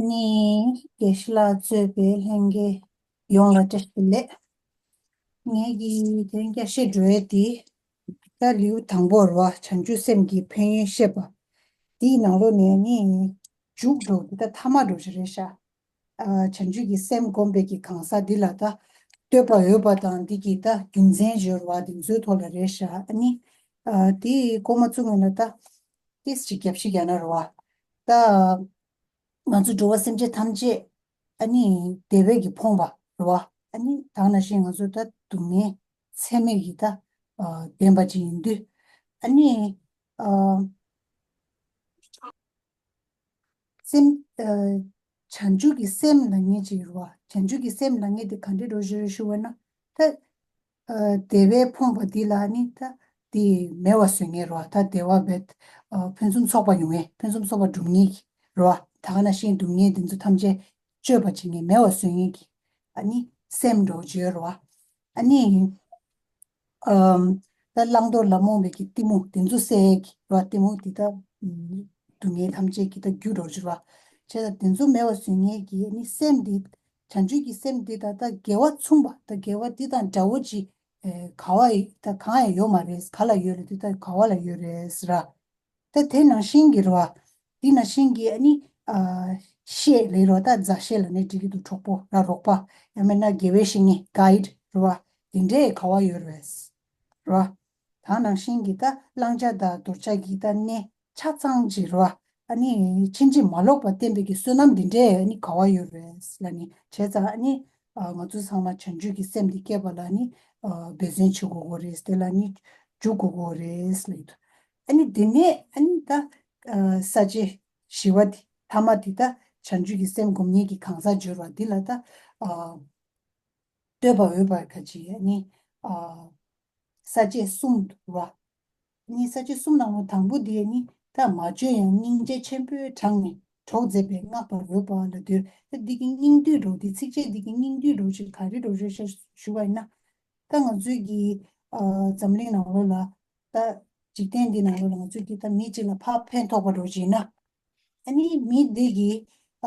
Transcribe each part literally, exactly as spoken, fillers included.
ནི་དགེ་བཤེས་ལགས་གཙོས་པའི་ལྷན་རྒྱས་ཡོངས་ལ་བཀྲ་ཤིས་བདེ་ལེགས། ངེད་ཀྱི་དེ་རིང་བསྐྱར་བཤད་འགྲོ་ཡས་དེ་ད་ལེའུ་དང་པོ་རེད་བ། བྱང་ཆུབ་སེམས་ཀྱི་ཕན་ཡོན་བཤད་པ། དེའི་ནང་ལོགས་ནས་ནི་མཇུག་འགྲོ་འདི་ད་ཐ་མ་འགྲོ་ཞིག་རེད་ཤག་ཨ། བྱང་ཆུབ་ཀྱི་སེམས་བསྒོམ་པའི་གི་གང་ཟག་འདི་ལ་ད་བསྟོད་པ་འོས་པ་དང་འདི་གི་ད་རྒྱུ་མཚན་ཡོད་རེད་བ། འདི་ཚོའི་ཐོག་ལ་རེད་ཤག་ཨ་ནི། ཨ། དེ་མགོ་མ་ཚོས་སྔོན་ལ་ད་ཏིས་ཅིག་རྒྱབ་བཤིག་རྒྱག་ན་རེད་བ། ད་ང་ཚོ་འགྲོ་བ་སེམས་ཅན་ཐམས་ཅད་ཨ་ནི་བདེ་བའི་གི་ཕོངས་པ་རེད་བ། ཨ་ནི་ད་ག་ནང་བཞིན་ང་ཚོ་ད་སྡུག་བསྔལ་ཚད་མེད་ཀྱི་ད་ཨ་ལྡན་པ་ཅིག་ཡིན་དུས། ཨ་ནི། ཨ། སེམས། ཨ། བྱང་ཆུབ་ཀྱི་སེམས་ལབ་མཁན་ཅིག་ཡོད་རེད་བ། བྱང་ཆུབ་ཀྱི་སེམས་ལབ་མཁན་དེ་ག་འདྲ་འདྲ་བོ་ཞིག་རེད་ཞུ་བ་ན། ད། ཨ། བདེ་བའི་ཕོངས་པ་འདི་ལ་ནི་ད་དེ་མེད་པ་བཟོ་མཁན་རེད་བ། ད་བདེ་བ་བས། ཨ། ཕུན་སུམ་ཚོགས་པ་ཡོང་མཁན། ཕུན་སུམ་ཚོགས་པ་སྒྲུབ་མཁན་གྱི་རེད་བ། ད་ག་ནང་བཞིན་སྡུག་བསྔལ་འདི་ཚོ་ཐམས་ཅད་གཅོད་པ་བྱེད་མཁན། མེད་པ་བཟོ་མཁན་གྱི་ཨ་ནི་སེམས་འདྲ་བོ་ཅིག་ཡོད་རེད་བ། ཨ་ནི། ཨམ། ད་བླང་དོར་ལ་རྨོངས་པའི་གི་གཏི་མུག་དེ་ཚོ་སེལ་གི་རེད་བ། གཏི་མུག་འདི་ད་ཨམ། སྡུག་བསྔལ་ཐམས་ཅད་ཀྱི་ད་རྒྱུ་འདྲ་བོ་ཅིག་རེད་བ། བྱས་ཙང་དེ་ཚོ་མེད་པ་བཟོ་མཁན་གྱི་ཨ་ནི་སེམས་འདི། བྱང་ཆུབ་ཀྱི་སེམས་འདི་ད་ད་དགེ་བ་མཚུངས་པ། ད་དགེ་བ་འདི་དང་འདྲ་བོ་ཅིག་ཨེ། ག་བ་ཡི་ད་གང་ཡང་ཡོད་མ་རེད། ག་ལ་ཡོད་རེད། འདི་ད་ག་བ་ལ་ཡོད་རེད་ཟེར་ར། ད་དེ་ནང་བཞིན་གྱི་རེད་བ། འདི་ནང་བཞིན་གྱི་ཨ་ནི། ཨ། བཤེས་ལབ་རོགས། ད་མཛའ་བཤེས་ལབ་ན་འགྲིག་གི་འདུག་གྲོགས་པོ་ར་རོགས་པ། ཡང་མིན་ན་དགེ་བའི་བཤེས་གཉེན་གྷའིཌ་རེད་བ། དེ་འདྲའི་ག་བ་ཡོད་རེད། རེད་བ། ད་ནང་བཞིན་གྱི་ད་བླང་བྱ་དང་འདོར་བྱ་གི་ད་གནས་ཆ་ཚང་ཅིག་རེད་བ། ཨ་ནི་ཕྱིན་ཅི་མ་ལོག་པ་བསྟན་པའི་གི་བསོད་ནམས་འདི་འདྲའི་ཨ་ནི་ག་བ་ཡོད་རེད་ལབ་ནི། བྱས་ཙང་ཨ་ནི། ཨ། ང་ཚོ་ཚང་མ་བྱང་ཆུབ་ཀྱི་སེམས་འདི་སྐྱེས་པ་ལ་ནི། ཨ། འབད་བརྩོན་བྱེད་དགོས་ཀྱི་རེད། དེ་ལ་ནི་འཇུག་དགོས་ཀྱི་རེད་ལབ་ཡོད། ཨ་ནི་དེ་ནས་ཨ་ནི་ད། ཨ། ས་བཅད་བཞི་པ་དེ་ཐ་མ་དེ་ད་བྱང་ཆུབ་ཀྱི་སེམས་སྒོམ་ཉེས་ཀྱི་གང་ཟག་སྦྱོར་བ་འདི་ལ་ད། ཨ། བསྟོད་པ་འོས་པ་ག་ཅི་ཨ་ནི། ཨ། ས་བཅད་གསུམ་འདུག་བ། ཨ་ནི་ས་བཅད་གསུམ་ནང་ལ་དང་པོ་དེ་ནི་ད་མ་བཅོས་ཡང་སྙིང་རྗེ་ཆེན་པོས་དྲངས་ནས་གྲོགས་མཛད་པས་བསྔགས་པར་འོས་པ་ལབ་དུས། ད་འདི་གི་སྙིང་བསྡུས་འདྲ་བོ་དེ། ཚིགས་བཅད་འདི་གི་སྙིང་བསྡུས་འདྲ་བོ་ཅིག་ག་རེ་འདྲ་བོ་རེད་ཤག་ཞུ་བ་ཡིན་ན། ད་ང་ཚོའི་གི། ཨ། འཛམ་གླིང་ནང་ལོགས་ལ། ད་འཇིག་རྟེན་འདི་ནང་ལོགས་ལ་ང་ཚོས་ཀྱིས་ད་མི་གཅིག་ལ་ཕར་ཕན་ཐོགས་པ་འདྲ་བོ་ཅིག་ཡིན་ན། ཨ་ནི་མི་འདི་གི།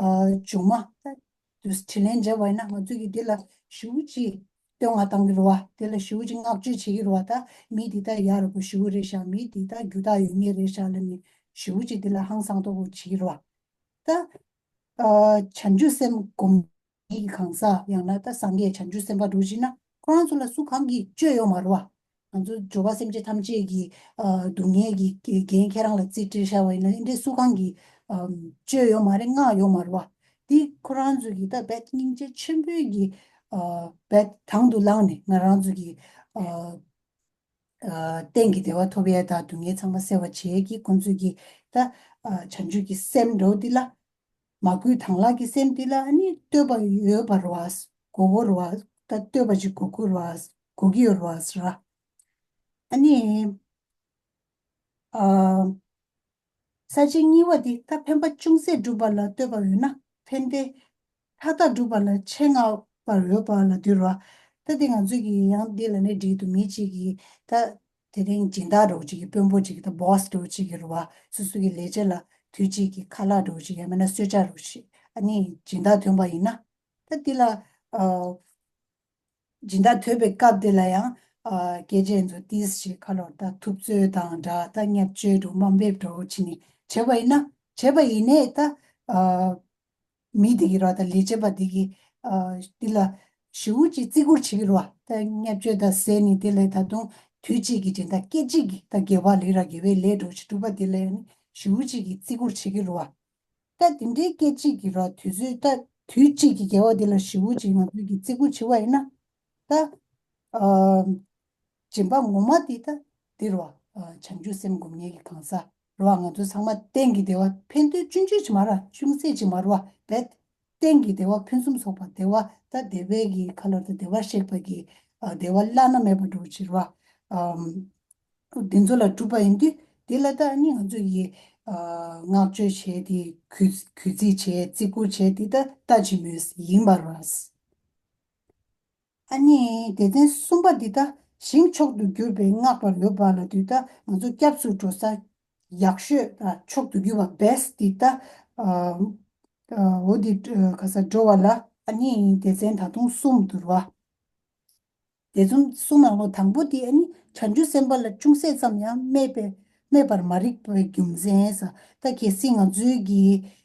ཨ། སྦྱོང་མ་ད་དུས་དྲིན་ལན་འཇལ་བ་ཡིན་ན། ང་ཚོས་ཀྱིས་འདི་ལ་ཞེ་པོ་ཅིག་བསྟོད་བསྔགས་བཏང་གི་རེད་བ། འདི་ལ་ཞེ་པོ་ཅིག་བསྔགས་བརྗོད་བྱེད་ཀྱི་རེད་བ། ད་མི་འདི་ད་ཡག་རུ་པོ་ཞེ་པོ་རེད་ཤག་མི་འདི་ད་རྒྱུ་དག་ཡོད་མཁན་རེད་ཤག་ལབ་ནས་ཞེ་པོ་ཅིག་འདི་ལ་ཧང་སང་ཏོག་པོ་བྱེད་ཀྱི་རེད་བ། ད། ཨ། བྱང་ཆུབ་སེམས་སྒོམ་མཁན་གྱི་གང་ཟག། ཡང་ན་ད་སངས་རྒྱས་བྱང་ཆུབ་སེམས་དཔའ་འདྲ་བོ་ཅིག་ན། ཁོ་རང་ཚོ་ལ་སུ་གང་གིས་བཅོས་ཡོད་མ་རེད་བ། ང་ཚོ་འགྲོ་བ་སེམས་ཅན་ཐམས་ཅད་ཀྱི། ཨ། སྡུག་བསྔལ་གྱི་འགན་ཁྱེད་རང་ལ་རྩིས་སྤྲད་བཞག་པ་ཡིན་ན། འདི་འདྲའི་སུ་གང་གིས། ཨ། བཅོས་ཡོད་མ་རེད། མངགས་ཡོད་མ་རེད་བ། འདི་ཁོ་རང་ཚོ་གིས་ད་རྦད་སྙིང་རྗེ་ཆེན་པོའི་གི། ཨ། རྦད་དང་དུ་བླངས་ནས་ང་རང་ཚོ་གི། ཨ། ཨ། གཏན་གྱི་བདེ་བ་ཐོབ་ཡས་དང་སྡུག་བསྔལ་ཚང་མ་སེལ་བ་བྱེད་ཀྱི་ཁོང་ཚོས་ཀྱིས་ད། ཨ། བྱང་ཆུབ་ཀྱི་སེམས་འདྲ་བོ་འདི་ལ། མ་གུས་དང་ལག་གི་སེམས་འདི་ལ་ཨ་ནི་བསྟོད་པ་འོས་པ་རེད་བ། དགོས་མཁོ་རེད་བ། ད་བསྟོད་པ་ཅིག་དགོས་མཁོ་རེད་བ། དགོས་ཀྱི་ཡོད་རེད་བ་ཟེར་བ། ཨ་ནི། ཨ། ས་བཅད་གཉིས་པ་འདི་ད་ཕན་པ་ཅུང་ཟད་བསྒྲུབས་པ་ལ་བསྟོད་པ་འོས་ན། ཕན་བདེ་མཐའ་དག་བསྒྲུབས་པ་ལ་ཆེད་མངགས་པར་འོས་པ་ལབ་དུས་རེད་བ། ད་འདི་ང་ཚོས་ཀྱིས་ཡང་འདི་ལབ་ན་འགྲིག་འདུག་མི་གཅིག་གིས་ད་དེ་རིང་སྦྱིན་བདག་འདྲ་བོ་ཅིག་གི། དཔོན་པོ་ཅིག་གི། ད་བོ་སི་འདྲ་བོ་ཅིག་གི་རེད་བ། སོ་སོ་གི་ལས་བྱེད་ལ་དུས་གཅིག་གི་ཁ་ལག་འདྲ་བོ་ཅིག། ཡང་མིན་ན་གསོལ་ཇ་འདྲ་བོ་ཅིག་ཨ་ནི་སྦྱིན་བདག་ཐོན་པ་ཡིན་ན། ད་འདི་ལ། ཨ། སྦྱིན་བདག་ཐོན་པའི་སྐབས་དེ་ལ་ཡང་། ཨ། སྐད་ཆ་ཚོ་ཏིས་ཞིག་ཁ་ལོར་ད་ཐུབ་ཚོད་དང་འདྲ། ད་བརྙས་བཅོས་འདྲ་བོ་དམའ་འབེབས་འདྲ་བོ་བྱས་ནས་བྱས་པ་ཡིན་ན། བྱས་པ་ཡིན་ནའི་ད། ཨ། མི་དེ་གི་རེད་བ། ད་ལས་བྱེད་པ་དེ་གི། ཨ། འདི་ལ་ཞེ་པོ་ཅིག་བརྩི་བཀུར་བྱེད་ཀྱི་རེད་བ། ད་བརྙས་བཅོས་ད་ཟེར་ནས་དེ་ལ་ད་དུང་དུས་གཅིག་གི་སྦྱིན་བདག་སྐད་ཅིག་གི། ད་དགེ་བ་ལས་ར་དགེ་བའི་ལས་འདྲ་བོ་ཅིག་སྒྲུབ་པ་དེ་ལ་ཡང་ཞེ་པོ་ཅིག་གི་བརྩི་བཀུར་བྱེད་ཀྱི་རེད་བ། ད་དེ་འདྲའི་སྐད་ཅིག་གི་ར་དུས་ཚོད། ད་དུས་གཅིག་གི་དགེ་བ་དེ་ལ་ཞེ་པོ་ཅིག་ང་ཚོས་ཀྱིས་བརྩི་བཀུར་བྱེད་པ་ཡིན་ན། ད། ཨ། སྦྱིན་པ་ངོ་མ་དེ་ད་འདི་རེད་བ། ཨ། བྱང་ཆུབ་སེམས་སྒོམ་མཁན་གྱི་གང་ཟག་རེད་བ། ང་ཚོ་ཚང་མ་གཏན་གྱི་བདེ་བ། ཕན་ཐོགས་ཆུང་ཆུང་ཅིག་མ་རེད། ཅུང་ཟད་ཅིག་མ་རེད་བ། རྦད་གཏན་གྱི་བདེ་བ། ཕུན་སུམ་ཚོགས་པ། བདེ་བ་ད་བདེ་བའི་གི་ཁ་ལོར་ད་བདེ་བར་གཤེགས་པ་གི། ཨ། བདེ་བ་བླ་ན་མེད་པ་འདྲ་བོ་ཅིག་རེད་བ། ཨམ། འདི་ཚོ་ལ་སྒྲུབ་པ་ཡིན་དུས། དེ་ལ་ད་ནི་ང་ཚོ་ཡི། ཨ། བསྔགས་བརྗོད་བྱས་ཏེ། གུས་གུས་བརྩི་བྱས། བརྩི་བཀུར་བྱས་ཏེ་ད་ལྟ་ཅི་མོས་ཡིན་པར་བ། ཨ་ནི་སྡེ་ཚན་གསུམ་པ་འདི་ད་ཞིང་མཆོག་ཏུ་གྱུར་པས་བསྔགས་པར་འོས་པ་ལབ་དུས། ད་ང་ཚོ་སྐྱབས་སུ་འགྲོ་ས་ཡག་ཤོས་ད་མཆོག་ཏུ་གྱུར་པ་བེ་སི་ཊི་འདི་ད། ཨ། འོ་དེ་ག་ས་འགྲོ་བ་ལ་ཨ་ནི་སྡེ་ཚན་ད་དུང་གསུམ་འདུག་ར། སྡེ་ཚན་གསུམ་ནང་ལོ་དང་པོ་དེ་ཨ་ནི་བྱང་ཆུབ་སེམས་དཔའ་ལ་ཅུང་ཟད་ཙམ་ཡང་སྨད་པའི་སྨད་པར་མ་རིག་པའི་རྒྱུ་མཚན་ས། ད་གལ་སྲིད་ང་ཚོའི་གི་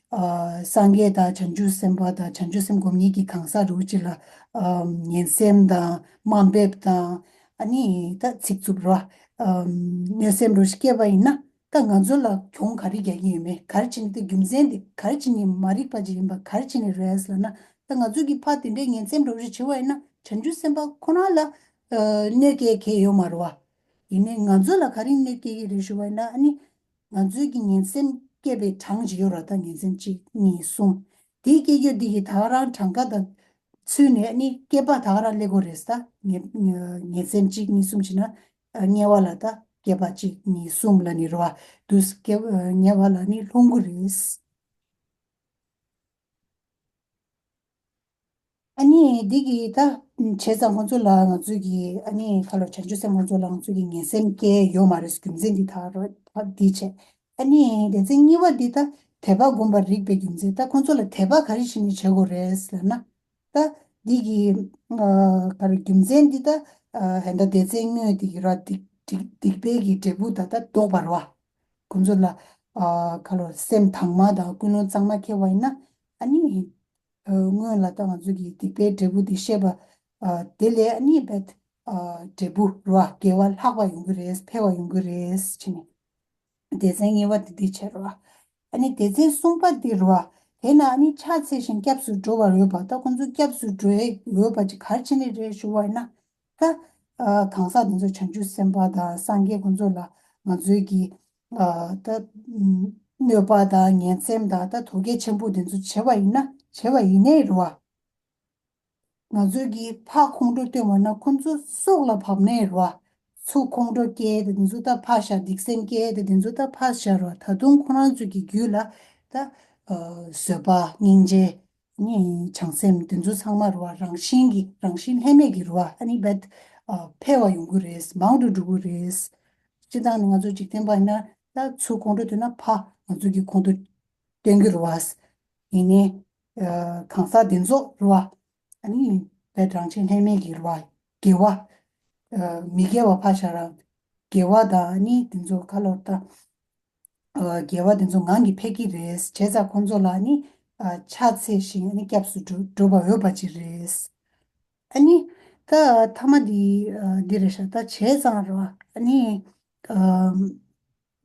སངས་རྒྱས་དང་བྱང་ཆུབ་སེམས་དཔའ་དང་བྱང་ཆུབ་སེམས་སྒོམ་ཉིད་ཀྱི་གང་ཟག་རུ་ཅི་ལ་ངན་སེམས་དང་དམའ་འབེབས་དང་ཨ་ནི་ད་ཚིག་རྩུབ་ར་གནོད་སེམས་རུ་སྐྱེས་པ་ཡིན་ན། ད་ང་ཚོ་ལ་གྱོང་ག་རེ་རྒྱག་གི་ཡོད་མེད། ག་རེ་བྱས་ནས་དེ་རྒྱུ་མཚན་དེ་ག་རེ་བྱས་ནས་མ་རིག་པ་ཅིག་ཡིན་པ་ག་རེ་བྱས་ནས་རེད་ཟེར་ལབ་ན། ད་ང་ཚོ་གི་ཕ་དེ་འདྲའི་ངན་སེམས་རོགས་རེ་བྱེད་པ་ཡིན་ན་བྱང་ཆུབ་སེམས་དཔའ་ཁོ་རང་ལ་གནོད་སྐྱེལ་གལ་ཡོད་མ་རེད་བ། ཡིན་ནའི་ང་ཚོ་ལ་ག་རེ་གནོད་སྐྱེལ་གྱི་རེད་ཞུ་བ་ཡིན་ན། ཨ་ནི་ང་ཚོའི་གི་ངན་སེམས་སྐྱེས་པའི་གྲངས་ཅིག་ཡོད་ར། ད་ངན་སེམས་གཅིག་གཉིས་གསུམ། དེའི་སྐྱེ་རྒྱུ་འདི་གི་ད་ག་རང་གྲངས་ཀ་དང་ཚུད་ནས་ཨ་ནི་སྐྱེས་པ་ད་ག་རང་སླེབས་དགོས་རེད། ད་ངན་ངན་སེམས་གཅིག་གཉིས་གསུམ་བྱས་ན། དམྱལ་བ་ལ་ད་སྐྱེས་པ་གཅིག་གཉིས་གསུམ་ལ་ནི་རེད་བ། དུས་སྐྱེ་དམྱལ་བ་ལ་ནི་ལྷུང་གི་རེད། ཨ་ནི་འདི་གི་ད་བྱས་ཙང་ཁོང་ཚོ་ལ་ང་ཚོས་ཀྱི་ཨ་ནི་ཁ་ལོ་བྱང་ཆུབ་སེམས་ཁོང་ཚོ་ལ་ང་ཚོས་ཀྱི་ངན་སེམས་སྐྱེ་ཡོད་མ་རེད། རྒྱུ་མཚན་འདི་ད་རོ་ད་འདི་བྱས། ཨ་ནི་སྡེ་ཚན་གཉིས་པ་འདི་ད་དད་པ་སྒོམ་པར་རིགས་པའི་རྒྱུ་མཚན། ད་ཁོང་ཚོ་ལ་དད་པ་ག་རེ་བྱས་ནས་བྱེད་དགོས་རེད་ཟེར་ན། ད་འདི་གི་ག་རེ་རྒྱུ་མཚན་འདི་ད་ཧན་ད་སྡེ་ཚན་དངོས་འདི་གི་ར་སྡིག་སྡིག་སྡིག་པའི་གི་འབྲས་བུ་ད་ད་ལྡོག་པ་རེད་བ། ཁོང་ཚོ་ལ་ཁ་ལོ་སེམས་དྭངས་མ་དང་ཀུན་སློང་གཙང་མ་སྐྱེ་བ་ཡིན་ན། ཨ་ནི། སྔོན་ལ་ད་ང་ཚོ་གི་སྡིག་པའི་འབྲས་བུ་འདི་བཤད་པ། དེ་ལས་ཨ་ནི་བེད། འབྲས་བུ་ར་དགེ་བ་ལྷག་པ་ཡོང་གི་རེད། འཕེལ་བ་ཡོང་གི་རེད་ཅེས་ནས། སྡེ་ཚན་གཉིས་པ་དེ་འདི་བྱས་ར། ཨ་ནི་སྡེ་ཚན་གསུམ་པ་འདི་ར། དེ་ན་ཨ་ནི་ཕྱག་འཚལ་ཞིང་སྐྱབས་སུ་འགྲོ་བར་འོས་པ། ད་ཁོང་ཚོ་སྐྱབས་སུ་འགྲོ་འོས་པ་ཅིག་ག་རེ་བྱས་ནས་རེད་ཞུ་བ་ཡིན་ན། ད། གང་ཟག་དེ་ཚོ་བྱང་ཆུབ་སེམས་དཔའ་དང་སངས་རྒྱས་ཁོང་ཚོ་ལ་ང་ཚོའི་གི། ད། གནོད་པ་དང་ངན་སེམས་དང་ད་དོ་གལ་ཆེན་པོ་དེ་ཚོ་བྱེད་པ་ཡིན་ན་བྱེད་པ་ཡིན་ནའི་རེད་བ། ང་ཚོའི་གི་ཕ་ཁོང་ཁྲོ་སྟོན་པ་ན་ཁོང་ཚོ་སྲོག་ལ་བབ་ནའི་རེད་བ། ཚུར་ཁོང་ཁྲོ་སྐྱེས་དེ་དེ་ཚོ་ད་ཕ་ཤ་སྡིག་སེམས་སྐྱེས་དེ་དེ་ཚོ་ད་ཕ་ཤ་རེད་བ། ད་དུང་ཁོ་རང་ཚོའི་གི་རྒྱུད་ལ་ད། བཟོད་པ་སྙིང་རྗེ། ནི་བྱང་སེམས་དེ་ཚོ་ཚང་མ་རུ་བ་རང་བཞིན་གྱི་རང་བཞིན་ལྷད་མེད་ཀྱི་རུ་བ་ཨ་ནི་བེད། འཕེལ་བ་ཡོང་གི་རེད། མང་དུ་འགྲོ་གི་རེད། སྤྱི་བཏང་ནི་ང་ཚོ་འཇིག་རྟེན་པ་ཡིན་ན་ད་ཚུར་ཁོང་ཁྲོ་ཐོན་ན་ཕ་ང་ཚོ་གི་ཁོང་ཁྲོ་སྟོན་གྱི་རུ་བ། ཡིན་ནི། གང་ཟག་དེ་ཚོ་རུ་བ། ཨ་ནི་བེད་རང་བཞིན་ལྷད་མེད་ཀྱི་རུ་བ། དགེ་བ། མི་དགེ་བ་ཕ་ཤ་ར། དགེ་བ་དང་ཨ་ནི་དེ་ཚོ་ཁ་ལོ་ད། དགེ་བ་དེ་ཚོ་ངང་གིས་འཕེལ་གྱི་རེད། བྱས་ཙང་ཁོང་ཚོ་ལ་ནི་ཕྱག་འཚལ་ཞིང་ནི་སྐྱབས་སུ་འགྲོ་འགྲོ་བར་འོས་པ་ཅིག་རེད། ཨ་ནི་ད་ཐ་མ་འདི་འདི་རེད་ཤག་ད་བྱས་ཙང་ར་ཨ་ནི་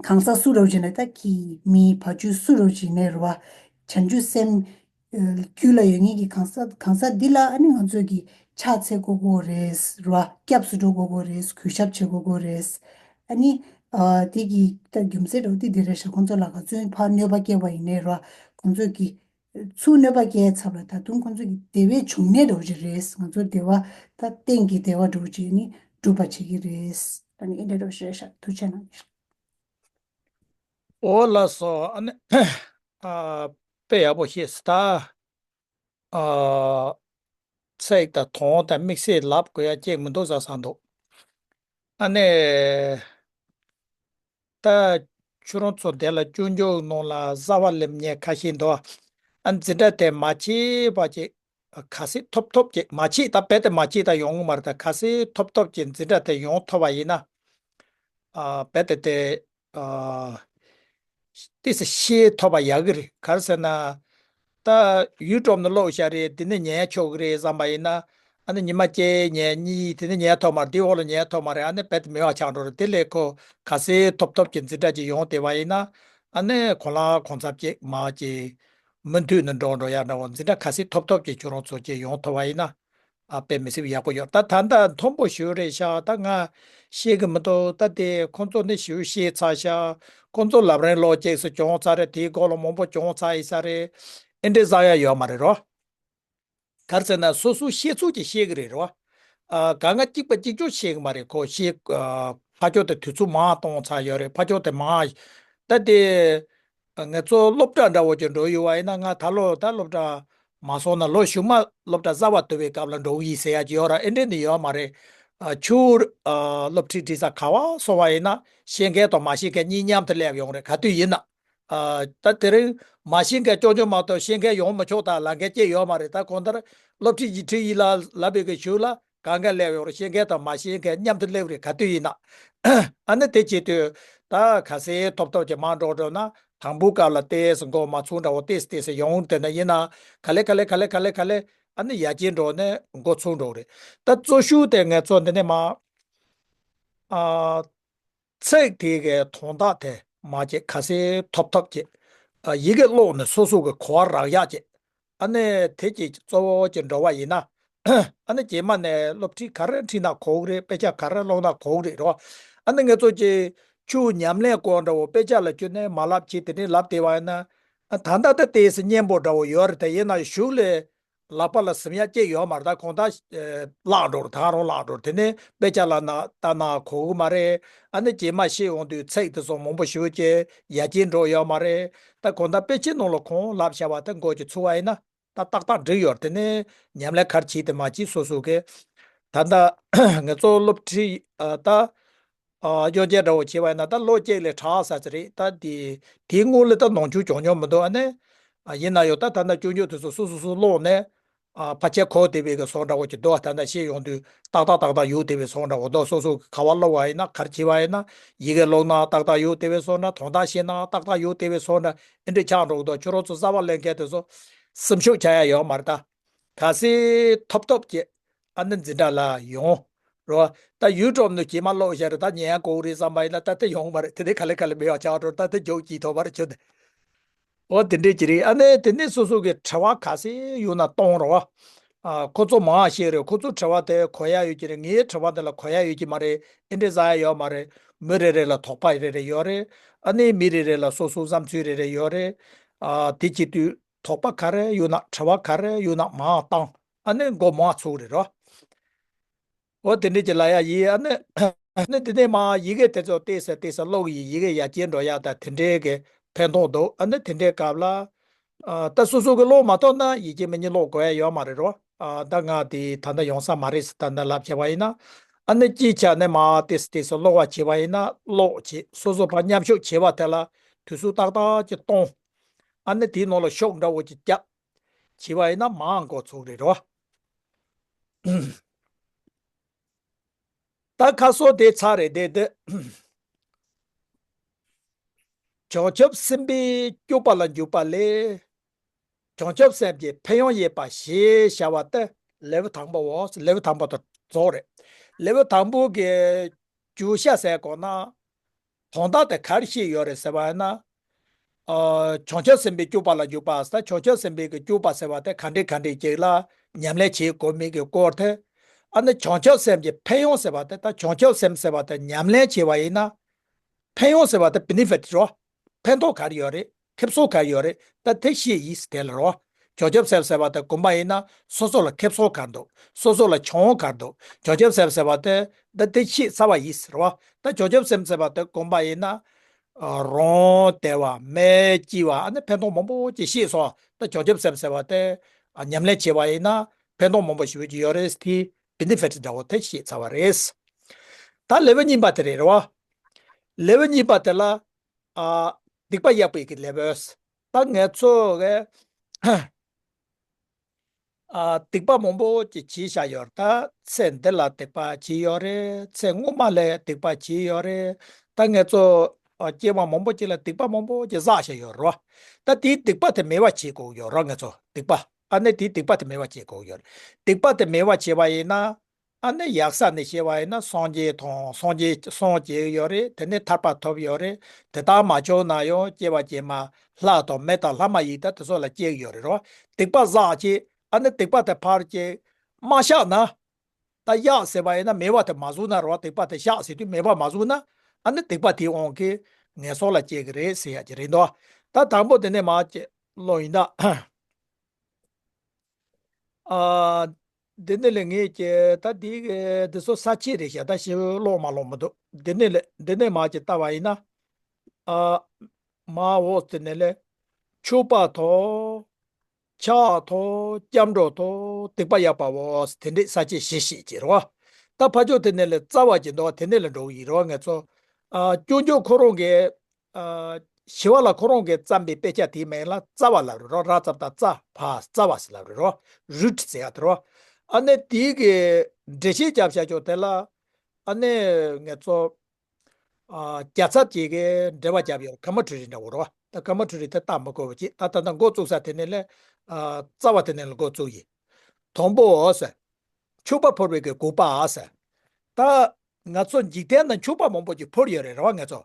གང་ཟག་སུ་རུ་བྱས་ནས་ད་ཀྱི་མི་བ་ཅུ་སུ་རུ་བྱས་ནས་ར་བྱང་ཆུབ་སེམས། རྒྱུད་ལ་ཡོད་མཁན་གྱི་གང་ཟག་གང་ཟག་འདི་ལ་ཨ་ནི་ང་ཚོས་ཀྱི་ཕྱག་འཚལ་དགོས་དགོས་རེད་ར། སྐྱབས་སུ་འགྲོ་དགོས་དགོས་རེད། གུས་ཞབས་བྱེད་དགོས་དགོས་རེད། ཨ་ནི། དེ་གི་ད་རྒྱུ་མཚན་རོ་དེ་འདི་རེད་ཤག་ཁོང་ཚོ་ལ་ག་ཚོད་ཕར་གནོད་པ་སྐྱེལ་བ་ཡིན་ནའི་ར་ཁོང་ཚོས་ཀྱི། ཚུར་གནོད་པ་སྐྱེལ་ཚར་བ་ད་དུང་ཁོང་ཚོ་གི་བདེ་བའི་འབྱུང་གནས་རོ་ཅིག་རེད། ང་ཚོ་བདེ་བ་ད་གཏན་གྱི་བདེ་བ་རོ་ཅིག་ནི་སྒྲུབ་པ་བྱེད་ཀྱི་རེད། ཨ་ནི་ཨེ་འདྲ་རོ་ཞེས་ཤག་ཐུགས་རྗེ་གནང་། ཨོ་ལགས་སོ། ཨ་ནི། ཨ། དཔེ་ཡག་པོ་ཤེས་སོང་ད། ཨ། ཚིག་དང་དོན་དང་དམིགས་བསལ་ལབ་དགོས་ཡ་གཅིག་མི་འདུག་བསམ་བསམ་འདུག་ཨ་ནི། ད། ཁྱོད་རང་ཚོ་འདི་ལ་སྐྱོན་བརྗོད་ནང་ལ་གསར་པ་སླེབས་མཁན་ཁ་ཤས་འདུག་ཨ་འཛིན་གྲྭ་དེ་མ་བྱས་པ་ཅིག་གལ་སྲིད་ཐོབ་ཐོབ་ཅིག་མ་བྱས་ད་རྦད་དེ་མ་བྱས་ད་ཡོང་གི་མ་རེད། ད་གལ་སྲིད་ཐོབ་ཐོབ་ཅིག་འཛིན་གྲྭ་དེ་ཡོང་ཐུབ་པ་ཡིན་ན། ཨ་རྦད་དེ་དེ། ཨ། ཏོག་ཙམ་ཤེས་ཐུབ་པ་ཡག་གི་རེད། ག་རེ་ཟེར་ན། ད་ཡུ་ཊུབ་ནང་བླུགས་བཞག་རེད། དེ་ནས་ཉན་ཆོག་གི་རེད་བསམ་པ་ཡིན་ན། ཨ་ནི་ཉི་མ་གཅིག་ཉན་གཉིས་དེ་ནས་ཉན་ཐུབ་མ་རེད། དེའི་འོག་ལ་ཉན་ཐུབ་མ་རེད། ཨ་ནི་རྦད་དེ་མེད་པ་ཆགས་འགྲོ་རེད། དེ་ལས་ཁོ་གལ་སྲིད་ཐོབ་ཐོབ་ཀྱི་འཛིན་གྲྭ་ཅིག་ཡོང་བསྡད་པ་ཡིན་ན། ཨ་ནི་གང་ལ་གང་འཚམ་ཅིག་མ་ཅིག་མུ་མཐུད་ནས་འགྲོ་འགྲོ་ཡག་འདྲ་བོ་འཛིན་གྲྭ་གལ་སྲིད་ཐོབ་ཐོབ་ཀྱི་ཁྱོད་རང་ཚོ་ཅིག་ཡོང་ཐུབ་པ་ཡིན་ན། ཨ་དཔེ་མི་སྲིད་པ་ཡག་པོ་ཡོད། ད་ད་ལྟ་མཐོན་པོ་ཞུ་རེད་ཤག་ད་ང་ཤེས་གི་མི་འདུག་ད་དེ་ཁོང་ཚོ་ནི་ཞུ་ཤེས་ཚར་ཤག་ཁོང་ཚོ་ལབ་རིང་ལོ་གཅིག་སུ་བྱུང་ཚར་རེད། དེའི་སྐོར་ལ་མང་པོ་བྱུང་ཚར་ཡིན་ས་རེད། ཨེ་འདྲའི་བཟང་ཡ་ཡོད་མ་རེད་རོ། ག་རེ་ཟེར་ན་སོ་སོའི་ཤེས་ཚུལ་གྱིས་ཤེས་གི་རེད་རོ། ཨ་ག་ང་གཅིག་པ་གཅིག་རྐྱང་ཤེས་གི་མ་རེད། ཁོ་ཤེས། ཨ་ཕ་ཕྱོགས་དེ་དུས་ཚོད་མང་གཏོང་ཚར་ཡོད་རེད། ཕ་ཕྱོགས་དེ་མང་། ད་དེ། ང་ཚོ་སློབ་གྲྭ་འདྲ་བོ་ཅིག་འགྲོ་ཡོད་པ་ཡིན་ན། ང་ད་ལོ་ད་སློབ་གྲྭ་མ་སོང་ན་ལོ་གཞུག་མ་སློབ་གྲྭ་གསར་པ་བསྡུ་བའི་སྐབས་ལ་འགྲོ་གི་ཡིན་ཟེར་ཡ་ཅིག་ཡོད་ར། ཨེ་འདྲ་ནི་ཡོད་མ་རེད། ཨ་ཆུ། ཨ་སློབ་ཁྲིད་ཁྲིད་ས་ག་པར་སོང་བ་ཡིན་ན་ཤེས་མཁན་དང་མ་ཤེས་མཁན་གཉིས་མཉམ་དུ་སླེབས་ཡོང་རེད། ག་དུས་ཡིན་ན། ཨ། ད་དེ་རིང་མ་ཤེས་མཁན་སྐྱོ་སྐྱོ་མ་གཏོགས་ཤེས་མཁན་ཡོང་མི་ཆོག་ད་ལབ་མཁན་ཅིག་ཡོད་མ་རེད། ད་གང་ལྟར་སློབ་ཁྲིད་ཀྱི་ཁྲིད་ཡིག་ལ་ལབ་པའི་གི་གཞུག་ལ་གང་ག་སླེབས་ཡོང་རེད། ཤེས་མཁན་དང་མ་ཤེས་མཁན་མཉམ་དུ་སླེབས་རེད། ག་དུས་ཡིན་ན། ཨ་ནི་དེ་བྱེད་དུས་ད་ག་ཚོད་ཐོབ་ཐོབ་ཀྱི་མར་འགྲོ་འགྲོ་ན། དང་པོའི་སྐབས་ལ་ཏོག་ཙམ་མགོ་མ་ཚོས་འདྲ་བོ་ཏོག་ཙམ་ཏོག་ཙམ་ཡོང་། དེ་ན་ཡིན་ན་ག་ལེ་ག་ལེ་ག་ལེ་ག་ལེ་ག་ལེ་ཨ་ནི་ཡར་རྒྱས་འགྲོ་ནས་མགོ་ཚོས་འགྲོ་རེད། ད་གཙོ་ཤོས་དེ་ངས་ཚོ་འདི་ནས་མ། ཨ། ཚིག་དེ་གའི་དོན་དག་དེ་མ་བྱེད་ག་ཚོད་ཐོབ་ཐོབ་ཀྱི། ཨ། ཡི་གེ་ཀློག་ནས་སོ་སོ་གི་གོ་བ་རག་ཡག་ཅིག། ཨ་ནི་དེ་ཀྱི་གཙོ་བོ་ཅིག་འགྲོ་བ་ཡིན་ན། ཨ་ནི་རྗེས་མ་ནས་སློབ་ཁྲིད་ག་རེ་ཁྲིད་ན་གོ་གི་རེད། དཔེ་ཆ་ག་རེ་ཀློག་ན་གོ་གི་རེད་རོ། ཨ་ནི་ངེད་ཚོ་ཀྱི་ཆུ་ཉམས་ལེན་སྐོར་འདྲ་བོ་དཔེ་ཆ་ལ་བསྐྱུར་ནས་མ་ལབ་ཅིག་དེ་འདྲའི་ལབ་བསྡད་པ་ཡིན་ན། ཨ། ད་ལྟ་ད་ཏོག་ཙམ་སྙན་པོ་འདྲ་བོ་ཡོད་རེད། དེ་ཡིན་ན་གཞུག་ལས། ལག་པ་ལ་ཟིན་ཡག་ཅིག་ཡོད་མ་རེད། ད་གང་ལྟར་ཨེ་བརླག་འགྲོ་རེད། ད་རུང་བརླག་འགྲོ་རེད། དེ་ནས་དཔེ་ཆ་ལ་ན་ལྟ་ན་གོ་གི་མ་རེད། ཨ་ནི་རྗེས་མ་ཤེས་ཡོང་དུས་ཚིག་དེ་ཚོ་མང་པོ་ཞེ་པོ་ཅིག་ཡར་རྒྱས་འགྲོ་ཡོད་མ་རེད། ད་གང་ལྟར་དཔེ་ཆའི་ནང་ལ་གང་ལབ་བཞག་པ་དེ་མགོ་ཅིག་ཚོས་པ་ཡིན་ན་ད་ཏག་ཏག་འགྲིག་ཡོད་རེད། དེ་ནས་ཉམས་ལེན་ག་རེ་བྱེད་དེ་མ་བྱེད་སོ་སོ་གི། ད་ལྟ་ངེད་ཚོ་སློབ་ཁྲིད་ཨ་ད། ཨ། སྐྱོན་ཅན་འདྲ་བོ་བྱས་པ་ཡིན་ན་ད་ལོ་གཅིག་ལས་དྲག་ས་ཅིག་རེད། ད་དེ་དེའི་སྔོན་ལ་ད་ནོར་འཁྲུལ་བྱུང་མྱོང་མི་འདུག། ཨ་ནི། ཨ། ཡིན་ན་ཡང་ད་ད་ལྟ་སྐྱོན་བརྗོད་དེ་ཚོ་སོ་སོ་སོ་ཀློག་ནས། ཨ། ཕལ་ཆེར་གོ་བདེ་བའི་གི་བཟོ་འདྲ་བོ་ཅིག་འདུག། ད་ལྟ་ཤེས་ཡོང་དུས་ཏག་ཏག་ཏག་ཏག་ཡོད་བདེ་བའི་བཟོ་འདྲ་བོ་འདུག། སོ་སོ་ག་བ་ཀློག་པ་ཡིན་ན་ག་རེ་བྱས་པ་ཡིན་ན་ཡི་གེ་ཀློག་ན་ཏག་ཏག་ཡོད་བདེ་བའི་བཟོ་འདྲ། དོན་དག་ཤེས་ན་ཏག་ཏག་ཡོད་བདེ་བའི་བཟོ་འདྲ་ཨེ་འདྲ་ཆགས་འགྲོ་གི་འདུག། ཁྱོད་རང་ཚོ་རྩ་བ་ལེན་མཁན་དེ་ཚོ་སེམས་ཤུགས་ཆག་ཡ་ཡོད་མ་རེད་ད། ག་ཚོད་ཐོབ་ཐོབ་ཀྱི། ཨ་ནི་འཛིན་གྲྭ་ལ་ཡོང་། རོ། ད་ཡུལ་གྲོང་ནས་རྗེས་མ་ཀློག་བཞག་རེད། ད་ཉན་ཡག་གོ་གི་རེད་བསམ་པ་ཡིན་ན་ད་དེ་ཡོང་མ་རེད། དེ་ནས་ག་ལེ་ག་ལེ་མེད་པ་ཆགས་འགྲོ། ད་དེ་མགྱོགས་ཀྱིས་ཐོབ་པ་རེད་ཁྱོད་དེ། འོ་དེ་འདྲས་ཀྱི་རེད། ཨ་ནི་དེ་ནས་སོ་སོ་གི་དྲི་བ་ག་ཚོད་ཡོད་ན་གཏོང་རོགས། ཨ། ཁོ་ཚོ་མང་ཤེས་རེད། ཁོ་ཚོ་དྲི་བ་དེ་གོ་ཡ་ཡོད་ཀྱི་རེད། ངའི་དྲི་བ་དེ་ལ་གོ་ཡ་ཡོད་ཀྱི་མ་རེད། ཨེ་འདྲས་ཟ་ཡ་ཡོད་མ་རེད། མི་རེ་རེ་ལ་དོགས་པ་རེ་རེ་ཡོད་རེད། ཨ་ནི་མི་རེ་རེ་ལ་སོ་སོའི་བསམ་ཚུལ་རེ་རེ་ཡོད་རེད། ཨ། དེ་བྱེད་དུས། དོགས་པ་ག་རེ་ཡོད་ན་དྲི་བ་ག་རེ་ཡོད་ན་མར་བཏང་། ཨ་ནི་མགོ་མར་ཚོས་རེད་རོ། འོ་དེ་འདྲས་ཀྱི་ལབ་ཡ་ཡིན། ཨ་ནི། ཨ་ནི་དེ་ནས་མར་ཡི་གེ་དེ་ཚོ་ཏོག་ཙམ་ཏོག་ཙམ་ཀློག་ཡིན། ཡི་གེ་ཡར་རྒྱས་འགྲོ་ཡ་ད་དེ་འདྲས་ཀྱི་ཕན་ཐོགས་འདུག། ཨ་ནི་དེ་འདྲས་སྐབས་ལ། ཨ། ད་སོ་སོ་གི་ཀློག་མ་ཐུབ་ན་ཡིན་གཅིག་མིན་གཉིས་ཀློག་དགོས་ཡ་ཡོད་མ་རེད་རོ། ཨ། ད་ང་དེ་ད་ལྟ་ཡོང་ས་མ་རེད་ཟེར་ད་ལྟ་ལབ་བྱས་པ་ཡིན་ན། ཨ་ནི་སྤྱིའི་ཆ་ནས་མར་ཏོག་ཙམ་ཏོག་ཙམ་ཀློག་པ་བྱས་པ་ཡིན་ན་ཀློག་བྱས། སོ་སོ་ཕར་མཉམ་ཞུགས་བྱས་པ་དེ་ལ་དུས་ཚོད་ཏག་ཏག་ཅིག་གཏོང་། ཨ་ནི་དེའི་ནང་ལ་ཤུགས་འདྲ་བོ་ཅིག་བརྒྱབ། བྱས་པ་ཡིན་ན་མར་མགོ་ཚོས་རེད་རོ། ད་ཁ་སོ་དེ་ཚར་རེད་དེ་དེ། བྱང་ཆུབ་སེམས་དཔའི་སྤྱོད་པ་ལ་འཇུག་པ་ལས། བྱང་ཆུབ་སེམས་ཀྱི་ཕན་ཡོན་ཡོད་པ་ཞེས་བྱ་བ་སྟེ་ལེའུ་དང་པོའོ། ལེའུ་དང་པོ་དེ་རྫོགས་རེད། ལེའུ་དང་པོ་གི་བརྗོད་བྱ་ཟེར་གོ་ན། དོན་དག་དེ་ག་རེ་བཤད་ཡོད་རེད་ཟེར་བ་ཡིན་ན། ཨ། བྱང་ཆུབ་སེམས་དཔའི་སྤྱོད་པ་ལ་འཇུག་པ་ཟེར། ད་བྱང་ཆུབ་སེམས་དཔའི་གི་སྤྱོད་པ་ཟེར་བ་དེ་ག་འདྲས་ག་འདྲས་ཅིག་ལ་ཉམས་ལེན་བྱེད་དགོས་མིན་གྱི་སྐོར་དེ། ཨ་ནི་བྱང་ཆུབ་སེམས་ཀྱི་ཕན་ཡོན་ཟེར་བ་དེ། ད་བྱང་ཆུབ་སེམས་ཟེར་བ་དེ་ཉམས་ལེན་བྱས་པ་ཡིན་ན། ཕན་ཡོན་ཟེར་བ་དེ་བེ་ནི་ཕིཊ་རོ། ཕན་ཐོགས་ག་རེ་ཡོད་རེད། ཁེ་བཟང་ག་རེ་ཡོད་རེད། ད་དེ་བཤད་ཡིན་ཟེར་དེ་ལ་རོ། བྱང་ཆུབ་སེམས་ཟེར་བ་དེ་གོམས་པ་ཡིན་ན་སོ་སོ་ལ་ཁེ་བཟང་ག་རེ་འདུག། སོ་སོ་ལ་བྱུང་བ་ག་རེ་འདུག། བྱང་ཆུབ་སེམས་ཟེར་བ་དེ་ད་དེ་བཤད་ཚར་བ་ཡིན་ཟེར་རོ། ད་བྱང་ཆུབ་སེམས་ཟེར་བ་དེ་གོམས་པ་ཡིན་ན། ཨ། རང་བདེ་བ་མི་སྐྱིད་པ། ཨ་ནི་ཕན་ཐོགས་མང་པོ་ཅིག་བཤད་སོང་། ད་བྱང་ཆུབ་སེམས་ཟེར་བ་དེ་ཉམས་ལེན་བྱས་པ་ཡིན་ན་ཕན་ཐོགས་མང་པོ་ཞེ་པོ་ཅིག་ཡོད་རེད་ཟེར། དེའི་བེ་ནི་ཕིཊ་འདྲ་བོ་དེ་བཤད་ཚར་བ་རེད། ད་ལེའུ་གཉིས་པ་དེ་རེད་རོ། ལེའུ་གཉིས་པ་དེ་ལ། ཨ། སྡིག་པ་གཡོགས་པའི་གི་ལེའུ། ད་ངེད་ཚོ་གི། ཨ། སྡིག་པ་མང་པོ་ཅིག་བྱས་བཞག་ཡོད་རེད། ད་ཚེ་འདི་ལ་སྡིག་པ་བྱས་ཡོད་རེད། ཚེ་སྔོན་མ་ལ་སྡིག་པ་བྱས་ཡོད་རེད། ད་ངེད་ཚོ། ཨ། སྐྱེ་བ་མང་པོ་ཅིག་ལ་སྡིག་པ་མང་པོ་ཅིག་བསགས་བཞག་ཡོད་རེད། ད་དེའི་སྡིག་པ་དེ་མེད་པ་བྱེད་དགོས་ཡོད་རེད། ངེད་ཚོ་སྡིག་པ། ཨ་ནི་དེའི་སྡིག་པ་དེ་མེད་པ་བྱེད་དགོས་ཡོད་རེད། སྡིག་པ་དེ་མེད་པ་བྱས་པ་ཡིན་ན། ཨ་ནི་ཡག་ས་ནས་བཤད་པ་ཡིན་ན་སངས་རྒྱས་དང་། སངས་རྒྱས་སངས་རྒྱས་ཡོད་རེད། དེ་ནས་ཐར་པ་ཐོབ་ཡོད་རེད། དེ་ལྟར་མ་བྱུང་ན་ཡང་སྐྱེ་བ་རྗེས་མ་ལྷ་དང་མི་དང་ལྷ་མ་ཡིན་ད་དེ་ཚོ་ལ་སྐྱེ་གི་ཡོད་རེད་རོ། སྡིག་པ་བསགས་བྱས། ཨ་ནི་སྡིག་པ་དེ་ཕར་བྱས་མ་བཤགས་ན། ད་གཡོགས་ཟེར་བ་ཡིན་ན་མེད་པ་དེ་མ་བཟོས་ན་རོ། སྡིག་པ་དེ་བཤགས་ཟེར་དུས་མེད་པ་མ་བཟོས་ན། ཨ་ནི་སྡིག་པ་དེའི་དབང་གིས་ངན་སོང་ལ་སྐྱེ་གི་རེད་ཟེར་ཡག་གི་རེད་འདུག། ད་དང་པོ་དེ་ནས་མར་ཅིག་ཀློག་ཡིན་ད། ཨ། འདི་ནས་ལས་ངེས་ཀྱི་ད་འདི་གི་འདི་ཚོ་ས་བཅད་རེད་ཤག། ད་ཞིབ་ཀློག་མ་ཀློག་མི་འདུག། འདི་ནས་ལས་འདི་ནས་མར་ཅིག་བལྟ་བ་ཡིན་ན། ཨ། མར་འོག་དེ་ནས་ལས་མཆོད་པ་དང་། ཕྱག་དང་། སྐྱབས་འགྲོ་དང་། སྡིག་པ་གཡོགས་པའོ། དེ་འདྲའི་ས་བཅད་བཞི་བཤད་ཀྱི་རེད་བ། ད་ཕར་ཕྱོགས་དེ་ནས་ལས་རྩ་བ་ཅིག་འདུག། དེ་ནས་ལས་འགྲོ་གི་ཡིན་རེད་བ། ངེད་ཚོ། ཨ། སྐྱབས་འགྲོ་ཁོ་རང་གི། ཨ། ཞི་བ་ལྷ་ཁོ་རང་གིས་བརྩམས་པའི་དཔེ་ཆ་དེའི་མིང་ལ་རྩ་བ་ལབ་རེད་རོ། ར་ཙ་བཏགས་རྩ་བ་ཟེར་ལབ་རེད་རོ། རུཊ་ཟེར་ཡ་དེ་རོ། ཨ་ནི་དེའི་གི་འགྲེལ་བཤད་རྒྱབ་བཞག་ཆོག་དེ་ལ། ཨ་ནི་ངེད་ཚོ་ཨ་རྒྱལ་ཚབ་ཅིག་གིས་འགྲེལ་པ་བརྒྱབ་ཡོད། ཀ་མ་ཊུ་རི་འདྲ་བོ་རོ། ད་ཀ་མ་ཊུ་རི་དེ་ལྟ་མི་དགོས་པ་ཅིག་ད་ད་ད་འགོ་བཙུགས་ས་དེ་ནས་ལས། ཨ་རྩ་བ་དེ་ནས་ལས་འགོ་བཙུགས་ཡིན། དང་པོ་ཟེར། འཁྱུག་པ་ཕུར་བའི་གི་དགོས་པ་ཟེར། ད་ང་ཚོ་འཇིག་རྟེན་ན་འཁྱུག་པ་མང་པོ་ཅིག་ཕུར་ཡོད་རེད་རེད་བ་ང་ཚོ།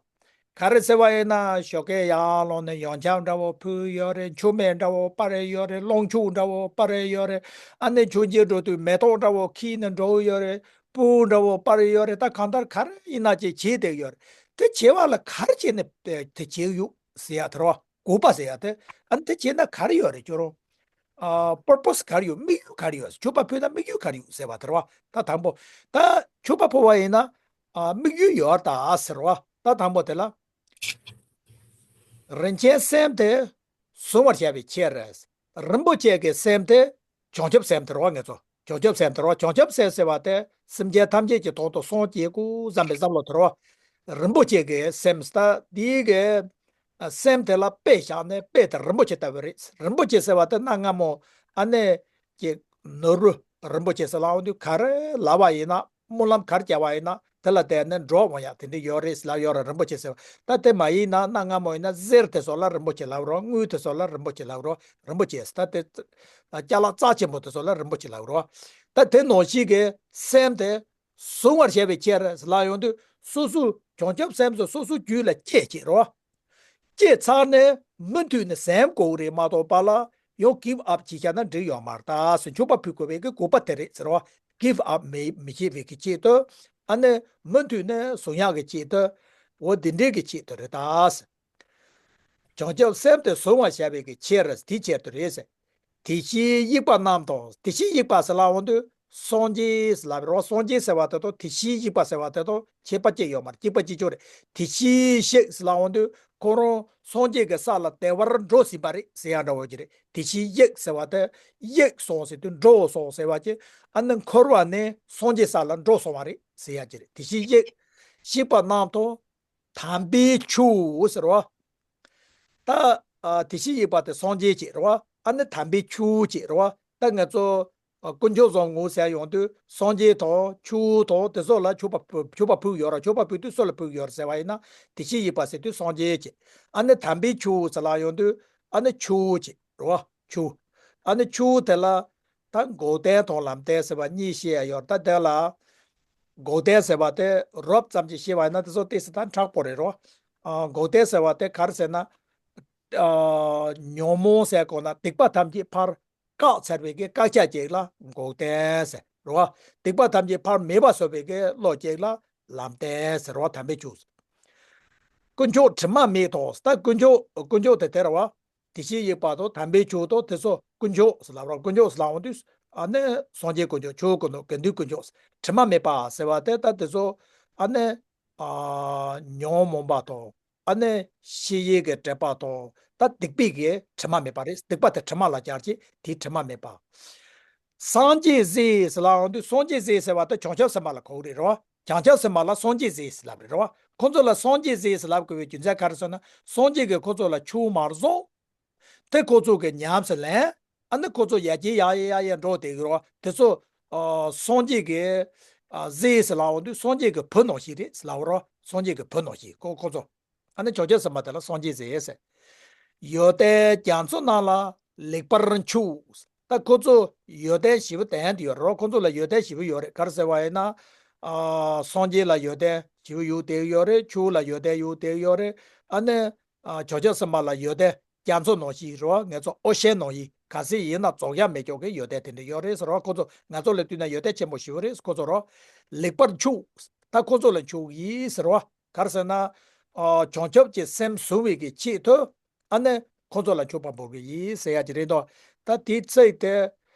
ག་རེ་ཟེར་བ་ཡིན་ན་ཞོགས་ཀས་ཡར་ལངས་ནས་ཡང་འཁྱག་འདྲ་བོ་ཕུར་ཡོད་རེད། མཆོད་མེ་འདྲ་བོ་སྤར་ཡོད་རེད། གླང་ཆུ་འདྲ་བོ་སྤར་ཡོད་རེད། ཨ་ནི་མཆོད་མཇལ་འགྲོ་དུས་མེ་ཏོག་འདྲ་བོ་འཁྱེར་ནས་འགྲོ་ཡོད་རེད། སྤོས་འདྲ་བོ་སྤར་ཡོད་རེད། ད་གང་ལྟར་ག་རེ་ཡིན་ན་ཅིག་བྱེད་བསྡད་ཡོད་རེད། དེ་བྱེད་པ་ལ་ག་རེ་བྱས་ནས་དེ་བྱེད་ཡོད་ཟེར་ཡ་དེ་རེད་བ། དགོས་པ་ཟེར་ཡ་དེ། ཨ་ནི་དེ་བྱས་ན་ག་རེ་ཡོད་རེད་ཁྱོད་རང་། ཨ་པར་པོ་སི་ག་རེ་ཡོད། དམིགས་ཡུལ་ག་རེ་ཡོད། འཁྱུག་པ་ཕུར་ན་དམིགས་ཡུལ་ག་རེ་ཡོད་ཟེར་བ་དེ་རེད་བ། ད་དང་པོ། ད་འཁྱུག་པ་ཕུར་བ་ཡིན་ན་ཨ་དམིགས་ཡུལ་ཡོད་ད་ཟེར་བ། ད་དང་པོ་དེ་ལ། རིན་ཆེན་སེམས་དེ་གཟུང་བར་བྱ་བའི་ཕྱིར། རིན་པོ་ཆེ་གི་སེམས་དེ་བྱང་ཆུབ་སེམས་དེ་རེད་བ་ང་ཚོ། བྱང་ཆུབ་སེམས་དེ་རེད་བ། བྱང་ཆུབ་སེམས་ཟེར་བ་དེ་སེམས་ཅན་ཐམས་ཅད་ཀྱི་དོན་དུ་སངས་རྒྱས་དགོས་བསམ་པའི་བསམ་བློ་དེ་རེད་བ། རིན་པོ་ཆེ་གི་སེམས་ད་དེའི་གི་སེམས་དེ་ལ་དཔེ་བཞག་ནས་དཔེ་དེ་རིན་པོ་ཆེ་ལྟ་བུ་རེད། རིན་པོ་ཆེ་ཟེར་བ་དེ་གནའ་སྔ་མོ་ཨ་ནེ་ཀྱི་ནོར་བུ་རིན་པོ་ཆེ་ཟེར་ལབ་ཡོང་དུས་ག་རེ་ལབ་པ་ཡིན་ན། སྨོན་ལམ་ག་རེ་བརྒྱབ་པ་ཡིན་ན་དེ་ལ་བརྟེན་ནས་འགྲོ་འོང་ཡག་དེ་འདྲ་ཡོད་རེད་ལབ་ཡོད་རེད། རིན་པོ་ཆེ་ཟེར་བ་ད་དེ་མ་ཡིན་ན། གནའ་སྔ་མོ་ཡིན་ན་གསེར་དེ་ཚོ་ལ་རིན་པོ་ཆེ་ལབ་རོགས། དངུལ་དེ་ཚོ་ལ་རིན་པོ་ཆེ་ལབ་རོགས། རིན་པོ་ཆེ་ད་དེ་ཅ་ལག་རྩ་ཆེན་པོ་དེ་ཚོ་ལ་རིན་པོ་ཆེ་ལབ་རོགས། ད་དེ་ནང་བཞིན་གྱི་སེམས་དེ་གཟུང་བར་བྱ་བའི་ཕྱིར་ལབ་ཡོང་དུས་སོ་སོའི་བྱང་ཆུབ་སེམས་སོ་སོ་སོའི་རྒྱུད་ལ་སྐྱེས་བྱེད་རོགས། སྐྱེས་ཚར་ནས་མུ་མཐུད་ནས་ཟིན་དགོས་རེད་མ་གཏོགས་པ་ལ་ཡང་གིབ་ཨབ་བྱས་བཞག་ན་འགྲིག་ཡོད་མ་རེད་ད་ཟེར། འཁྱུག་པ་ཕུར་དགོས་པའི་གི་དགོས་པ་དེ་རེད་ཟེར་བ། གིབ་ཨབ་མི་མི་བྱེད་པའི་གི་ཆེད་དུ། ཨ་ནི་མུ་མཐུད་ནས་གཟུང་ཡག་གི་ཆེད་དུ། འོ་འདི་འདྲའི་གི་ཆེད་དུ་རེད་ད་ཟེར། བྱང་ཆུབ་སེམས་དེ་གཟུང་བར་བྱ་བའི་གི་ཕྱིར་དེའི་ཆེད་དུ་རེད་ཟེར། དེ་བཞིན་གཤེགས་པ་རྣམས་དང་། དེ་བཞིན་གཤེགས་པ་ཟེར་ལབ་ཡོང་དུས་སངས་རྒྱས་ཟེར་ལབ་རོགས། སངས་རྒྱས་ཟེར་བ་དེ་དང་དེ་བཞིན་གཤེགས་པ་ཟེར་བ་དེ་དང་ཁྱད་པར་ཅི་ཡོད་མ་རེད། གཅིག་པ་གཅིག་རྐྱང་རེད། དེ་བཞིན་གཤེགས་ཟེར་ལབ་ཡོང་དུས་ཁོ་རང་སངས་རྒྱས་ཀྱི་ས་ལ་བདེ་བར་འགྲོ་ཟིན་པ་རེད་ཟེར་ཡ་འདྲ་བོ་ཅིག་རེད། དེ་བཞིན་གཤེགས་ཟེར་བ་དེ་གཤེགས་སོང་ཟེར་དུས་འགྲོ་སོང་ཟེར་བ་ཅིག་ཨ་ནི་འཁོར་བ་ནས་སངས་རྒྱས་ས་ལ་འགྲོ་སོང་བ་རེད་ཟེར་ཡ་ཅིག་རེད། དེ་བཞིན་གཤེགས་གཤེགས་པ་རྣམས་དང་། དམ་པའི་ཆོས་ཟེར་བ། ད་ཨ་དེ་བཞིན་གཤེགས་པ་དེ་སངས་རྒྱས་ཅིག་རེད་བ། ཨ་ནི་དམ་པའི་ཆོས་ཅིག་རེད་བ། ད་ང་ཚོ་ཨ་དཀོན་མཆོག་གསུམ་ངོ་ཟེར་ཡོང་དུས་སངས་རྒྱས་དང་ཆོས་དང་དེ་ཚོ་ལ་འཁྱུག་པ་ཕུར་འཁྱུག་པ་ཕུར་ཡོད་ར། འཁྱུག་པ་ཕུར་དུས་སུ་ལ་ཕུར་ཡོད་ར་ཟེར་བ་ཡིན་ན་དེ་བཞིན་གཤེགས་པ་ཟེར་དུས་སངས་རྒྱས་ཅིག་ཨ་ནི་དམ་པའི་ཆོས་ཟེར་ལབ་ཡོང་དུས་ཨ་ནི་ཆོས་ཅིག་རེད་བ། ཆོས། ཨ་ནི་ཆོས་དེ་ལ་ད་འགོག་བདེན་དང་ལམ་བདེན་ཟེར་བ་གཉིས་བཤད་ཡ་ཡོད་རེད། ད་དེ་ལ་འགོག་བདེན་ཟེར་བ་དེ་རོབ་ཙམ་ཅིག་བཤད་པ་ཡིན་ན་དེ་ཚོ་ཏོག་ཙམ་ད་མཁྲེགས་པོ་རེད་རོ། ཨ་འགོག་བདེན་ཟེར་བ་དེ་ག་རེ་ཟེར་ན། ཨ་ཉོན་མོངས་ཟེར་གོ་ན་སྡིག་པ་ཐམས་ཅད་ཕར་བཀག་ཚར་བའི་གི་བཀག་ཆ་ཅིག་ལ་འགོག་བདེན་ཟེར་རོ། སྡིག་པ་ཐམས་ཅད་ཕར་མེད་པ་བཟོ་བའི་གི་བློ་ཅིག་ལ་ལམ་བདེན་ཟེར་རོ། དམ་པའི་ཆོས། དཀོན་མཆོག་དྲི་མ་མེད་དོ། ད་དཀོན་མཆོག་དཀོན་མཆོག་དེ་དེ་རེད་བ། དེ་བཞིན་གཤེགས་པ་དང་དམ་པའི་ཆོས་དང་དེ་ཚོ་དཀོན་མཆོག་ཟེར་ལབ་རོགས། དཀོན་མཆོག་ཟེར་ལབ་འོང་དུས་ཨ་ནི་སངས་རྒྱས་དཀོན་མཆོག་ཆོས་དཀོན་མཆོག་དགེ་འདུན་དཀོན་མཆོག་དྲི་མ་མེད་པ་ཟེར་བ་དེ་ད་དེ་ཚོ་ཨ་ནི་ཨ་ཉོན་མོངས་པ་དང་ཨ་ནི་ཤེས་ཡོན་གྱི་དྲེགས་པ་དང་ད་སྡིག་པའི་གི་དྲི་མ་མེད་པ་རེད། སྡིག་པ་དེ་དྲི་མ་ལ་སྦྱར་གྱི་དེའི་དྲི་མ་མེད་པ། སངས་རྒྱས་ཟེར་ཟེར་ལབ་འོང་དུས་སངས་རྒྱས་ཟེར་ཟེར་བ་དེ་བྱང་ཆུབ་སེམས་དཔའ་ལ་གོ་གི་རེད་རོ། བྱང་ཆུབ་སེམས་དཔའ་ལ་སངས་རྒྱས་ཟེར་ཟེར་ལབ་རེད་རོ། ཁོ་ཚོ་ལ་སངས་རྒྱས་ཟེར་ཟེར་ལབ་དགོས་པའི་རྒྱུ་མཚན་ག་རེ་ཟེར་ན་སངས་རྒྱས་ཀྱིས་ཁོ་ཚོ་ལ་ཆོས་མར་གསུངས། དེ་ཁོ་ཚོ་གིས་ཉམས་སུ་ལེན། ཨ་ནི་ཁོ་ཚོ་ཡར་རྒྱས་ཡར་ཡར་ཡར་འགྲོ་བསྡད་ཀྱི་རོ། དེ་ཚོ་ཨ་སངས་རྒྱས་ཀྱི་ཨ་ཟེར་ཟེར་ལབ་འོང་དུས་སངས་རྒྱས་ཀྱི་བུ་ནང་བཞིན་རེད་ཟེར་ལབ་རོ། སངས་རྒྱས་ཀྱི་བུ་ནང་བཞིན་ཁོ་ཁོ་ཚོ། ཨ་ནི་བྱང་ཆུབ་སེམས་དཔའ་དེ་ལ་སངས་རྒྱས་ཟེར་ཟེར། ཡོན་ཏན་རྒྱ་མཚོ་རྣམས་ལ་ལེགས་པར་འཁྱུག་ད་ཁོ་ཚོ་ཡོན་ཏན་ཞེ་པོ་ལྡན་དེ་ཡོད་རེད་རོ། ཁོ་ཚོ་ལ་ཡོན་ཏན་ཞེ་པོ་ཡོད་རེད། ག་རེ་ཟེར་བ་ཡིན་ན། ཨ་སངས་རྒྱས་ལ་ཡོན་ཏན་ཞེ་པོ་ཡོད་དེ་ཡོད་རེད། ཆོས་ལ་ཡོན་ཏན་ཡོད་དེ་ཡོད་རེད། ཨ་ནི་ཨ་བྱང་ཆུབ་སེམས་དཔའ་ལ་ཡོན་ཏན་རྒྱ་མཚོ་ནང་བཞིན་རེད་བ། ངེད་ཚོ་ཨོ་ཤན་ནང་བཞིན་ག་ཚོད་ཡིན་ན་རྫོགས་ཡ་མེད་ཀྱོག་གི་ཡོན་ཏན་དེ་འདྲ་ཡོད་རེད་ཟེར་བ། ཁོ་ཚོ་ང་ཚོ་ལ་བསྟུན་ན་ཡོན་ཏན་ཆེན་པོ་ཞེ་པོ་རེད་ཁོ་ཚོ་རོ། ལེགས་པར་འཁྱུག་ད་ཁོ་ཚོ་ལ་འཁྱུག་ཡིན་ཟེར་བ། ག་རེ་ཟེར་ན། ཨ་བྱང་ཆུབ་ཀྱི་སེམས་བཟུང་བའི་གི་ཆེད་དུ་ཨ་ནི་ཁོ་ཚོ་ལ་འཁྱུག་པ་འབུལ་གི་ཡིན་ཟེར་ཡ་ཅིག་རེད་དོ། ད་དེའི་ཚིག་དེ་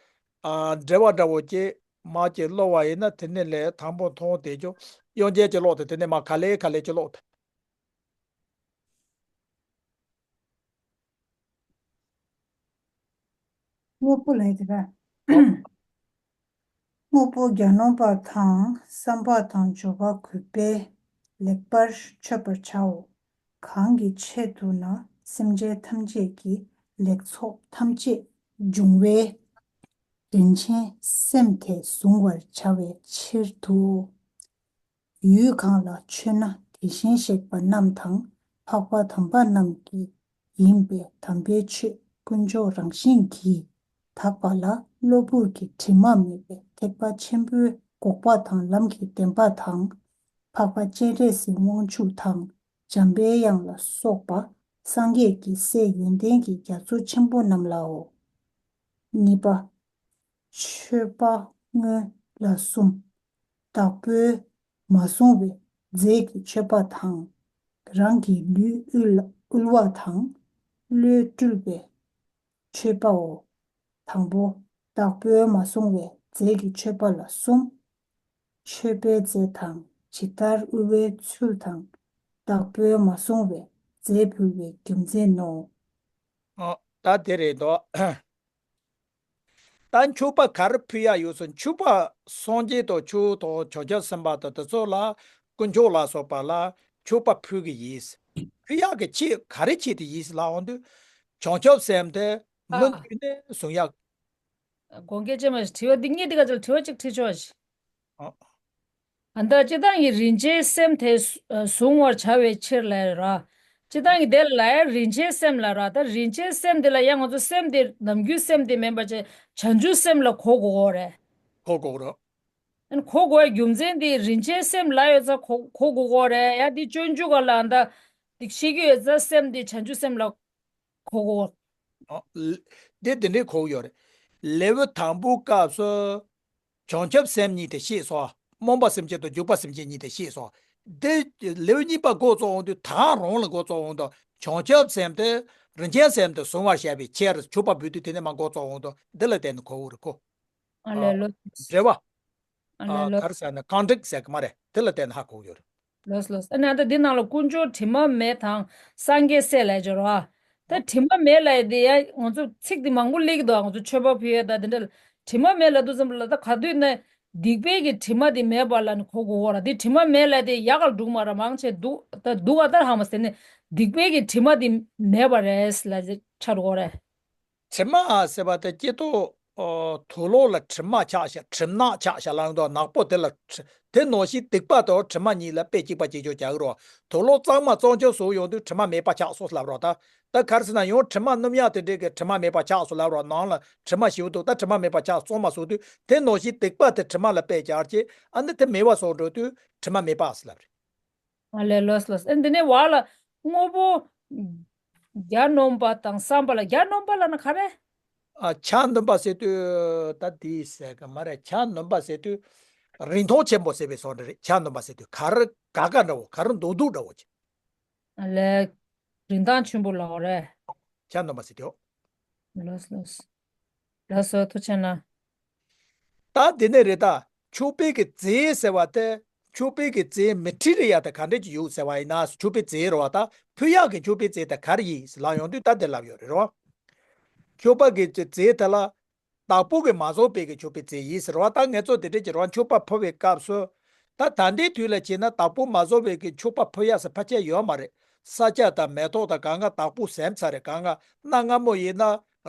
ཨ་འགྲེལ་བ་འདྲ་བོ་ཅིག་མ་ཅིག་ཀློག་པ་ཡིན་ན་དེ་ནས་ལས་དང་པོ་མཐོང་བསྡད་ཀྱང་དབྱངས་ཅན་གྱིས་ཀློག་དེ་དེ་ནས་མ་ག་ལེ་ག་ལེ་ཅིག་ཀློག་དེ། དངོས་པོ་ལས་དེ་ག་དངོས་པོ་གྱ་ནོམ་པ་དང་བསམ་པ་དང་འབྱོར་པ་གུས་པས་ལེགས་པར་མཆོད་པར་བྱའོ། གང་གི་ཆེད་དུ་ན་སེམས་ཅན་ཐམས་ཅད་ཀྱི་ལེགས་ཚོགས་ཐམས་ཅད་འབྱུང་བའི་རིན་ཆེན་སེམས་དེ་གཟུང་བར་བྱ་བའི་ཕྱིར་དུ། ཡུལ་གང་ལ་མཆོད་ན་དེ་བཞིན་གཤེགས་པ་རྣམས་དང་འཕགས་པ་དམ་པ་རྣམས་ཀྱི་ཡིན་པས་དམ་པའི་ཆོས་དཀོན་མཆོག་རང་བཞིན་གྱིས་དག་པ་ལ་གློ་བུར་གྱི་དྲི་མ་མེད་པའི་ཐེག་པ་ཆེན་པོའི་འགོག་པ་དང་ལམ་གྱི་བདེན་པ་དང་། འཕགས་པ་སྤྱན་རས་གཟིགས་དབང་ཕྱུག་དང་འཇམ་པའི་དབྱངས་ལ་སོགས་པ་སངས་རྒྱས་ཀྱི་སྲས་ཡོན་ཏན་གྱི་རྒྱ་མཚོ་ཆེན་པོ་རྣམས་ལའོ། གཉིས་པ། མཆོད་པ་སྔོན་ལ་གསུམ། བདག་པོས་མ་བཟུང་བའི་རྫས་ཀྱི་མཆོད་པ་དང་། རང་གི་ལུས་དབུལ་དབུལ་བ་དང་བློས་སྤྲུལ་པའི་མཆོད་པའོ། དང་པོ། བདག་པོས་མ་བཟུང་བའི་རྫས་ཀྱི་མཆོད་པ་ལ་གསུམ། མཆོད་པའི་རྫས་དང་ཇི་ལྟར་དབུལ་བའི་ཚུལ་དང་། བདག་པོས་མ་བཟུང་བའི་རྫས་ཕུལ་བའི་རྒྱུ་མཚན་ནོ། ཨོ། ད་དེ་རེད་དོ། ད་མཆོད་པ་ག་རེ་ཕུལ་ཡག་ཡོད་ཟེར། མཆོད་པ་སངས་རྒྱས་དང་ཆོས་དང་བྱང་ཆུབ་སེམས་དཔའ་དང་དེ་ཚོ་ལ་དཀོན་མཆོག་ལ་སོགས་པ་ལ་མཆོད་པ་ཕུལ་གི་ཡིན། ཕུལ་ཡག་གི་ཆེད་ག་རེ་ཆེད་དུ་ཡིན་ལབ་འོང་དུས། བྱང་ཆུབ་སེམས་དེ་མུ་ཨ། མཐུད་ནས་བཟུང་ཡག་དགོངས་འགལ་ཅན་མ་ཞིག་དྲི་བ་འདི་གཉིས་འདི་ག་ཚོད་དྲི་བ་གཅིག་དྲི་ཆོག་ཞིག་ཨ། ཨ་ད་སྤྱིར་བཏང་གི་རིན་ཆེན་སེམས་དེ་བཟུང་བར་བྱ་བའི་ཕྱིར་ལ་ར། སྤྱིར་བཏང་གི་དེ་ལ་ཡང་རིན་ཆེན་སེམས་ལ་ར། ད་རིན་ཆེན་སེམས་དེ་ལ་ཡང་ང་ཚོ་སེམས་དེ་ནམ་རྒྱུན་སེམས་དེ་མིན་པ་བྱས་བྱང་ཆུབ་སེམས་ལ་གོ་དགོས་རེད། གོ་དགོས་རེད། ཨ་ནི་གོ་དགོས་རྒྱུ་མཚན་དེ་རིན་ཆེན་སེམས་ལ་ཡོད་ཙང་གོ་གོ་དགོས་རེད། ཡང་དེ་སྤྱོད་འཇུག་ག་ལ་ད་དེ་ཤེས་ཀྱི་ཡོད་ཙང་སེམས་དེ་བྱང་ཆུབ་སེམས་ལ་གོ་དགོས། ཨ། དེ་དེ་འདྲའི་གོ་ཡོད་རེད། ལེའུ་དང་པོའི་སྐབས་སུ་བྱང་ཆུབ་སེམས་གཉིས་དེ་བཤད་སོང་། སྨོན་པ་སེམས་བསྐྱེད་དང་འཇུག་པ་སེམས་བསྐྱེད་གཉིས་དེ་བཤད་སོང་། དེ་ལེའུ་གཉིས་པ་འགོ་བཙུགས་འོང་དུས་ད་ག་རང་ལ་འགོ་བཙུགས་འོང་དུས། བྱང་ཆུབ་སེམས་དེ་རིན་ཆེན་སེམས་དེ་གཟུང་བར་བྱ་བའི་ཕྱིར་མཆོད་པ་འབུལ་དུས་དེ་ནས་མར་འགོ་བཙུགས་འོང་དུས་འདི་ལ་བརྟེན་ནས་གོ་དགོས་རེད་ཁོ། ཨ་ལས། ཨ། ལོ། འགྲེལ་བ། ཨ་ལས། ཨ། ལོ། ག་རེ་ཟེར་ན་གང་འགྲིག་ཟེར་གི་མ་རེད། དེ་ལ་བརྟེན་ནས་ཧ་གོ་གི་ཡོད་རེད། ལོས་ལོས། ཨ་ནི་ད་འདི་ནང་ལ་དཀོན་མཆོག་དྲི་མ་མེད་དང་སངས་རྒྱས་སྲས་ལབ་ཀྱི་ཡོད་རེད་བ། ད་དྲི་མ་མེད་ལབ་ཡ་དེ་ཡ་ང་ཚོ་ཚིག་འདི་མང་པོ་སླེབས་ཀྱི་འདུག་ང་ཚོ་མཆོད་པ་ཕུལ་ཡ་ད་དེ་འདྲ་ལ་དྲི་མ་མེད་ལབ་དུས་ཙམ་པ་ལ་ད་ག་དུས་ནས་སྡིག་པའི་གི་དྲི་མ་དེ་མེད་པ་ལ་ནི་གོ་དགོས་བ་ར། དེ་དྲི་མ་མེད་ལབ་དེ་ཡག་ག་ལ་འགྲུག་མ་ར། མང་ཆེ་སྡུག་ད་སྡུག་ག་ལྟར་ཧ་མ་ཟེར་ནས་སྡིག་པའི་གི་དྲི་མ་དེ་མེད་པ་རེད་ལབ་ཆགས་འགྲོ་གི་རེད། དྲི་མ་ཟེར་བ་དེ་སྐྱེ་ཏོ། ཨོ། དུག་ལོག་ལ་དྲི་མ་ཆགས་ཤག་དྲི་མ་ཆགས་ཤག་ལབ་འདུག་ནག་པོ་དེ་ལ་དྲི། དེ་ནང་བཞིན་སྡིག་པ་དང་དྲི་མ་གཉིས་ལ་དཔེ་གཅིག་པ་གཅིག་རྐྱང་རྒྱག་གི་རེད། དུག་ལོག་གཙང་མ་གཙང་ཆུ་བཟོ་ཡོང་དུས་དྲི་མ་མེད་པ་ཆགས་སོང་ལབ་རེད་ད། ད་ག་རེ་ཟེར་ན་ཡང་དྲི་མ་སྣུམ་ཡག་དེ་འདྲས་ཀྱི་དྲི་མ་མེད་པ་ཆགས་སོང་ལབ་རེད། ནང་ལ་དྲི་མ་ཞེ་པོ་འདུག་ད་དྲི་མ་མེད་པ་ཆགས་གཙང་མ་བཟོ་དུས་དེ་ནང་བཞིན་སྡིག་པ་དེ་དྲི་མ་ལ་དཔེ་སྦྱར་གྱི། ཨ་ནི་དེ་མེད་པ་བཟོ་འགྲོ་དུས་དྲི་མ་མེད་པ་ཟེར་ལབ་རེད། ཨ་ལས། ལོས་ལོས། ཨེ་འདི་ནས་བར་ལ་དངོས་པོ་གྱ་ནོམ་པ་དང་བསམ་པ་ལ། གྱ་ནོམ་པ་ལབ་ན་ག་རེ། ཨ། གྱ་ནོམ་པ་ཟེར་དུས་ད་འདི་ཟེར་གི་མ་རེད། གྱ་ནོམ་པ་ཟེར་དུས་རིན་ཐང་ཆེན་པོ་ཟེར་བའི་བཟོ་འདྲ་རེད། གྱ་ནོམ་པ་ཟེར་དུས་ག་རེ་དགའ་དགའ་འདྲ་བོ། ག་རེ་མདོག་མདོག་འདྲ་བོ་ཅིག་ཨ་ལས། རིན་ཐང་ཆེན་པོ་ལབ་རེད། གྱ་ནོམ་པ་ཟེར་དུས། ལོས་ལོས། ལགས་སོ། ཐུགས་རྗེ་གནང་། ད་དེ་ནས་རེད་ད། མཆོད་པའི་གི་རྫས་ཟེར་བ་དེ། མཆོད་པའི་གི་རྫས་མི་ཁྲི་རེ་ཡ་དེ་ག་འདྲས་ཀྱི་ཡོད་ཟེར་བ་ཡིན་ན། མཆོད་པའི་རྫས་རེད་བ་ད། ཕུལ་ཡག་གི་མཆོད་པའི་རྫས་དེ་ག་རེ་ཡིན་ཟེར་ལབ་ཡོང་དུས་ད་དེ་ལབ་ཡོད་རེད་རོ། མཆོད་པ་གི་རྫས་དེ་ལ། བདག་པོ་གིས་མ་བཟུང་བའི་གི་མཆོད་པའི་རྫས་ཡིན་ཟེར་བ་ད། ངེད་ཚོ་དེ་འདྲས་ཀྱི་རོ། མཆོད་པ་ཕུལ་བའི་སྐབས་སུ། ད་ད་ལྟའི་དུས་ལ་བྱས་ན་བདག་པོ་མ་བཟུང་བའི་གི་མཆོད་པ་ཕུལ་ཡག་ཟེར་ཕལ་ཆེར་ཡོད་མ་རེད། ས་ཆ་དང་མེ་ཏོག་དང་གང་ག་བདག་པོ་ཟིན་ཚར་རེད། གང་ག་གནའ་སྔ་མོ་ཡིན་ན།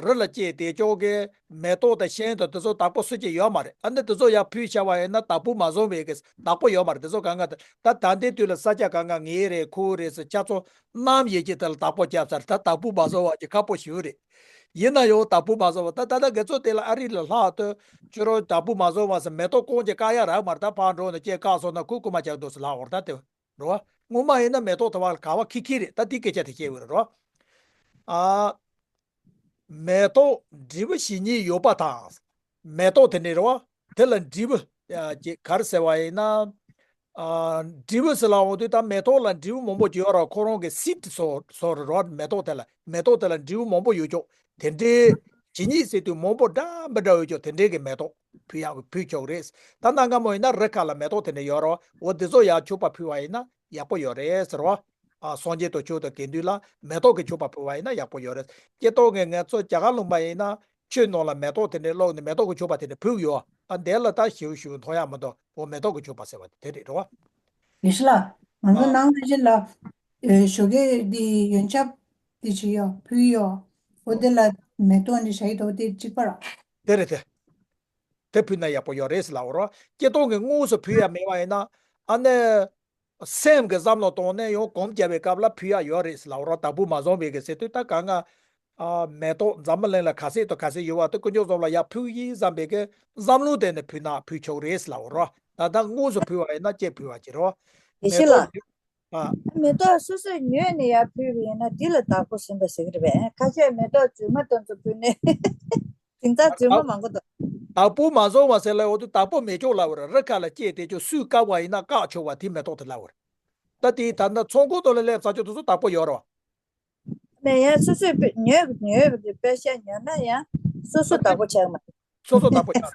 རི་ལ་སྐྱེས་བསྡད་ཅོག་གི་མེ་ཏོག་དང་ཤིང་དང་དེ་ཚོ་བདག་པོ་སུ་གཅིག་ཡོད་མ་རེད། ཨ་ནི་དེ་ཚོ་ཡར་ཕུལ་བྱ་བ་ཡིན་ན་བདག་པོ་མ་བཟུང་བའི་གི་བདག་པོ་ཡོད་མ་རེད། དེ་ཚོ་གང་ག་ད་ད་ལྟའི་དུས་ལ་ས་ཆ་གང་ག་ངའི་རེད། ཁོའི་རེད་ཟེར་ཆ་ཚང་གནམ་ཡས་ཀྱི་དེ་ལ་བདག་པོ་བརྒྱབ་ཚར། ད་བདག་པོ་མ་བཟུང་བ་གི་ཁག་པོ་ཞེ་པོ་རེད། ཡིན་ན་ཡང་བདག་པོ་མ་བཟུང་བ། ད་ད་ལྟ་དགེ་ཚོ་དེ་ལ་ཨ་རི་ལ་ལྷག་ཏུ་ཁྱོད་རང་བདག་པོ་མ་བཟུང་བ་ཟེར་མེ་ཏོག་རྐང་གཅིག་བཀག་ཡ་རག་མ་རེད། ད་ཕར་འགྲོ་ནས་ཁྱེད་བཀག་སོང་ན་ཁོས་རྐུ་མ་རྒྱག་འདུག་ཟེར་ལབ་འོར་ད་དེ། རེད་བ། སྔོན་མ་ཡིན་ན་མེ་ཏོག་དེ་བ་ལ་ག་བ་ཁི་ཁི་རེད། ད་དེ་སྐད་ཆ་དེ་བཤད་འོས་རེད་རོ། ཨ། མེ་ཏོག་འབྲས་བུ་ཞིག་གཉིས་ཡོད་པ་དང་། མེ་ཏོག་དེ་འདྲ་རེད་བ། དེ་ལ་འབྲས་བུ་ཡ་ཅེ་ག་རེ་ཟེར་བ་ཡིན་ན། ཨ། འབྲས་བུ་ཟེར་ལབ་འོང་དུས་ད་མེ་ཏོག་ལ་འབྲས་བུ་མང་པོ་ཅིག་ཡོད་རེད། ཁོ་རང་གི་སིཌ་བཟོ་བཟོ་རེད་རོ། མེ་ཏོག་དེ་ལ་མེ་ཏོག་དེ་ལ་འབྲས་བུ་མང་པོ་ཡོད་ཅོག་དེ་འདྲའི་ཇི་སྙེད་ཟེར་དུས་མང་པོ་འདྲ་མི་འདྲ་ཡོད་ཀྱང་དེ་འདྲའི་གི་མེ་ཏོག་ཕུལ་ཡག་ཕུལ་ཆོག་རེད། ད་གནའ་སྔ་མོ་ཡིན་ན་རི་ཁ་ལ་མེ་ཏོག་དེ་འདྲ་ཡོད་རེད། འོ་དེ་ཚོ་ཡར་མཆོད་པ་ཕུལ་བ་ཡིན་ན་ཡག་པོ་ཡོད་རེད་ཟེར་བ། ཨ། སངས་རྒྱས་དང་ཆོས་དང་དགེ་འདུན་ལ་མེ་ཏོག་གི་མཆོད་པ་ཕུལ་བ་ཡིན་ན་ཡག་པོ་ཡོད་རེད། སྐྱེ་ཐོག་ངས་ངས་ཚོ་རྒྱ་གར་ལུང་པ་ཡིན་ན་ཆོས་ནང་ལ་མེ་ཏོག་དེ་འདྲ་བླུགས་ནས་མེ་ཏོག་གི་མཆོད་པ་དེ་འདྲ་ཕུལ་ཡོད། ཨ། འདི་ལ་ད་ཞིའུ་ཞིའུ་མཐོང་ཡག་མི་འདུག་འོ་མེ་ཏོག་གི་མཆོད་པ་ཟེར་བ་དེ་རེད་རེད་བ། ཡེ་ཤེས་ལགས། ང་ཚོ་ཨ། ནང་ལ་ཅི་ལ། ཨེ། ཞོགས་ཀས་འདི་ཡོན་ཆབ་འདི་ཅིག་ཡོད་ཕུལ་ཡོད། འོ་དེ་ལ་མེ་ཏོག་འདི་བཞག་ཡི་འདུག་དེ་གཅིག་པ་ར། དེ་རེད་དེ། དེ་ཕུལ་ན་ཡག་པོ་ཡོད་རེད་ཟེར་ལབ་རོགས། སྐྱེ་སྟོང་གི་དངོས་སུ་ཕུལ་ཡ་མེད་པ་ཡིན་ན། ཨ་ནི། སེམས་ཀྱི་བསམ་བློ་གཏོང་ནས་ཡང་སྒོམ་རྒྱབ་པའི་སྐབས་ལ་ཕུལ་ཡ་ཡོད་རེད་ཟེར་ལབ་རོགས། བདག་པོ་མ་བཟུང་བའི་གི་ཟེར་དུས་ད་ག་ང་། ཨ། མེ་ཏོག་འཛམ་བུ་གླིང་ལ་ག་ཚད་དང་ག་ཚད་ཡོད་པ་དེ་དཀོན་མཆོག་གསུམ་ལ་ཡར་ཕུལ་གྱི་བསམ་པའི་གི་བསམ་བློ་བཏང་ནས་ཕུལ་ན་ཕུལ་ཆོག་རེད་ཟེར་ལབ་རོགས། ད་ལྟ་དངོས་སུ་ཕུལ་བ་ཡིན་ན་ཅེས་ཕུལ་བ་བྱེད་རོགས། ཡེ་ཤེས་ལགས། མེ་ཏོག་ཨ། མེ་ཏོག་སོ་སོས་ཉོས་ནས་ཡར་ཕུལ་བ་ཡིན་ན་དེ་ལ་བདག་པོ་ཟིན་པ་ཟེར་གྱི་རེད་པས། ཁ་ཤས་མེ་ཏོག་རྫུན་མ་དེ་ཚོ་ཕུལ་ནས་དེང་སང་རྫུན་མ་མང་པོ་འདུག་བདག་པོ་མ་བཟུང་བ་ཟེར་ལབ་འོ་དུ་བདག་པོ་མེད་ཆོག་ལབ་ར། རི་ཁ་ལ་སྐྱེས་དེ་ཆོག་སུས་བཀག་པ་ཡིན་ན་བཀག་ཆོག་པ་དེ་མེ་ཏོག་དེ་ལབ་ར། ད་དེ་ད་ལྟ་ཚོང་ཁང་དུ་ལ་སླེབས་ས་ཆོག་དེ་ཚོ་བདག་པོ་ཡོད་ར། མེད་ཡ། སོ་སོས་དཔེ་ཉོས་ཉོས་པ་དེ་དཔེ་ཤ་ཉོས་ན་ཡང་སོ་སོ་བདག་པོ་ཆགས་མ་རེད། སོ་སོ་བདག་པོ་ཆགས།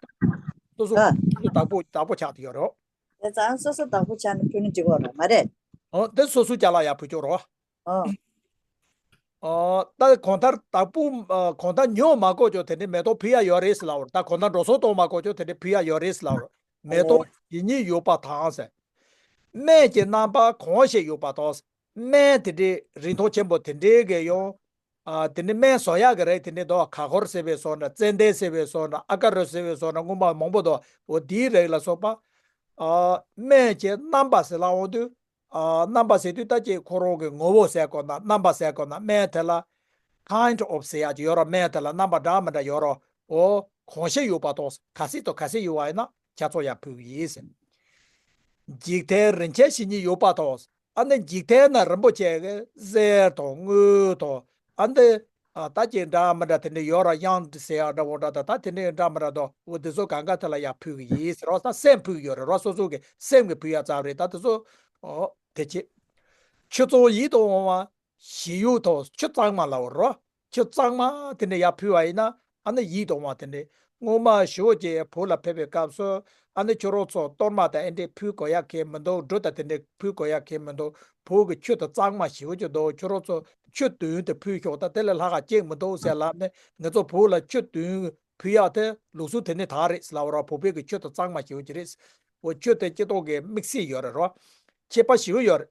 སོ་སོ་ཨ། སོ་སོ་བདག་པོ་བདག་པོ་ཆགས་དེ་ཡོད་རོགས། དེ་ཙང་སོ་སོ་བདག་པོ་ཆགས་ནས་ཕུལ་ན་འགྲིག་གོ་ར་མ་རེད། ཨོ་དེ་སོ་སོ་ཅག་ལ་ཡར་ཕུལ་ཆོག་རོགས། ཨོ། ཨོ་ད་གང་ལྟར་བདག་པོ་ཨ། གང་ལྟར་ཉོ་མ་དགོས་ཆོག་དེ་འདྲའི་མེ་ཏོག་ཕུལ་ཡ་ཡོད་རེད་ཟེར་ལབ་རོགས། ད་གང་ལྟར་འགྲོ་སོང་གཏོང་མ་དགོས་ཆོག་དེ་འདྲའི་ཕུལ་ཡ་ཡོད་རེད་ཟེར་ལབ་རོགས། མེ་ཏོག་ཨོ་ཇི་སྙེད་ཡོད་པ་དང་ཟེར། སྨན་གྱི་རྣམ་པ་གང་ཞིག་ཡོད་པ་དང་། སྨན་དེ་འདྲའི་རིན་ཐང་ཆེན་པོ་དེ་འདྲའི་གི་ཡང་། ཨ། དེ་ནི་སྨན་བཟོ་ཡག་གི་རིགས་དེ་འདྲའི་འདུག་ག་ཧོར་ཟེར་བའི་བཟོ་འདྲ། ཙན་དན་ཟེར་བའི་བཟོ་འདྲ། ཨ་ཀ་རུ་ཟེར་བའི་བཟོ་འདྲ། སྔོན་མ་མང་པོ་འདུག་འོ་དེའི་རིགས་ལ་སོགས་པ། ཨ། སྨན་གྱི་རྣམ་པ་ཟེར་ལབ་འོང་དུས། ཨ། རྣམ་པ་ཟེར་དུས་ད་ཅིག་ཁོ་རང་གི་ངོ་བོ་ཟེར་དགོས་ན། རྣམ་པ་ཟེར་དགོས་ན། སྨན་དེ་ལ་kind of ཟེར་ཡག་ཅིག་ཡོད་ར། སྨན་དེ་ལ་རྣམ་པ་འདྲ་མི་འདྲ་ཡོད་ར། འོ་གང་ཞིག་ཡོད་པ་དང་། ག་ཚད་དང་ག་ཚད་ཡོད་པ་ཡིན་ན་ཁྱེད་ཚོ་ཡར་ཕུལ་གྱི་ཡིན་ཟེར། འཇིག་རྟེན་རིན་ཆེན་ཇི་སྙེད་ཡོད་པ་དང་། ཨ་ནི་འཇིག་རྟེན་ན་རིན་པོ་ཆེ་གི་གསེར་དང་དངུལ་དང་། ཨ་འདི། ཨ་ད་ཅིག་འདྲ་མི་འདྲ་དེ་འདྲ་ཡོད་ར། གཡང་ཟེར་ཡག་འདྲ་བོ་འདྲ་ད་ད་དེ་འདྲ་འདྲ་མི་འདྲ་དང་། འོ་དེ་ཚོ་གང་ག་དེ་ལ་ཡར་ཕུལ་གྱི་ཡིན་ཟེར་རོགས། ད་སེམས་ཕུལ་གྱི་ཡོད་རེད་རོགས། སོ་སོ་གི་སེམས་ཀྱི་ཕུལ་ཡག་ཙམ་རེད། ད་དེ་ཚོ། ཨོ་དེ་ཅི། ཆུ་གཙང་ཡིད་དུ་འོང་བ། ཞི་གཡོག་དང་ཆུ་གཙང་མ་ལབ་རོགས། ཆུ་གཙང་མ་དེ་འདྲ་ཡར་ཕུལ་བ་ཡིན་ན། ཨ་ནི་ཡིད་དུ་འོང་བ་དེ་འདྲ། སྔོན་མ་ཞི་བ་བྱེད་བོད་ལ་ཕེབས་པའི་སྐབས་སུ། ཨ་ནི་ཁྱོད་རང་ཚོ་གཏོར་མ་དང་ཨེ་འདྲས་ཕུལ་དགོས་ཡག་གང་མི་འདུག་འབྲུ་དང་དེ་འདྲས་ཕུལ་དགོས་ཡག་གང་མི་འདུག་བོད་ཀྱི་ཆུ་དང་གཙང་མ་ཞི་བ་བྱེད་འདུག་ཁྱོད་རང་ཚོ་ཆུ་བདུན་དེ་ཕུལ་ཤོག་ད་དེ་ལས་ལྷག་ག་གཅིག་མི་འདུག་ཟེར་ལབ་ནས། ང་ཚོ་བོད་ལ་ཆུ་བདུན་ཕུལ་ཡག་དེ་ལུགས་སྲོལ་དེ་ནི་དར་རེད་ཟེར་ལབ་རོགས། བོད་པའི་གི་ཆུ་དང་གཙང་མ་ཞི་བ་བྱེད་རེད། འོ་ཆུ་དེ་སྐྱེ་ཐོག་གི་དམིགས་བསལ་ཡོད་རེད་རོགས། ཁྱད་པར་ཞི་བ་ཡོད་རེད།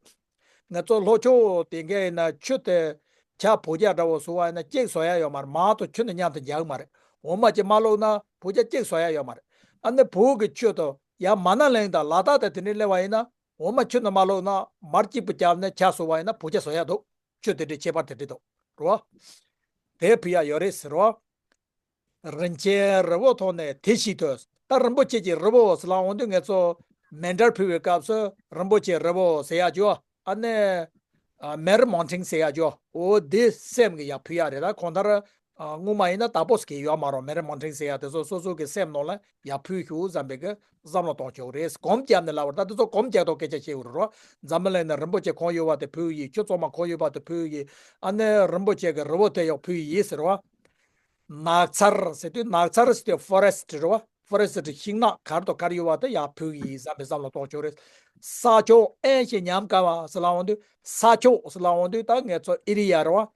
ང་ཚོ་ལྷོ་ཕྱོགས་དེ་གའི་ཡིན་ན་ཆུ་དེ་ཇ་བོད་ཇ་འདྲ་བོ་བཟོ་བ་ཡིན་ན་གཅིག་བཟོ་ཡ་ཡོད་མ་རེད། མར་དང་ཆུ་ནི་མཉམ་དུ་འཇལ་གི་མ་རེད། འོ་མ་གཅིག་མར་བླུགས་ན་བོད་ཇ་གཅིག་བཟོ་ཡ་ཡོད་མ་རེད། ཨ་ནི་བོད་ཀྱི་ཆུ་དང་ཡར་མ་ན་ལིང་དང་ལ་དྭགས་དང་དེ་འདྲའི་སླེབས་པ་ཡིན་ན། འོ་མ་ཆུ་ནང་མར་བླུགས་ན་མར་གཅིག་པུ་བརྒྱབ་ནས་ཇ་བཟོ་བ་ཡིན་ན་བོད་ཇ་བཟོ་ཡ་འདུག་ཆུ་དེ་འདྲའི་ཁྱད་པར་དེ་འདྲ་འདུག་རོ། དེ་ཕུལ་ཡ་ཡོད་རེད་ཟེར་རོ། རིན་ཆེན་རི་བོ་མཐོང་ནས་དེ་བཞིན་དུ། ད་རིན་པོ་ཆེ་གི་རི་བོ་ཟེར་ལབ་འོང་དུས་ང་ཚོ་མཎྜལ་ཕུལ་བའི་སྐབས་སུ་རིན་པོ་ཆེ་རི་བོ་ཟེར་ཡག་ཅིག་ཨ་ནི། ཨ། མེ་རི་མོན་ཊིན་ཟེར་ཡག་ཅིག་འོ་འདི་སེམས་ཀྱི་ཡར་ཕུལ་ཡག་རེད། ད་གང་ལྟར། ཨ། སྔོན་མ་ཡིན་ན་བདག་པོ་ཟེར་གྱི་ཡོད་མ་རེད། མེ་རི་མོན་ཊིན་ཟེར་ཡག་དེ་ཚོ་སོ་སོ་གི་སེམས་ནང་ལ་ཡར་ཕུལ་ཤོག་བསམ་པའི་གི་བསམ་བློ་གཏོང་ཆོག་རེད། སྒོམ་བརྒྱབ་ནས་ལབ་པ་རེད། ད་དེ་ཚོ་སྒོམ་རྒྱག་ཐོག་སྐད་ཆ་བཤད་དགོས་རེད་རོ། འཛམ་བུ་གླིང་ན་རིན་པོ་ཆེ་གང་ཡོད་པ་དེ་ཕུལ་ཡིན། ཆུ་གཙང་མ་གང་ཡོད་པ་དེ་ཕུལ་ཡིན། ཨ་ནི་རིན་པོ་ཆེ་གི་རི་བོ་དེ་ཡང་ཕུལ་ཡིན་ཟེར་བ། ནགས་ཚལ་ཟེར་དུས། ནགས་ཚལ་ཟེར་དུས་ཕོ་རེ་སི་ཊི་རེད་བ། ཕོ་རེ་སི་ཊི་ཤིང་ནགས་ག་རེ་དང་ག་རེ་ཡོད་པ་དེ་ཡར་ཕུལ་ཡིན་བསམ་པའི་བསམ་བློ་གཏོང་ཆོག་རེད། ས་ཕྱོགས་དབེན་ཞིང་ཉམས་དགའ་བ་ཟེར་ལབ་འོང་དུས། ས་ཕྱོགས་ཟེར་ལབ་འོང་དུས་ད་ང་ཚོ་ཨེ་རི་ཡ་རེད་བ།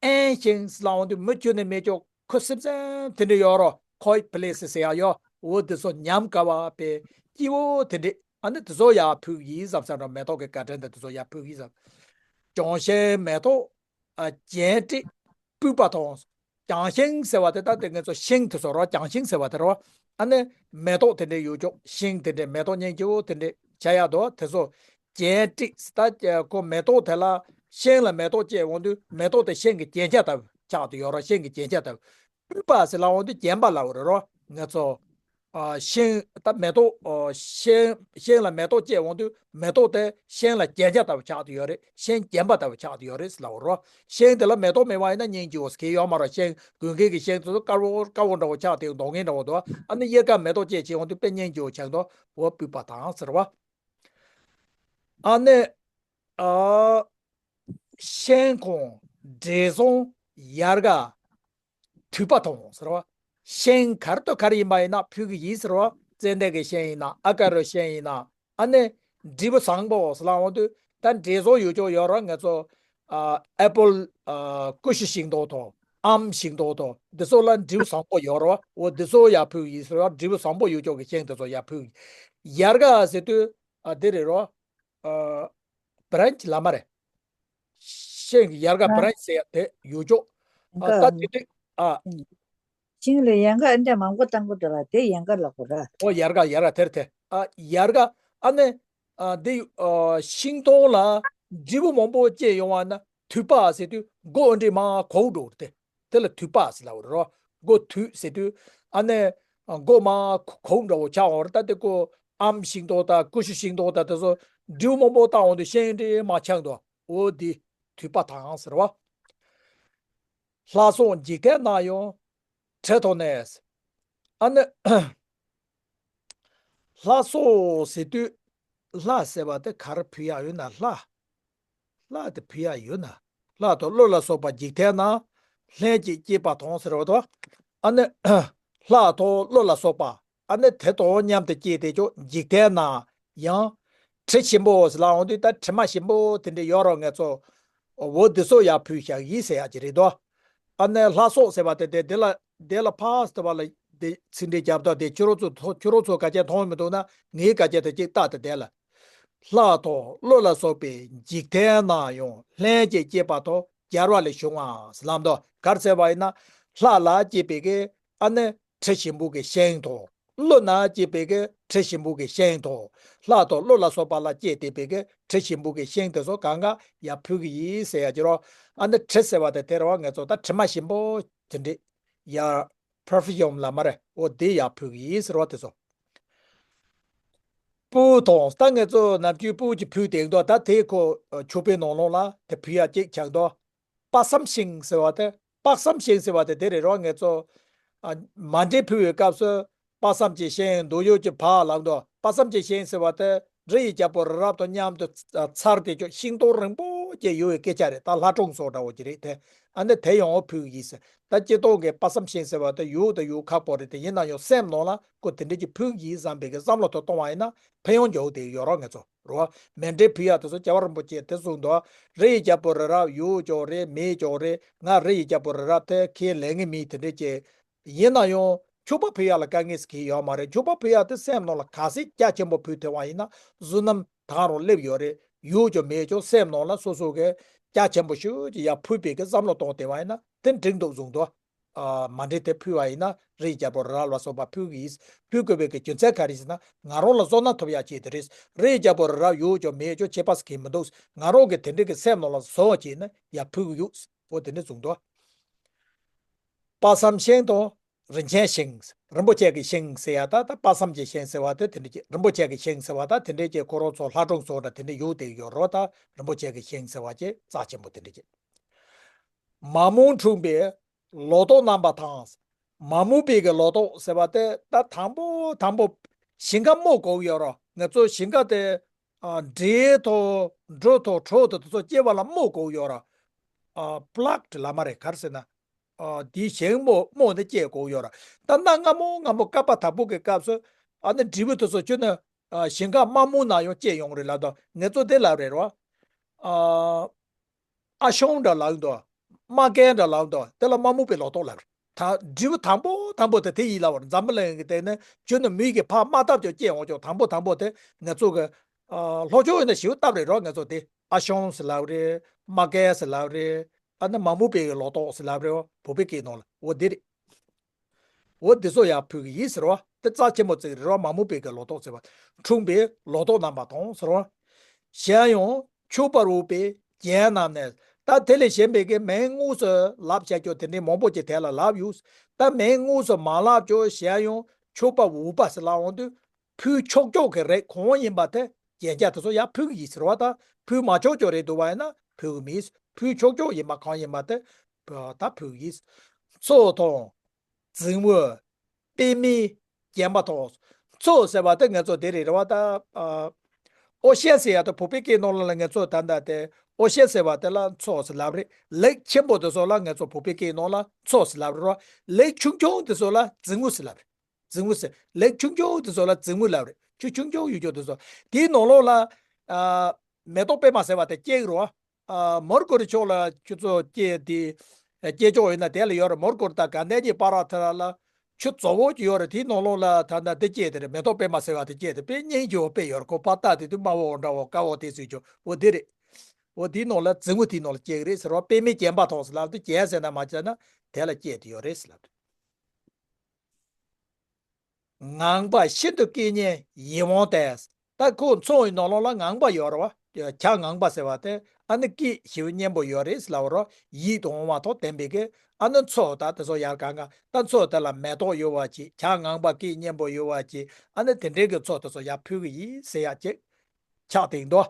དབེན་ཞིང་ཟེར་ལབ་འོང་དུས་མི་ཁྱོན་ནས་མེད་ཅོག་ཁུ་སིམ་སིམ་དེ་འདྲ་ཡོད་རོ། ཁོའེ་ཊི་པི་ལེ་སི་ཟེར་ཡག་ཡོད། འོ་དེ་ཚོ་ཉམས་དགའ་བ་དཔེ་སྐྱིད་པོ་དེ་འདྲ། ཨ་ནི་དེ་ཚོ་ཡར་ཕུལ་ཡིན་བསམ་བསམ་རོ། མེ་ཏོག་གི་དགའ་སྤྲོ་འདི་དེ་ཚོ་ཡར་ཕུལ་ཡིན་བསམ། བྱང་ཤིང་མེ་ཏོག་ཨ། རྒྱན་སྤྲས་སྤུད་པ་དང་། བྱང་ཤིང་ཟེར་བ་དེ་ད་དེ་ང་ཚོ་ཤིང་དེ་ཚོ་རོ། བྱང་ཤིང་ཟེར་བ་དེ་རོ། ཨ་ནི་མེ་ཏོག་དེ་འདྲའི་ཡོད་ཅོག་ཤིང་དེ་འདྲའི་མེ་ཏོག་སྙིང་རྗེ་བོ་དེ་འདྲའི་བྱ་ཡག་དོ་དེ་ཚོ། རྒྱན་སྤྲས་ད་ཁོ་མེ་ཏོག་དེ་ལ་ཤིང་ལ་མེ་ཏོག་སྐྱེས་འོང་དུས་མེ་ཏོག་དེ་ཤིང་གི་རྒྱན་ཆ་ལྟ་བུ་ཆགས་ཏེ་ཡོད་རོ། ཤིང་གི་རྒྱན་ཆ་ལྟ་བུ། སྤུད་པ་ཟེར་ལབ་འོང་དུས་རྒྱན་པ་ལབ་རེད་རོ། ང་ཚོ། ཨ། ཤིང་ད་མེ་ཏོག་ཨ། ཤིང་ཤིང་ལ་མེ་ཏོག་སྐྱེས་འོང་དུས་མེ་ཏོག་དེ་ཤིང་ལ་རྒྱན་ཆ་ལྟ་བུ་ཆགས་ཏེ་ཡོད་རེད། ཤིང་རྒྱན་པ་ལྟ་བུ་ཆགས་ཏེ་ཡོད་རེད་ཟེར་ལབ་རོ། ཤིང་དེ་ལ་མེ་ཏོག་མེད་པ་ཡིན་ན་སྙིང་རྗེ་བོ་ཟེར་གྱི་ཡོད་མ་རེད། ཤིང་དགུན་ཁའི་གི་ཤིང་དེ་ཚོ་དཀར་པོ་དཀར་པོ་འདྲ་བོ་ཆགས་ཏེ་མདོག་ངན་འདྲ་བོ་འདུག་ཨ་ནི་དབྱར་ཁ་མེ་ཏོག་སྐྱེས་བྱས་འོང་དུས་དཔེ་སྙིང་རྗེ་བོ་ཆགས་འདུག་འོ་སྤུད་པ་དང་ཟེར་བ། ཨ་ནི། ཨ། ཤིང་གང་འབྲས་བཟང་ཡལ་ག་དུད་པ་མཐོང་ཟེར་བ། ཤིང་ག་རེ་དང་ག་རེ་ཡིན་པ་ཡིན་ན་ཕུལ་གི་ཡིན་ཟེར་བ། ཙན་དན་གི་ཤིང་ཡིན་ན། ཨ་ཀ་རུ་ཤིང་ཡིན་ན། ཨ་ནི་འབྲས་བུ་བཟང་པོ་ཟེར་ལབ་འོང་དུས་ད་འབྲས་བཟང་ཡོད་ཅོག་ཡོད་ར། ང་ཚོ་ཨ། ཨེ་པལ། ཨ། ཀུ་ཤུ་ཤིང་ཏོག་དང་ཨམ་ཤིང་ཏོག་དང་འདི་ཚོ་ལ་འབྲས་བུ་བཟང་པོ་ཡོད་ར། འོ་འདི་ཚོ་ཡར་ཕུལ་གི་ཡིན་ཟེར་བ། འབྲས་བུ་བཟང་པོ་ཡོད་ཅོག་གི་ཤིང་དེ་ཚོ་ཡར་ཕུལ་གི། ཡལ་ག་ཟེར་དུས་ཨ། འདི་རེད་རོ། ཨ། བྷ་རན་ཆི་ལབ་མ་རེད། ཤིང་གི་ཡལ་ག་ཨ། branch ཟེར་ཡ་དེ་ཡོད་ཅོག་ཡལ་ཨ། ག་ད་དེ་དུས་ཨ། ཤིང་ལ་ཡལ་ག་འདྲ་མང་པོ་བཏང་གི་འདུག་ར། དེ་ཡལ་ག་ལབ་དགོས་ར། ཨོ་ཡལ་ག་ཡལ་ག་དེར་དེ་ཨ་ཡལ་ག་ཨ་ནི་ཨ་འདི་ཨ་ཤིང་སྡོང་ལ་འབྲས་བུ་མང་པོ་སྐྱེས་ཡོང་བ་ན་དུས་པ་ཟེར་དུས་མགོ་འདྲ་མར་གོག་འགྲོ་དེ། དེ་ལ་དུས་པ་ཟེར་ལབ་རེད་རོ། མགོ་དུས་ཟེར་དུས་ཨ་ནི་མགོ་མར་གོག་འདྲ་བོ་ཆགས་འོང་རེད། ད་དེ་ཀོ་ཨམ་ཤིང་ཏོག་དང་ཀུ་ཤུ་ཤིང་ཏོག་དང་དེ་ཚོ་འབྲས་བུ་མང་པོ་བཏང་འོང་དུས་ཤིང་འདྲ་མར་ཆགས་འདུག་འོ་དེ་དུས་པ་དང་ཟེར་བ། ལྷ་སོགས་འཇིག་རྟེན་ན་ཡང་བྲི་དང་ནས། ཨ་ནི་ལྷ་སོགས་ཟེར་དུས་ལྷ་ཟེར་བ་དེ་ག་རེ་ཕུལ་ཡག་ཡོད་ན། ལྷ། ལྷ་དེ་ཕུལ་ཡག་ཡོད་ན། ལྷ་དང་ཀླུ་ལ་སོགས་པ་འཇིག་རྟེན་ན་ལྷན་ཅིག་སྐྱེས་པ་དང་ཟེར་བ་དང་། ཨ་ནི་ལྷ་དང་ཀླུ་ལ་སོགས་པ་ཨ་ནི་དེ་དང་མཉམ་དུ་སྐྱེས་ཏེ་ཀྱང་འཇིག་རྟེན་ན་ཡང་དྲི་ཞིམ་པོ་ཟེར་ལབ་འོང་དུས་ད་དྲི་མ་ཞིམ་པོ་དེ་འདྲ་ཡོད་རོགས་ངེད་ཚོ། འོ་འདི་ཚོ་ཡར་ཕུལ་བཞག་ཡིན་ཟེར་ཡག་ཅིག་རེད་དོ། ཨ་ནི་ལྷ་སོགས་ཟེར་བ་དེ་དེ་དེ་ལ་དེ་ལ་ཕར་ཟེར་བ་ལ་དེ་ཚིག་འགྲེལ་རྒྱབ་དོ། དེ་ཁྱོད་རང་ཚོ་ཐོ་ཁྱོད་རང་ཚོ་ག་ཅན་མཐོང་མི་འདུག་ན་ངའི་ག་ཅན་དེ་གཅིག་བལྟ་དེ་དེ་ལ། ལྷ་དང་ཀླུ་ལ་སོགས་པའི་འཇིག་རྟེན་ན་ཡང་ལྷན་ཅིག་སྐྱེས་པ་དང་སྦྱར་བ་ལས་བྱུང་བ་ཟེར་ལབ་འདུག་ག་རེ་ཟེར་བ་ཡིན་ན་ལྷ་ལ་སྐྱེས་པའི་གི་ཨ་ནི་དྲི་ཞིམ་པོ་གི་ཤིང་དང་། ཀླུ་ན་སྐྱེས་པའི་གི་དྲི་ཞིམ་པོ་གི་ཤིང་དང་། ལྷ་དང་ཀླུ་ལ་སོགས་པ་ལ་སྐྱེས་ཏེ་པའི་གི་དྲི་ཞིམ་པོ་གི་ཤིང་དེ་ཚོ་གང་ག་ཡར་ཕུལ་གི་ཡིན་ཟེར་ཡག་ཅིག་རོ། ཨ་ནི་དྲི་ཟེར་བ་དེ་དེ་རེད་བ། ངེད་ཚོ་ད་དྲི་མ་ཞིམ་པོ་དེ་འདྲ་ཡར་པར་ཕིའུམ་ལབ་མ་རེད། འོ་དེ་ཡར་ཕུལ་གི་ཡིན་ཟེར་བ་དེ་ཚོ། སྤོས་དང་། ད་ངེད་ཚོ་ནམ་རྒྱུན་སྤོས་ཀྱི་ཕུལ་དེ་འདུག་ད་དེ་ཁོ་ཨ་ཕྱུ་པའི་ནང་ལོགས་ལ་དེ་ཕུལ་ཡག་ཅིག་ཆགས་འདུག་དཔག་བསམ་ཤིང་ཟེར་བ་དེ། དཔག་བསམ་ཤིང་ཟེར་བ་དེ་དེ་རེད་རོ། ངེད་ཚོ་ཨ་མཎྜལ་ཕུལ་བའི་སྐབས་སུ་དཔག་བསམ་གྱི་ཤིང་འདོད་ཡོན་གྱི་བག་ལབ་འདུག་དཔག་བསམ་གྱི་ཤིང་ཟེར་བ་དེ་རི་ཡི་རྒྱལ་པོ་རི་རབ་དང་མཉམ་དུ་ཚར་ཏེ་ཀྱང་ཤིང་སྡོང་རིང་པོ་ཅིག་ཡོད་པའི་སྐད་ཆ་རེད། ད་ལྷ་སྒྲུང་སོགས་འདྲ་བོ་ཅིག་རེད་དེ། ཨ་ནི་དེ་ཡང་ཕུལ་གི་ཡིན་ཟེར། ད་སྤྱིར་བཏང་གི་དཔག་བསམ་ཤིང་ཟེར་བ་དེ་ཡོད་དང་ཡོད་ཁག་པོ་རེད་དེ། ཡིན་ན་ཡང་སེམས་ནང་ལ་ཁོ་དེ་འདྲ་ཅིག་ཕུལ་གི་ཡིན་བསམ་པའི་གི་བསམ་བློ་དེ་གཏོང་བ་ཡིན་ན་ཕན་ཡོན་ཡོད་དེ་ཡོད་རོགས་ངེད་ཚོ། རོ། མཎྜལ་ཕུལ་ཡག་དེ་ཚོ་རྒྱལ་བ་རིན་པོ་ཆེ་དེ་གསུངས་འདུག་རི་ཡི་རྒྱལ་པོ་རི་རབ་ཡོད་ཀྱང་རེད་མེད་ཀྱང་རེད། ང་རི་ཡི་རྒྱལ་པོ་རི་རབ་དེ་ཁས་ལེན་གི་མེད་དེ་འདྲ་ཅིག་ཡིན་ན་ཡང་མཆོད་པ་ཕུལ་ཡག་ལ་དཀའ་ངལ་ཟེར་གྱི་ཡོད་མ་རེད། མཆོད་པ་ཕུལ་ཡག་དེ་སེམས་ནང་ལ་གལ་སྲིད་རྒྱ་ཆེན་པོ་ཕུལ་ཐུབ་པ་ཡིན་ན་བསོད་ནམས་ད་རུང་སླེབས་ཡོད་རེད། ཡོད་ཀྱང་མེད་ཀྱང་སེམས་ནང་ལ་སོ་སོ་གི་རྒྱ་ཆེན་པོ་ཞིག་ཅིག་ཡར་ཕུལ་བའི་གི་བསམ་བློ་གཏོང་བསྡད་པ་ཡིན་ན་དེ་འགྲིག་འདུག་གསུངས་འདུག་ཨ། མཎྜལ་དེ་ཕུལ་བ་ཡིན་ན་རི་ཡི་རྒྱལ་པོ་རི་རབ་ལ་སོགས་པ་ཕུལ་གི་ཡིན། ཕུལ་དགོས་པའི་གི་རྒྱུ་མཚན་ག་རེ་ཟེར་ན་ང་རང་ལ་བསོད་ནམས་ཐོབ་ཡག་ཆེད་དུ་རེད། རི་ཡི་རྒྱལ་པོ་རི་རབ་ཡོད་ཀྱང་མེད་ཀྱང་ཁྱད་པར་ཟེར་གྱི་མི་འདུག་ང་རང་གི་དེ་འདྲ་གི་སེམས་ནང་ལ་བཟོ་བྱས་ནས་ཡར་ཕུལ་གི་ཡོད། འོ་དེ་འདྲ་གསུངས་འདུག་དཔག་བསམ་ཤིང་དང་རིན་ཆེན་ཤིང་། རིན་པོ་ཆེ་གི་ཤིང་ཟེར་ཡག་ད་ད་དཔག་བསམ་གྱི་ཤིང་ཟེར་བ་དེ་དེ་འདྲ་ཅིག་རིན་པོ་ཆེ་གི་ཤིང་ཟེར་བ་ད་དེ་འདྲ་ཅིག་ཁོ་རང་ཚོ་ལྷ་སྒྲུང་སོགས་འདྲ་དེ་འདྲ་ཡོད་དེ་ཡོད་རོ། ད་རིན་པོ་ཆེ་གི་ཤིང་ཟེར་བ་ཅིག་རྩ་ཆེན་པོ་དེ་འདྲ་ཅིག་མ་རྨོས་འཁྲུངས་པའི་ལོ་ཏོག་རྣམ་པ་དང་། མ་རྨོས་པའི་གི་ལོ་ཏོག་ཟེར་བ་དེ་ད་དང་པོ་དང་པོ་ཞིང་ཁ་རྨོ་དགོས་ཡོད་རོ། ང་ཚོ་ཞིང་ཁ་དེ་ཨ་འབྲས་དང་འབྲུ་དང་གྲོ་དང་དེ་ཚོ་སྐྱེ་བ་ལ་རྨོ་དགོས་ཡོད་རོ། ཨ་པླཀ་ལབ་མ་རེད། ག་རེ་ཟེར་ན་ཨ་དེའི་ཞིང་རྨོ་རྨོ་ནས་སྐྱེ་དགོས་ཡོད་རོ། ད་གནའ་སྔ་མོ་སྔ་མོ་བསྐལ་པ་དང་པོ་གི་སྐབས་སུ་ཨ་ནི་འབྲས་བུ་དེ་ཚོ་ཁྱོན་ནས་ཨ་ཞིང་ཁ་མ་རྨོས་ན་ཡང་སྐྱེ་ཡོང་རེད་ལབ་དང་ངེད་ཚོ་དེ་ལབ་རེད་རོ། ཨ། ཨ་ཤོང་འདྲ་ལབ་འདུག་རྨ་རྒན་འདྲ་ལབ་འདུག་དེ་ལ་མ་རྨོས་པའི་ལོ་ཏོག་ལབ་རེད། ད་འབྲས་བུ་དང་པོ་དང་པོ་དེ་དེ་ཡིན་ལབ་པ་རེད། འཛམ་བུ་གླིང་གི་སྟེང་ནས་ཁྱོན་ནས་མི་གིས་ཕར་མ་བཏབ་ཀྱང་སྐྱེ་འོང་ཀྱང་དང་པོ་དང་པོ་དེ་ང་ཚོ་གི་ཨ་ལྷོ་ཕྱོགས་ཡིན་ན་ཞེ་པོ་བཏབ་རེད་རོ། ང་ཚོ་དེ་ཨ་ཤོང་ཟེར་ལབ་རེད། རྨ་རྒན་ཟེར་ལབ་རེད། ཨ་ནི་མ་རྨོས་པའི་ལོ་ཏོག་ཟེར་ལབ་རེད། བོད་པའི་སྐད་ནང་ལ་འོ་དེ་རེད། འོ་འདི་ཚོ་ཡང་ཕུལ་གི་ཡིན་ཟེར་བ། དེ་རྩ་ཆེན་པོ་ཅིག་རེད་བ། མ་རྨོས་པའི་གི་ལོ་ཏོག་ཟེར་བ། འཁྲུངས་པའི་ལོ་ཏོག་རྣམ་པ་དང་ཟེར་བ། གཞན་ཡང་མཆོད་པར་འོས་པའི་རྒྱན་རྣམས་ནི། ད་དེ་ལས་གཞན་པའི་གི་མིང་དངོས་སུ་ལབ་བྱ་རྒྱུ་དེ་འདྲའི་མང་པོ་ཅིག་དེ་ལ་ལབ་ཡོད། ད་མིང་དངོས་སུ་མ་ལབ་ཀྱང་གཞན་ཡང་མཆོད་པར་འོས་པ་ཟེར་ལབ་འོང་དུས་ཕུལ་ཆོག་ཆོག་གི་རིགས་གང་ཡིན་པ་དེ་རྒྱན་ཆ་དེ་ཚོ་ཡང་ཕུལ་གི་ཡིན་ཟེར་བ། ད་ཕུལ་མ་ཆོག་ཆོག་རེད་འདུག་བ་ཡིན་ན་ཕུལ་གི་མིན། ཕུལ་ཆོག་ཆོག་ཡིན་པ་གང་ཡིན་པ་དེ་ད་ཕུལ་གི་ཡིན། མཚོ་དང་། རྫིང་བུ། པདྨའི་བརྒྱན་པ་དང་། མཚོ་ཟེར་བ་དེ་ང་ཚོ་དེ་རེད་རེད་བ། ད་ཨ་ཨོ་ཤན་ཟེར་ཡ་དེ་བོད་པའི་སྐད་ནང་ལ་ང་ཚོ་ད་ལྟ་དེ་ཨོ་ཤན་ཟེར་བ་དེ་ལ་མཚོ་ཟེར་ལབ་རེད། ལེགས་ཆེན་པོ་དེ་ཚོ་ལ་ང་ཚོ་བོད་པའི་སྐད་ནང་ལ་མཚོ་ཟེར་ལབ་རེད་རོ། ལེགས་ཆུང་ཆུང་དེ་ཚོ་ལ་རྫིང་བུ་ཟེར་ལབ་རེད། རྫིང་བུ་ཟེར། ལེགས་ཆུང་ཆུང་དེ་ཚོ་ལ་རྫིང་བུ་ལབ་རེད། ཆུ་ཆུང་ཆུང་ཡོད་ཀྱོག་དེ་ཚོ་དེའི་ནང་ལོགས་ལ་ཨ་མེ་ཏོག་པད་མ་ཟེར་བ་དེ་སྐྱེ་གི་རེད་བ། ཨ་མོར་ཀོ་རི་ཕྱོགས་ལ་ཁྱོད་ཚོ་སྐྱེས་དེ་སྐྱེ་ཕྱོགས་ཡིན་ན་དེ་ལ་ཡོད་རེད། མོར་ཀོ་རི་དང་དགའ་ལྡན་གྱི་བར་དེ་ལ་ཆུ་བཙོ་བོ་ཅིག་ཡོད་རེད། དེའི་ནང་ལོགས་ལ་ད་ལྟ་དེ་སྐྱེས་དེ་རེད། མེ་ཏོག་པད་མ་ཟེར་བ་དེ་སྐྱེས་དེ་དཔེ་སྙིང་རྗེ་བོ་དཔེ་ཡོད་རེད། ཁོ་ཕར་ལྟ་དེ་དུས་དམར་བོ་འདྲ་བོ་དཀར་བོ་དེ་ཚོས་ཀྱང་འོ་དེ་རེད། འོ་དེའི་ནང་ལ་རྫིང་བུ་དེའི་ནང་ལ་སྐྱེ་གི་རེད་ཟེར་བ། དཔེ་མེད་སྐྱེ་འབའ་ཐོགས་ཟེར་ལབ་དུས་སྐྱེ་ཟེར་ན་མ་བྱས་ན་དེ་ལ་སྐྱེ་དེ་ཡོད་རེད་ཟེར་ལབ་དུས། ངང་པ་ཤིན་ཏུ་སྐད་སྙན་ཡིད་འོང་སྟེ། ད་ཁོ་མཚོ་ཡི་ནང་ལོགས་ལ་ངང་པ་ཡོད་རེད་བ། བྱ་ངང་པ་ཟེར་བ་དེ་ཨ་ནི་སྐད་ཞེ་པོ་སྙན་པོ་ཡོད་རེད་ཟེར་ལབ་རོ། ཡིད་དུ་འོང་བ་ཐོག་བསྟན་པའི་གི་ཨ་ནི་མཚོ་ད་དེ་ཚོ་ཡར་གང་ག་ད་མཚོ་དེ་ལ་མེ་ཏོག་ཡོད་པ་ཅིག་བྱ་ངང་པ་སྐད་སྙན་པོ་ཡོད་པ་ཅིག་ཨ་ནི་དེ་འདྲའི་གི་མཚོ་དེ་ཚོ་ཡར་ཕུལ་གི་ཡིན་ཟེར་ཡ་ཅིག་ཆགས་དེ་འདུག་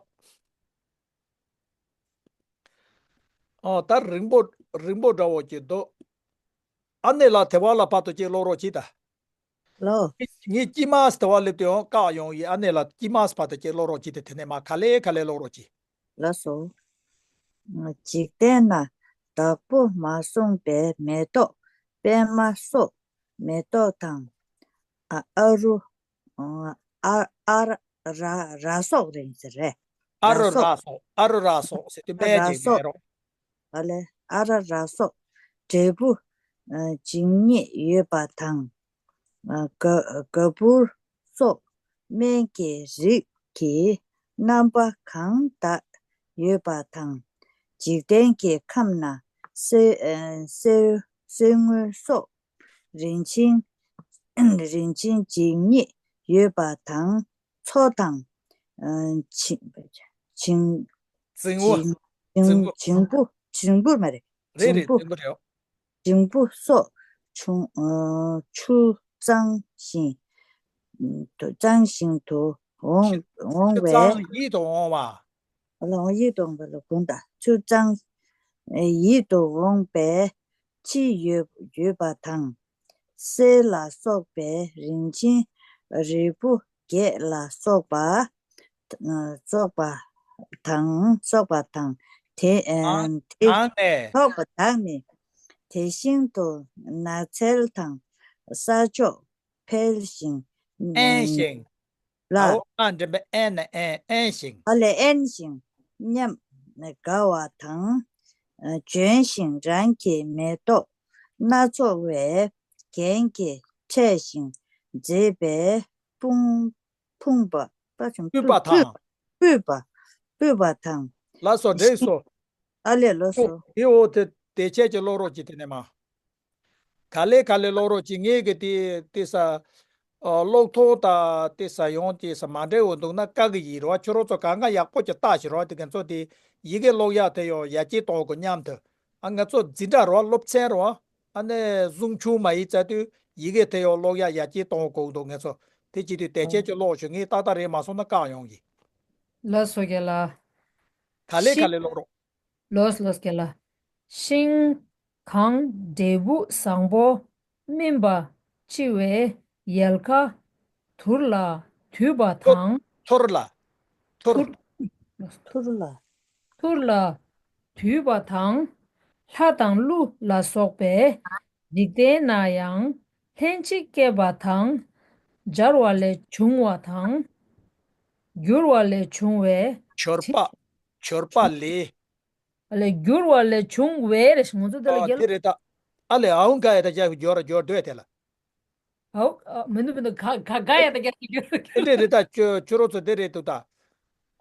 ཨོ་ད་རིང་པོ་རིང་པོ་འདྲ་བོ་ཅིག་འདུག་ཨ་ནེ་ལགས་དེ་བ་ལ་ཕར་དུ་ཅིག་ཀློག་རོགས་གྱིས་ད། ལོ། ངས་དཀྱིལ་མ་དེ་བ་སླེབས་དུས་ཡང་བཀག་ཡོང་ཡིན། ཨ་ནེ་ལགས་དཀྱིལ་མ་ཕར་དུ་ཅིག་ཀློག་རོགས་གྱིས་ཏེ། དེ་ནས་མ་ག་ལེ་ག་ལེ་ཀློག་རོགས་གྱིས། ལགས་སོ། འཇིག་རྟེན་ན་བདག་པོ་མ་བཟུང་པའི་མེ་ཏོག་པད་མ་སོགས་མེ་ཏོག་དང་། ཨ་ཨ་རུ། ཨ་ཨ་ར་ར་སོགས་རེད་ཟེར་རེད། ཨ་རུ་ར་སོགས། ར་སོགས་ཨ་རུ་ར་སོགས་ཟེར་དུས་ར་སྨན་ཅིག་སོགས། མེད་རོགས། ཨ་ལས་ཨ་ར་ར་སོགས་འབྲས་བུ་ཨ་ཇི་སྙེད་ཡོད་པ་དང་། ཨ་ག་ག་བུར་སོགས་སྨན་གྱི་རིགས་ཀྱི་རྣམ་པ་གང་དག་ཡོད་པ་དང་། འཇིག་རྟེན་གྱི་ཁམས་ན་གསེར་ཨ་གསེར་གསེར་དངུལ་སོགས་རིན་ཆེན་རིན་ཆེན་ཇི་སྙེད་ཡོད་པ་དང་། མཚོ་དང་། ཨ་བྱིང་བྱིང་རྫིང་བུ། བྱིང་རྫིང་བུ། བྱིང་བུ་བྱིང་བུ་མ་རེད། རེད་རེད། བྱིང་བུ་རྫིང་བུ་རེད། བྱིང་བུ་སོགས་ཆུ་ཨ་ཆུ་གཙང་ཞིང་དུ་གཙང་ཞིང་དུ་འོང་ཆུ་འོང་ཆུ་བས། གཙང་ཡིད་དུ་འོང་བ། ལོང་ཡིད་དུ་འོང་བ་ལ་གུན་ད་ཆུ་གཙང་ཡིད་དུ་འོང་བས་ཕྱི་ཡོད་ཡོད་པ་དང་། གསེར་ལ་སོགས་པའི་རིན་ཆེན་རིལ་བུ་བརྒྱད་ལ་སོགས་པ་སོགས་པ་དང་སོགས་པ་དང་དེ་དང་དེ་དང་ནས། སོགས་པ་དག་ནི་དེ་བཞིན་དུ་ནགས་ཚལ་དང་ས་ཕྱོགས་འཕེལ་ཞིང་། ཨན་ཞིང་། ལ། ཨའོ་ཨ་འགྲེང་བུ་ཨན་ན་ཨན་ཨན་ཞིང་། ཨ་ལས་ཨན་ཞིང་མཉམ་དགའ་བ་དང་། ལྗོན་ཤིང་རང་གི་མེ་ཏོག་སྣ་ཚོགས་པའི་རྒྱན་གྱིས་ཕྲས་ཤིང་མཛེས་པའི་ཕུང་ཕུང་པ་པ་ཅུང་སྤུད་པ་དང་། སྤུད་པ་སྤུད་པ་དང་། ལགས་སོ་འགྲིག་སོ། ཨ་ལས་ལོ་སོ། དེ་འོ་དེ་དེ་ཆད་ཀྱི་ཀློག་རོགས་གྱིས་དེ་ནས་མ། ག་ལེ་ག་ལེ་ཀློག་རོགས་གྱིས། ངས་གི་དེ་དེ་ས་ཨ་ཀློག་ཐོག་དང་དེ་ས་ཡོང་དེ་ས་མ་འདྲེས་འོ་འདུག་ན་བཀག་གི་ཡིན་རོ། ཁྱོད་རོགས་ཚོ་གང་ག་ཡག་པོ་ཅིག་བལྟ་ཞིག་རོ། དེ་ང་ཚོ་དེ་ཡི་གེ་ཀློག་ཡག་དེ་ཡོ་ཡར་རྒྱས་གཏོང་དགོས་མཉམ་དུ། ཨ་ང་ཚོ་འཛིན་གྲྭ་རོ་སློབ་ཚན་རོ། ཨ་ནི་བཟུང་ཆུང་མ་ཡིན་ཙ་དུས་ཡི་གེ་དེ་ཡོ་ཀློག་ཡག་ཡར་རྒྱས་གཏོང་དགོས་འདུག་ང་ཚོ་དེ་བྱེད་དུས་དེ་ཆད་ཀྱི་ཀློག་ཞུ། ངས་ཏག་ཏག་རེད་མ་སོང་ན་བཀག་ཡོང་གི། ལགས་སོ་རྒན་ལགས། ག་ལེ་ག་ལེ་ཀློག་རོགས། ལོས་ལོས་རྒན་ལགས། ཤིང་གང་འབྲས་བུ་བཟང་པོ་སྨིན་པ་ལྕི་བའི་ཡལ་ག་དུར་ལ་དུད་པ་དང་། ཐུར་ལ། ཐུར། ཐུར་ལ། ཐུར་ལ་དུད་པ་དང་། ལྷ་དང་ཀླུ་ལ་སོགས་པའི་འཇིག་རྟེན་ན་ཡང་ལྷན་ཅིག་སྐྱེས་པ་དང་། སྦྱར་བ་ལས་བྱུང་བ་དང་། འགྱུར་བ་ལས་བྱུང་བའི་གྱུར་པ། གྱུར་པ་ལས། ཨ་ལས་འགྱུར་བ་ལས་བྱུང་བའི་རེ་ཞིག་ང་ཚོ་དེ་ལ་ཨ་རྒྱལ། དེ་རེད་ད། ཨ་ལས་ཨའུ་ག་ཡ་ད་རྒྱ་གི་འབྱོར་འབྱོར་འདོད་དེ་ལ། ཨའུ་ཨ་མི་འདུག་མི་འདུག་ག་ག་ག་ཡ་ད་རྒྱ་གི་འབྱོར། དེ་འདྲས་རེད་ད། ཁྱོད་ཁྱོད་རོགས་ཚོ་དེ་རེད་འདུག་ད།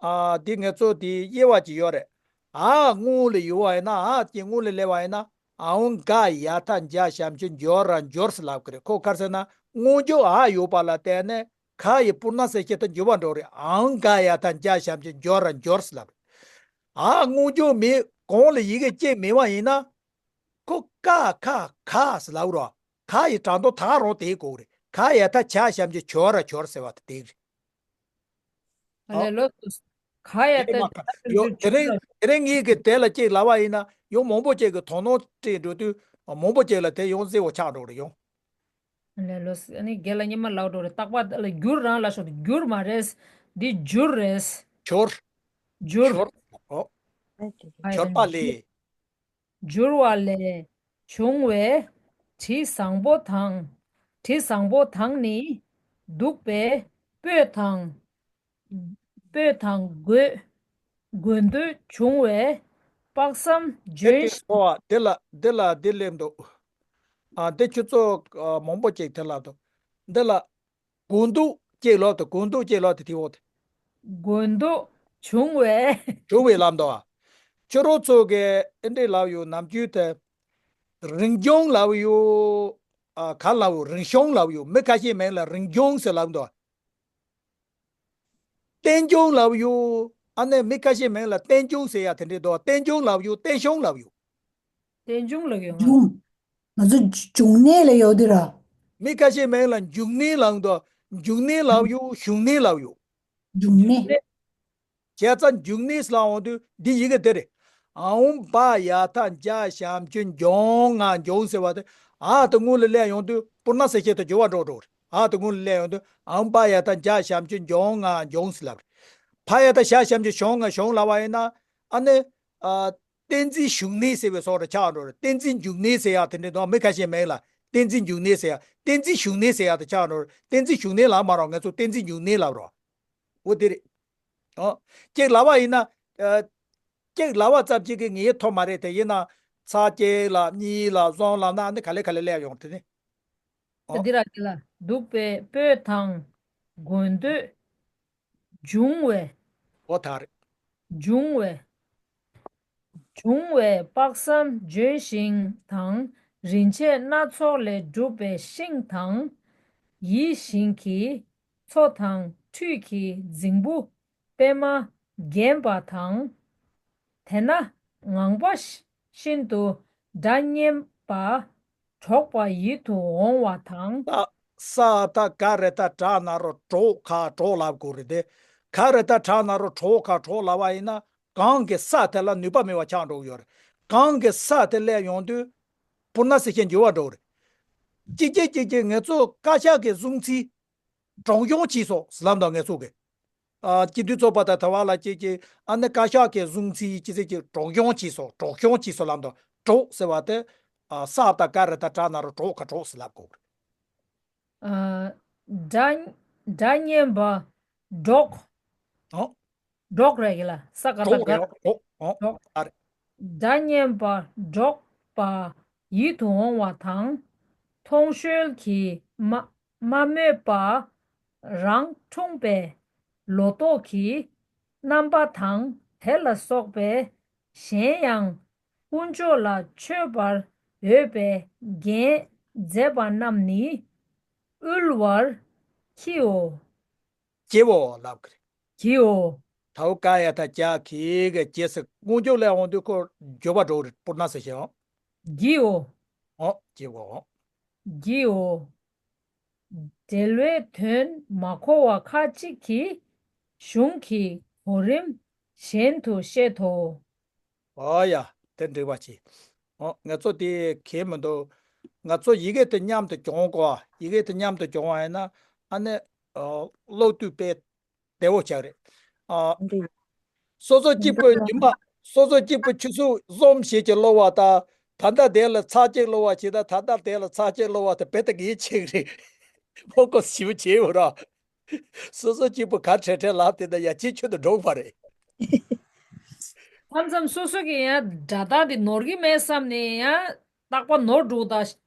ཨ་དེ་ང་ཚོ་དེ་དབྱེ་བ་ཅིག་ཡོད་རེད། ཨ་དངུལ་ལ་ཡོད་བ་ཡིན་ན། ཨ་དེ་དངུལ་ལ་སླེབས་བ་ཡིན་ན། ཨའུ་ག་ཡ་ད་རྒྱ་ཞབས་ཀྱུ་འབྱོར་ར་འབྱོར་ཟེར་ལབ་གི་རེད། ཁོ་ག་རེ་ཟེར་ན་དངུལ་རྒྱུ་ཨ་ཡོད་པ་ལ་བརྟེན་ནས། ག་ཡི་སྤུར་ན་ས་ཞིག་ཏུ་འགྱུར་བ་འགྲོ་རེད། ཨའུ་ག་ཡ་ད་རྒྱ་ཞབས་ཀྱུ་འབྱོར་ར་འབྱོར་ཟེར་ལབ་རེད། ཨ་དངུལ་རྒྱུ་མེད་གོང་ལ་ཡི་གེ་གཅིག་མེད་པ་ཡིན་ན། ཁོ་ཀ་ཁ་ག་ཟེར་ལབ་རོ། ག་ཡི་དྲང་དོ་ད་རུང་དེའི་གོ་རེད། ག་ཡ་ད་ཇ་ཞབས་ཀྱུ་གྱོ་ར་གྱོར་ཟེར་བ་དེ་དེ་རེད། ཨ་ལས་ལོ། ག་ཡ་ད་ཡོ་དེ་རིང་དེ་རིང་ངེད་ཀྱི་དེ་ལ་གཅིག་ལབ་པ་ཡིན་ན་ཡང་མང་པོ་གཅིག་གི་དོ་སྣང་སྤྲད་འགྲོ་དུས་མང་པོ་གཅིག་ལ་དེ་ཡང་གཟི་བོ་ཆགས་འགྲོ་རེད་ཡང་། ཨ་ལས་ལོ། ཨ་ནི་རྒན་ལགས་སྔོན་མ་ལབ་འགྲོ་རེད། རྟག་པར་ལ་འགྱུར་རང་ལ་ཤོག་འགྱུར་མ་རེད། འདི་འགྱུར་རེད། གྱོར། འགྱུར། གྱོར། ཨོ། གྱོར་པ་ལས། འགྱུར་བ་ལས་བྱུང་བའི་དྲི་བཟང་པོ་དང་། དྲི་བཟང་པོ་དང་ནི་བདུག་པའི་སྤོས་དང་། སྤོས་དང་དགོས་དགོས་འདོད་བྱུང་བས་དཔག་བསམ་དེ་ལྗོན་དེ་ཤིང་། ཨོ་དེ་ལ་དེ་ལ་དེ་སླེབས་འདུག་ཨ་དེ་ཁྱོད་ཚོ་ཨ་མང་པོ་ཅིག་དེ་ལབ་འདུག་འདི་ལ་དགོས་འདོད་ཅེས་ལབ་དུས། དགོས་འདོད་ཅེས་ལབ་དུས་དེ་འོ་དེ། དགོས་འདོད་བྱུང་བས། བྱུང་བས་ལབ་འདུག་ཨ། ཁྱོད་རང་ཚོ་གི་ཨེ་འདྲས་ལབ་ཡོད། ནམ་རྒྱུན་དེ་རིང་སྐྱོང་ལབ་ཡོད། ཨ། ག་ལབ་ཡོད། རིང་སྐྱོང་ལབ་ཡོད། མི་ཁ་ཤས་མིང་ལ་རིང་སྐྱོང་ཟེར་ལབ་འདུག་བསྟན་སྐྱོང་ལབ་ཡོད། ཨ་ནི་མི་ཁ་ཤས་མིང་ལ་བསྟན་སྐྱོང་ཟེར་ཡ་དེ་འདྲས་འདུག་བསྟན་སྐྱོང་ལབ་ཡོད། བསྟན་སྐྱོང་ལབ་ཡོད། བསྟན་སྐྱོང་ལབ་ཡོད་ང་། འབྱུང་། ང་ཚོ་འབྱུང་གནས་ལ་ཡོད་དེ་ར། མི་ཁ་ཤས་མིང་ལ་འབྱུང་གནས་ལབ་འདུག་འབྱུང་གནས་ལབ་ཡོད། བྱུང་གནས་ལབ་ཡོད། འབྱུང་གནས། བྱས་ཙང་འབྱུང་གནས་ལབ་འོང་དུས་འདི་ཡི་གེ་འདི་རེད། ཨའུཾ་བ་ཡ་ཐ་ཛ་ཞབས་ཀྱུ་འབྱུང་ང་འབྱུང་ཟེར་བ་དེ། ཨ་དེ་སྔོན་ལ་སླེབས་ཡོང་དུས་པུར་ན་ས་ཤ་དེ་སྦྱོར་བ་འགྲོ་འགྲོ་རེད། ཨ་དེ་སྔོན་ལ་སླེབས་ཡོང་དུས་ཨའུཾ་བ་ཡ་ཐ་ཛ་ཞབས་ཀྱུ་འབྱུང་ང་འབྱུང་ཟེར་ལབ་རེད། ཕ་ཡ་ཐ་ཞ་ཞབས་ཀྱུ་བྱུང་ང་བྱུང་ལབ་པ་ཡིན་ན། ཨ་ནི། ཨ། བསྟན་འཛིན་བྱུང་གནས་ཟེར་བའི་སོགས་རེ་ཆགས་འགྲོ་རེད། བསྟན་འཛིན་འབྱུང་གནས་ཟེར་ཡག་དེ་འདྲའི་འདུག་མི་ཁ་ཤས་མིང་ལ་བསྟན་འཛིན་འབྱུང་གནས་ཟེར་ཡག་བསྟན་འཛིན་བྱུང་གནས་ཟེར་ཡག་དེ་ཆགས་འགྲོ་རེད། བསྟན་འཛིན་བྱུང་གནས་ལབ་མ་རེད། ང་ཚོ་བསྟན་འཛིན་འབྱུང་གནས་ལབ་རེད། འོ་དེ་རེད། ཨོ། གཅིག་ལབ་པ་ཡིན་ན། ཨ། གཅིག་ལབ་པ་ཙམ་གཅིག་གིས་ངེས་ཐོབ་མ་རེད། དེ་ཡིན་ན་ཚར་གཅིག་ལ་གཉིས་ལ་གསུམ་ལབ་ན་ཨ་ནི་ག་ལེ་ག་ལེ་སླེབས་ཡོང་དེ་ནི། ཨོ། འདི་ར་འདི་ལ་འདུག་པའི་སྤོས་དང་དགོས་འདོད། འབྱུང་བའི། འོ་ད་རེད། འབྱུང་བའི། འབྱུང་བའི་དཔག་བསམ་ལྗོན་ཤིང་དང་། རིན་ཆེན་སྣ་ཚོགས་ལས་གྲུབ་པའི་ཤིང་དང་། ཡིད་བཞིན་གྱི་མཚོ་དང་ཁྲུས་ཀྱི་རྫིང་བུ་པདྨ་བརྒྱན་པ་དང་། དེ་ན་ངང་པ་ཤིན་ཏུ་སྒྲ་སྙན་པ། གྲོགས་པ་ཡིད་དུ་འོང་བ་དང་། ས། ས་ད་ག་རེ་ད་དྲག་ན་རོ་གྲོགས་ཁ་གྲོགས་ལབ་དགོས་རེད་དེ། ག་རེ་ད་དྲག་ན་རོ་གྲོགས་ཁ་གྲོགས་ལབ་པ་ཡིན་ན། གང་གི་ས་དེ་ལ་ནུས་པ་མེད་པ་ཆགས་འགྲོ་གི་ཡོད་རེད། གང་གི་ས་དེ་སླེབས་ཡོང་དུས་པུར་ན་ས་ཤ་འགྱུར་བ་འགྲོ་གི་རེད། གཅིག་གཅིག་གཅིག་གཅིག་ངེད་ཚོ་བཀའ་ཤག་གི་གསུང་ཚིག་གྲོགས་སྐྱོང་བྱས་སོང་ལབ་འདུག་ངེད་ཚོ་གི། ཨ། སྤྱི་འཐུས་ཚོགས་པ་དང་དེ་བ་ལ་གཅིག་གཅིག་ཨ་ནི་བཀའ་ཤག་གི་གསུང་ཚིག་གཅིག་ཚིག་གཅིག་གྲོགས་སྐྱོང་བྱས་སོང་། གྲོགས་སྐྱོང་བྱས་སོང་ལབ་འདུག་གྲོགས་ཟེར་བ་དེ། ཨ། ས་ད་ག་རེ་ད་དྲག་ན་རོ་གྲོགས་ཁ་གྲོགས་ཟེར་ལབ་དགོས་རེད། ཨ། སྒྲ། སྒྲ་སྙན་པ། སྒྲོག་ཨོ། སྒྲོག་རེད་ཡིན་ལ། ས་ག་ད་སྒྲོག་ག་རེད། ཨོ། ཨོ། སྒྲོག་ཨ་རེད། སྒྲ་སྙན་པ་སྒྲོག་པ་ཡིད་དུ་འོང་བ་དང་། མཐོང་གཤོལ་གྱིས་མ། མ་མོས་པ། རང་འཁྲུངས་པའི་ལོ་ཏོག་གི་རྣམ་པ་དང་། དེ་ལ་སོགས་པའི་གཞན་ཡང་དཀོན་མཆོག་ལ་མཆོད་པར་འོས་པའི་རྒྱན་མཛེས་པ་རྣམས་ནི་དབུལ་བར་བགྱིའོ། བགྱིའོ་ལབ་ཀྱི་རེད། བགྱིའོ། ད་འོ་ཀ་ཡ་ཐ་ཀྱ་གི་གི་རྗེས་སུ་དཀོན་མཆོག་ལ་འོང་དུས་ཁོ་འགྱུར་བ་འགྲོ་རེད། པུར་ན་ས་ཤ་ཨོ། བགྱིའོ། ཨོ། བགྱིའོ། བགྱིའོ། འབྲེལ་བའི་དོན་མ་གོ་བ་ཁ་ཅིག་གིས་གཞུང་གི་གོ་རིམ་གཞན་དུ་བཤད་དོ། ཨོ་ཡ། དེ་འགྲིག་པ་བྱེད། ཨོ། ང་ཚོ་དེ་གལ་མི་འདུག་ང་ཚོ་ཡི་གེ་དེ་མཉམ་དུ་སྦྱོང་དགོས། ཡི་གེ་དེ་མཉམ་དུ་སྦྱོང་བ་ཡིན་ན་ཨ་ནི། ཨོ། ཀློག་དུས་དཔེ་བདེ་བོ་ཆགས་རེད། ཨ། འདི། སོ་སོ་གཅིག་པུ་འདི། ཉི་མ། སོ་སོ་གཅིག་པུ་ཆུ་ཚོད་གསུམ་བྱས་ཀྱི་ཀློག་པ་དང་། ད་ལྟ་དེ་ལ་ཚར་གཅིག་ཀློག་པ་བྱས་དང་། ད་ལྟ་དེ་ལ་ཚར་གཅིག་ཀློག་པ་དེ་དཔེ་ད་གི་ཡིད་ཆེས་རེད། ཧོ་ཀོ་ཞིབ་བྱས་ཡོད་ར། སོ་སོ་གཅིག་པུ་ག་འཕྲལ་འཕྲལ་ལབ་དེ་ད་ཡ་གཅིག་ཆུ་དུ་འགྲོ་བ་རེད། མཚམས་མཚམས་སོ་སོ་གི་ཡང་སྒྲ་གདངས་དེ་ནོར་གི་མེད་བསམ་ནས་ཡང་རྟག་པ་ནོར་འགྲོ་ད།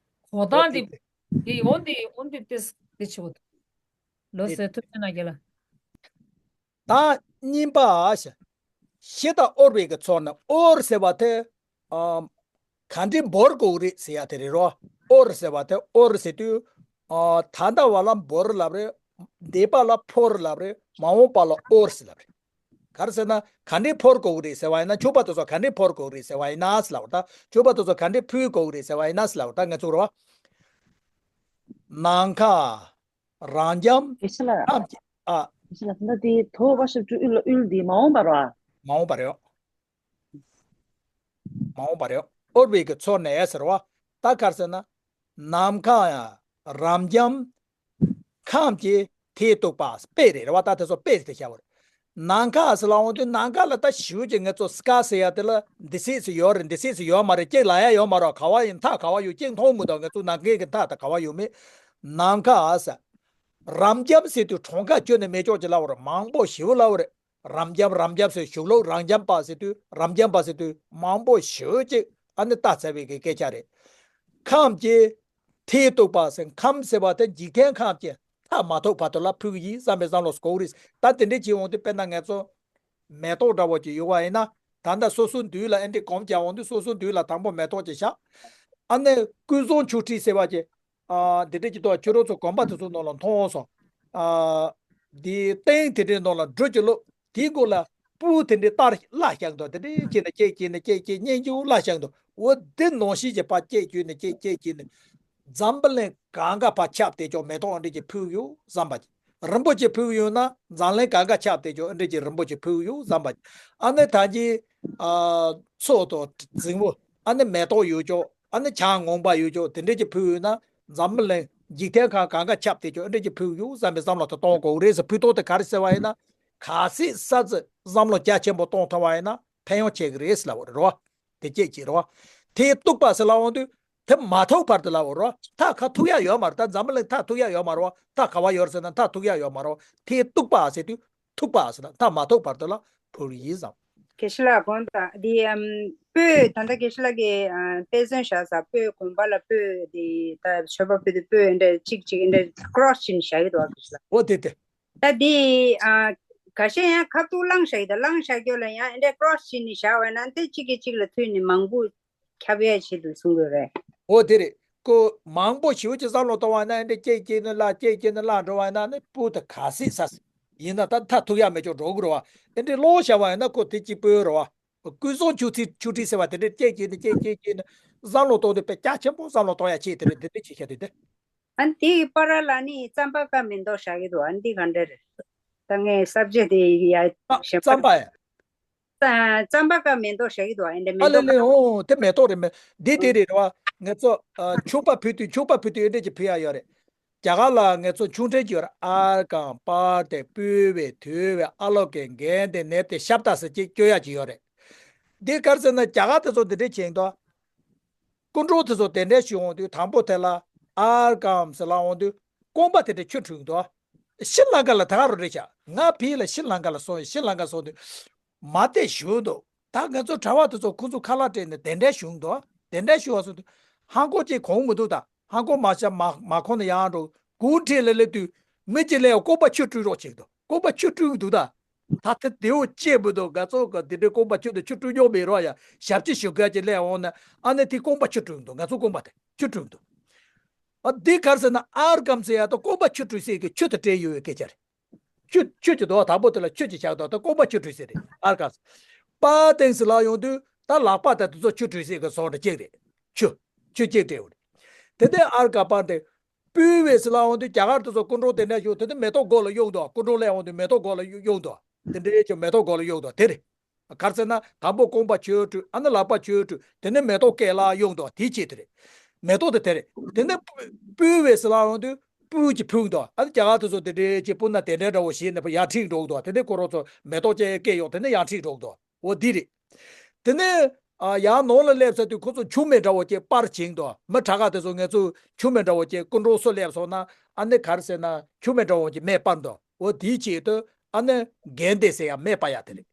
གོ་ཨོ་སྟངས་དེ། དེ་དེ། དེ་འོན་ཏེ་འོན་ཏེ་དེ་དེ་ཆེ་བོ། ལོ་དེ་སེ་ཐུབ་ཆེ་ན་རྒྱལ་ལ། ད་གཉིས་པ། ཞི་དང་དབུལ་བའི་གི་ཚོགས་ནི། དབུལ་ཟེར་བ་དེ། ཨམ། ག་འདྲའི་འབོར་དགོས་རེད་ཟེར་ཡ་དེ་རེད་རོ། དབུལ་ཟེར་བ་དེ། དབུལ་ཟེར་དུས། ཨ། ད་ལྟ་བ་ལ་འབོར་ལབ་རེད། འདས་པ་ལ་ཕོར་ལབ་རེད། མ་འོངས་པ་ལ་དབུལ་ཟེར་ལབ་རེད། ག་རེ་ཟེར་ན་ག་འདྲའི་ཕོར་དགོས་རེད་ཟེར་བ་ཡིན་ན། ཕྱུ་པ་དེ་ཚོ་ག་འདྲའི་ཕོར་དགོས་རེད་ཟེར་བ་ཡིན་ན་ཟེར་ལབ་པ་ད། ཕྱུ་པ་དེ་ཚོ་ག་འདྲའི་ཕུལ་དགོས་རེད་ཟེར་བ་ཡིན་ན་ཟེར་ལབ་པ་ད། ང་ཚོ་རོ། ནམ་མཁའ། རབ་འབྱམས། ཡེ་ཤེས་ལགས། ཐམས་ཅད། ཨ། ཡེ་ཤེས་ལགས། ད་དེ་དོ་བ་ཞབས་ཀྱུ་དབུལ་ལ་དབུལ་དེ་མ་འོངས་པ་རོ། མ་འོངས་པ་རེད། མ་འོངས་པ་རེད། དབུལ་བའི་གི་ཚོགས་ནི་ཟེར་བ། ད་ག་རེ་ཟེར་ན། ནམ་མཁའ་ཡང་རབ་འབྱམས། ཁམས་ཀྱི་མཐས་གཏུགས་པ་དཔེ་རེད་རེད་བ། ད་དེ་ཚོ་དཔེ་རེད་དེ་བྱ་བ་རེད། ནམ་མཁའ་ཟེར་ལ་འོང་དུས་ནམ་མཁའ་ལ་ད་ཞིབ་ཀྱི་ངེད་ཚོ་སྐ་ཟེར་ཡ་དེ་ལ་འདི་སྲིད་ཟེར་ཡོད་རེད། འདི་སྲིད་ཟེར་ཡོད་མ་རེད། གཅིག་ལ་ཡ་ཡོད་མ་རེད། ག་བ་ཡིན་མཐའ་ག་བ་ཡོད་གཅིག་མཐོང་མི་འདུག་ངེད་ཚོ་ནམ་མཁའི་གི་མཐའ་ད་ག་བ་ཡོད་མེད། ནམ་མཁའ་ཟེར། རབ་འབྱམས་ཟེར་དུས་གྲངས་ཀ་བཅོས་ནས་མེད་ཅོག་ཅིག་ལབ་པ་རེད། མང་པོ་ཞེ་པོ་ལབ་པ་རེད། རབ་འབྱམས་རབ་འབྱམས་ཟེར་གཞུང་ལུགས་རབ་འབྱམས་པ་ཟེར་དུས་རབ་འབྱམས་པ་ཟེར་དུས་མང་པོ་ཞེ་པོ་ཅིག་ཨ་ནི་བཏགས་ཚར་བའི་གི་སྐད་ཆ་རེད། ཁམས་ཀྱི་མཐས་གཏུགས་པ་ཟེར། ཁམས་ཟེར་བ་དེ་འཇིག་རྟེན་ཁམས་ཀྱི་མཐའ་མ་ཐུག་བར་དུ་ལ་ཕུལ་གྱི་ཡིན་བསམ་པའི་བསམ་བློ་འཁོར་གྱི་རེད། ད་དེ་འདྲས་བྱེད་འོང་དུས་དཔེར་ན་ངེད་ཚོ་མེ་ཏོག་འདྲ་བོ་ཅིག་ཡོད་པ་ཡིན་ན། ད་ལྟ་སོ་སོའི་མདུན་ལ་ཨེ་འདྲས་གོམས་རྒྱག་འོང་དུས་སོ་སོའི་མདུན་ལ་དང་པོ་མེ་ཏོག་ཅིག་བཞག་ཨ་ནི་ཀུན་བཟང་ཆོ་འཕྲུལ་ཟེར་བ་ཅིག་ཨ་འདི་འདྲས་ཅིག་འདུག་ཁྱོད་རང་ཚོ་གོམ་པ་དེ་ཚོ་ནང་ལ་མཐོང་འོང་སོང་། ཨ་འདི་སྟེང་དེ་འདྲས་ནང་ལ་སྦྲུལ་ཅིག་ལོག་དེའི་མགོ་ལ་སྤུ་དེ་འདྲས་གཏར་སླ་བཞག་འདུག་དེ་འདྲས་བྱས་ནས་བཅད་བྱས་ནས་བཅད་བཅད་སྙིང་རྗེ་པོ་སླ་བཞག་འདུག་འོ་འདི་ནང་བཞིན་གྱི་ཕར་བཅད་བཅོས་ནས་བཅད་བཅད་བཅད་ནས། འཛམ་བུ་གླིང་གང་ག་ཕར་ཁྱབ་བསྡད་ཀྱོག་མེ་ཏོག་ཨ་འདྲས་ཀྱི་ཕུལ་ཡོད་བསམ་པ་ཅིག་རིན་པོ་ཆེ་ཕུལ་ཡོད་ན་འཛམ་གླིང་གང་ག་ཁྱབ་བསྡད་ཀྱོག་ཨ་འདྲས་ཀྱི་རིན་པོ་ཆེ་ཕུལ་ཡོད་བསམ་པ་ཅིག་ཨ་ནི་ད་གིན་ཨ་མཚོ་དང་རྫིང་བུ་ཨ་ནི་མེ་ཏོག་ཡོད་ཀྱོག་ཨ་ནི་བྱ་ངོམ་པ་ཡོད་ཀྱོག་དེ་འདྲས་ཀྱི་ཕུལ་ཡོད་ན་འཛམ་བུ་གླིང་འཇིག་རྟེན་ཁམས་གང་ག་ཁྱབ་བསྡད་ཀྱོག་ཨ་འདྲས་ཀྱི་ཕུལ་ཡོད་བསམ་པའི་བསམ་བློ་དེ་གཏོང་དགོས་རེད་ཟེར། ཕུལ་དོན་དེ་ག་རེ་ཟེར་བ་ཡིན་ན། གལ་སྲིད་ས་ཚིགས་བསམ་བློ་རྒྱ་ཆེན་པོ་གཏོང་ཐུབ་པ་ཡིན་ན་ཕན་ཡོན་ཆེ་གི་རེད་ཟེར་ལབ་པ་རེད་རོ། དེ་སྐད་ཅིག་རེད་བ། དེ་གཏུགས་པ་ཟེར་ལབ་འོང་དུས་དེ་མ་ཐུག་བར་དུ་ལབ་པ་རེད་བ། མཐའ་ཁ་ཐུག་ཡ་ཡོད་མ་རེད། ད་འཛམ་བུ་གླིང་མཐའ་ཐུག་ཡ་ཡོད་མ་རེད་བ། མཐའ་ག་བ་ཡོད་རེད་ཟེར་ན་མཐའ་ཐུག་ཡ་ཡོད་མ་རེད་བ། དེ་གཏུགས་པ་ཟེར་དུས་ཐུག་པ་ཟེར་ན་མཐའ་མ་ཐུག་བར་དུ་ལ་ཕུལ་ཡིན་བསམ། དགེ་བཤེས་ལགས་དགོངས་དག་འདི་ཨམ་སྤོས་ད་ལྟ་དགེ་བཤེས་ལགས་ཀྱིས་ཨ་དཔེ་མཚོན་བཞག་ས་སྤོས་དགོན་པ་ལ་སྤོས་འདི་ད་མཆོད་པ་ཕུལ་དུས་སྤོས་འདྲ་གཅིག་གཅིག་འདྲ་ཀྲོ་སི་བྱས་ནས་བཞག་གི་འདུག་དགེ་བཤེས་ལགས། འོ་དེ་དེ། ད་འདི་ཨ་ཁ་ཤས་ཡང་ཁ་ཐུག་བླངས་བཞག་གི་འདུག་བླངས་བཞག་རྒྱུ་ལ་ཡང་འདྲ་ཀྲོ་སི་བྱས་ནས་བཞག་པ་ན་དེ་གཅིག་གིས་གཅིག་ལ་མཐུད་ནས་མང་པོ་ཁྱབ་ཡས་ཆེད་དུ་གསུང་དགོས་རེད། འོ་དེ་རེད། ཁོ་མང་པོ་ཞེ་པོ་ཅིག་བསམ་བློ་གཏོང་བ་ན་ཨེ་འདྲས་སྐྱེད་སྐྱེད་ནི་བརླག་སྐྱེད་སྐྱེད་ནི་བརླག་འགྲོ་བ་ན་ནི་སྤུ་དེ་ག་སྲིད་ས་སྲིད་ཡིན་ན་ད་མཐའ་ཐུག་ཡ་མེད་ཅོག་འགྲོ་གི་རེད་བ། ཨེ་འདྲས་ལོག་བཞག་པ་ཡིན་ན་ཁོ་དེ་གཅིག་པོའི་རེད་བ། ཀུན་བཟང་ཆོ་འཕྲུལ་ཆོ་འཕྲུལ་ཟེར་བ་དེ་འདྲས་སྐྱེད་སྐྱེད་ནི་སྐྱེད་སྐྱེད་སྐྱེད་ནི་བསམ་བློ་གཏོང་དུས་དཔེ་རྒྱ་ཆེན་པོ་བསམ་བློ་གཏོང་ཡ་ཆེད་དེ་རེད། དེ་འདྲས་བྱེད་བྱ་དུས་དེ། ཨ་ནི་དེ་ཡི་བར་ལ་ནི་རྩམ་པ་ཀ་མེ་ཏོག་བཞག་གི་འདུག་ཨ་ནི་དེ་ག་འདྲ་རེད། ད་ངས་སབ་ཇེག་དེ་ཡ་ཨ་གཞན་པ་རྩམ་པ་ཡ། རྩ་རྩམ་པ་ཀ་མེ་ཏོག་བཞག་གི་འདུག་ཨ་འདྲ་མེ་ཨ་ལེ་ཏོག་ལེ། ཀ་ཨོ་དེ་མེ་ཏོག་རེད། མེ་འདི་དེ་རེད་རེད་བ། ང་ཚོ་ཨ་ཕྱུ་པ་ཕུལ་དུས་ཕྱུ་པ་ཕུལ་དུས་ཨེ་འདྲས་ཀྱི་ཕུལ་ཡ་ཡོད་རེད། རྒྱ་གར་ལ་ང་ཚོ་ཆུང་འདྲེན་གྱི་ཡོད་རེད། ཨར་གྷཾ་པར་ཏེ་པུ་ཝེ་ཏུ་ཝེ་ཨ་ལོ་ཀེ་གན་ཏེ་ནེབ་ཏེ་ཤབ་ཏ་ཟེར་གཅིག་བསྐྱོན་ཡ་གཅིག་ཡོད་རེད། འདི་ག་རེ་ཟེར་ན་རྒྱ་གར་དེ་ཚོ་འདི་འདྲས་བྱེད་འདུག་སྐུ་མགྲོན་དེ་ཚོ་གདན་འདྲེན་ཞུ་འོང་དུས་དང་པོ་དེ་ལ་ཨར་གྷཾ་ཟེར་ལབ་འོང་དུས་རྐང་པ་དེ་འདྲས་ཆུ་བྲུས་འདུག་ཤྲི་ལང་ཀ་ལ་དེ་ག་རུ་རེད་ཤག་ང་ཕ་གི་ལ་ཤྲི་ལང་ཀ་ལ་སོང་ཡིན། ཤྲི་ལང་ཀ་སོང་དུས་མ་བསྡད་བཞུགས་འདུག་ད་ང་ཚོ་གྲྭ་པ་དེ་ཚོ་ཁོ་ཚོ་ཁ་ལག་སྤྲད་ནས་གདན་འདྲེན་ཞུ་འདུག་གདན་འདྲེན་ཞུ་བ་སོང་དུས་ཧང་གོ་ཅིག་གོང་མི་འདུག་ད་ཧང་གོ་མ་བྱ་མ་མ་ཁོང་ནས་ཡང་འགྲོ་གུང་ཁྲན་ལ་སླེབས་དུས་མི་གཅིག་ལ་ཡང་རྐང་པ་ཆུ་བྲུས་རོགས་བྱེད་འདུག་རྐང་པ་ཆུ་བྲུས་འདུག་ད། ད་ཐེངས་དེའོ་གཅེས་པོ་འདུག་ང་ཚོ་ག་དེ་འདྲའི་རྐང་པ་ཆུ་དང་ཆུ་བཀྲུ་མྱོང་མེད་རོགས་ཡ། ཞབས་ཕྱི་ཞུ་མཁན་ཅིག་སླེབས་འོང་ན་ཨ་ནི་དེ་རྐང་པ་ཆུ་བཀྲུ་འདུག་ང་ཚོ་རྐང་པ་དེ་ཆུ་བཀྲུ་འདུག་ཨ་འདི་ག་རེ་ཟེར་ན་ཨར་གྷཾ་ཟེར་ཡ་དང་རྐང་པ་ཆུ་བཀྲུ་ཟེར་གི་ཆུ་དང་འབྲེལ་ཡོད་པའི་སྐད་ཆ་རེད། ཆུ་ཆུ་ཅིག་འདུག་དང་པོ་དེ་ལ་ཆུ་ཅིག་བཞག་འདུག་ད་རྐང་པ་ཆུ་བཀྲུ་ཟེར་རེད་ཨར་གྷཾ་ཟེར། པར་ཏེ་ཟེར་ལབ་ཡོང་དུས་ད་ལག་པ་དང་དེ་ཚོ་ཆུ་བཀྲུ་ཟེར་གི་བཟོ་འདྲ་གཅིག་རེད། ཆུ་ཆུ་གཅིག་འབྲེལ་ཡོད་རེད། དེ་ནས་ཨར་གྷཾ་པར་ཏེ། པུ་ཝེ་ཟེར་ལབ་འོང་དུས་རྒྱ་གར་དེ་ཚོ་སྐུ་མགྲོན་གདན་འདྲེན་ཞུ་དེ་ནི་མེ་ཏོག་མགོ་ལ་གཡོགས་འདུག་སྐུ་མགྲོན་སླེབས་འོང་དུས་མེ་ཏོག་མགོ་ལ་གཡོགས་འདུག་དེ་འདྲའི་ཅིག་མེ་ཏོག་མགོ་ལ་གཡོགས་འདུག་དེ་རེད། ག་རེ་ཟེར་ན་དང་པོ་རྐང་པ་ཆུ་བཀྲུས་ཨ་ནི་ལག་པ་ཆུ་བཀྲུས་དེ་ནི་མེ་ཏོག་སྐེ་ལ་གཡོགས་འདུག་དེའི་ཆེད་དེ་རེད། མེ་ཏོག་དེ་དེ་རེད། དེ་ནི་པུ་ཝེ་ཟེར་ལབ་འོང་དུས་སྤུ་གཅིག་ཕུལ་འདུག་ཨ་ནི་རྒྱ་གར་དེ་ཚོ་དེ་འདྲའི་ཅིག་སྤུ་ན་དེ་འདྲའི་འདྲ་བོ་ཞིག་ནས་ཡར་ཁྲིད་འགྲོ་གི་འདུག་དེ་ནི་ཁོ་རང་ཚོ་མེ་ཏོག་ཅན་སྐེ་གཡོགས་དེ་ནི་ཡར་ཁྲིད་འགྲོ་གི་འདུག་འོ་འདི་རེད། དེ་ནས་ཨ་ཡང་ནང་ལ་སླེབས་ཚར་དུས་ཁོ་ཚོ་མཆོད་མེ་འདྲ་བོ་ཅིག་སྤར་བྱིན་འདུག་མི་དྲག་ག་དེ་ཚོ་ང་ཚོ་མཆོད་མེ་འདྲ་བོ་ཅིག་སྐུ་མགྲོན་སུ་སླེབས་སོང་ན་ཨ་ནི་ག་རེ་ཟེར་ན་མཆོད་མེ་འདྲ་བོ་ཅིག་མེ་སྤར་འདུག་འོ་དེའི་ཆེད་དུ་ཨ་ནི་གན་ཏེ་ཟེར་ཡ་མེ་སྤར་ཡ་དེ་རེད།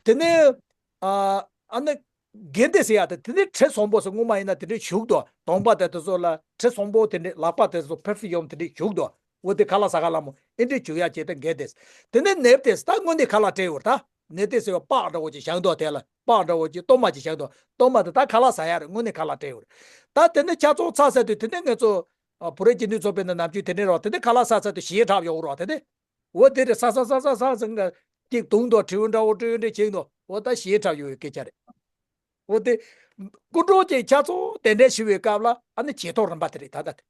དེ་ནས་ཨ་ཨ་ནི་གན་ཏེ་ཟེར་ཡ་དེ་དེ་ནས་དྲི་བཟང་པོ་ཟེར་སྔོན་མ་ཡིན་ན་དེ་འདྲས་བྱུག་འདུག་གདོང་པ་དེ་དེ་ཚོ་ལ་དྲི་བཟང་པོ་དེ་འདྲས་ལག་པ་དེ་ཚོ་པར་ཕིའུམ་དེ་འདྲས་བྱུག་འདུག་འོ་དེ་ཁ་ལག་ཟ་ག་ལ་མོ་ཨེ་འདྲས་བྱུག་ཡ་བྱེད་དེ་གན་ཏེ་ཟེར། དེ་ནས་ནེབ་ཏེ་ཟེར་ད་དངོས་གནས་ཁ་ལག་སྤྲད་ཡོད་རེད་ད། ནེབ་ཏེ་ཟེར་བ་པགས་འདྲ་བོ་ཅིག་བཞག་འདུག་དེ་ལ་པགས་འདྲ་བོ་ཅིག་གཏོར་མ་ཅིག་བཞག་འདུག་གཏོར་མ་དེ་ད་ཁ་ལག་ཟ་ཡ་རེད། དངོས་གནས་ཁ་ལག་སྤྲད་ཡོད་རེད། ད་དེ་ནས་ཆ་ཚང་ཚར་ཚར་དུས་དེ་ནས་ང་ཚོ་ཨ་བུ་རའི་སྤྱི་མཐུན་ཚོགས་པའི་ནང་ནམ་རྒྱུན་དེ་ནས་རོགས་དེ་ནས་ཁ་ལག་ཟ་ཚར་དུས་ཞེ་དྲག་ཡོང་རོགས་དེ་ནས། འོ་དེ་རེད། ཟ་ཟ་ཟ་ཟ་ཟ་ཟེར་ང་ཅིག་བརྡུངས་འདུག་དྲིལ་བུ་འདྲ་བོ་སྤྲོད་འདྲ་བྱེད་འདུག་འོ་ད་ཞེ་དྲག་ཡོང་བའི་སྐད་ཆ་རེད། འོ་དེ། སྐུ་མགྲོན་གྱིས་ཆ་ཚང་གདན་འདྲེན་ཞུ་བའི་སྐབས་ལ་ཨ་ནི་བྱེད་ཐོག་རིམ་པ་དེ་རེད་ད་ལྟ་དེ།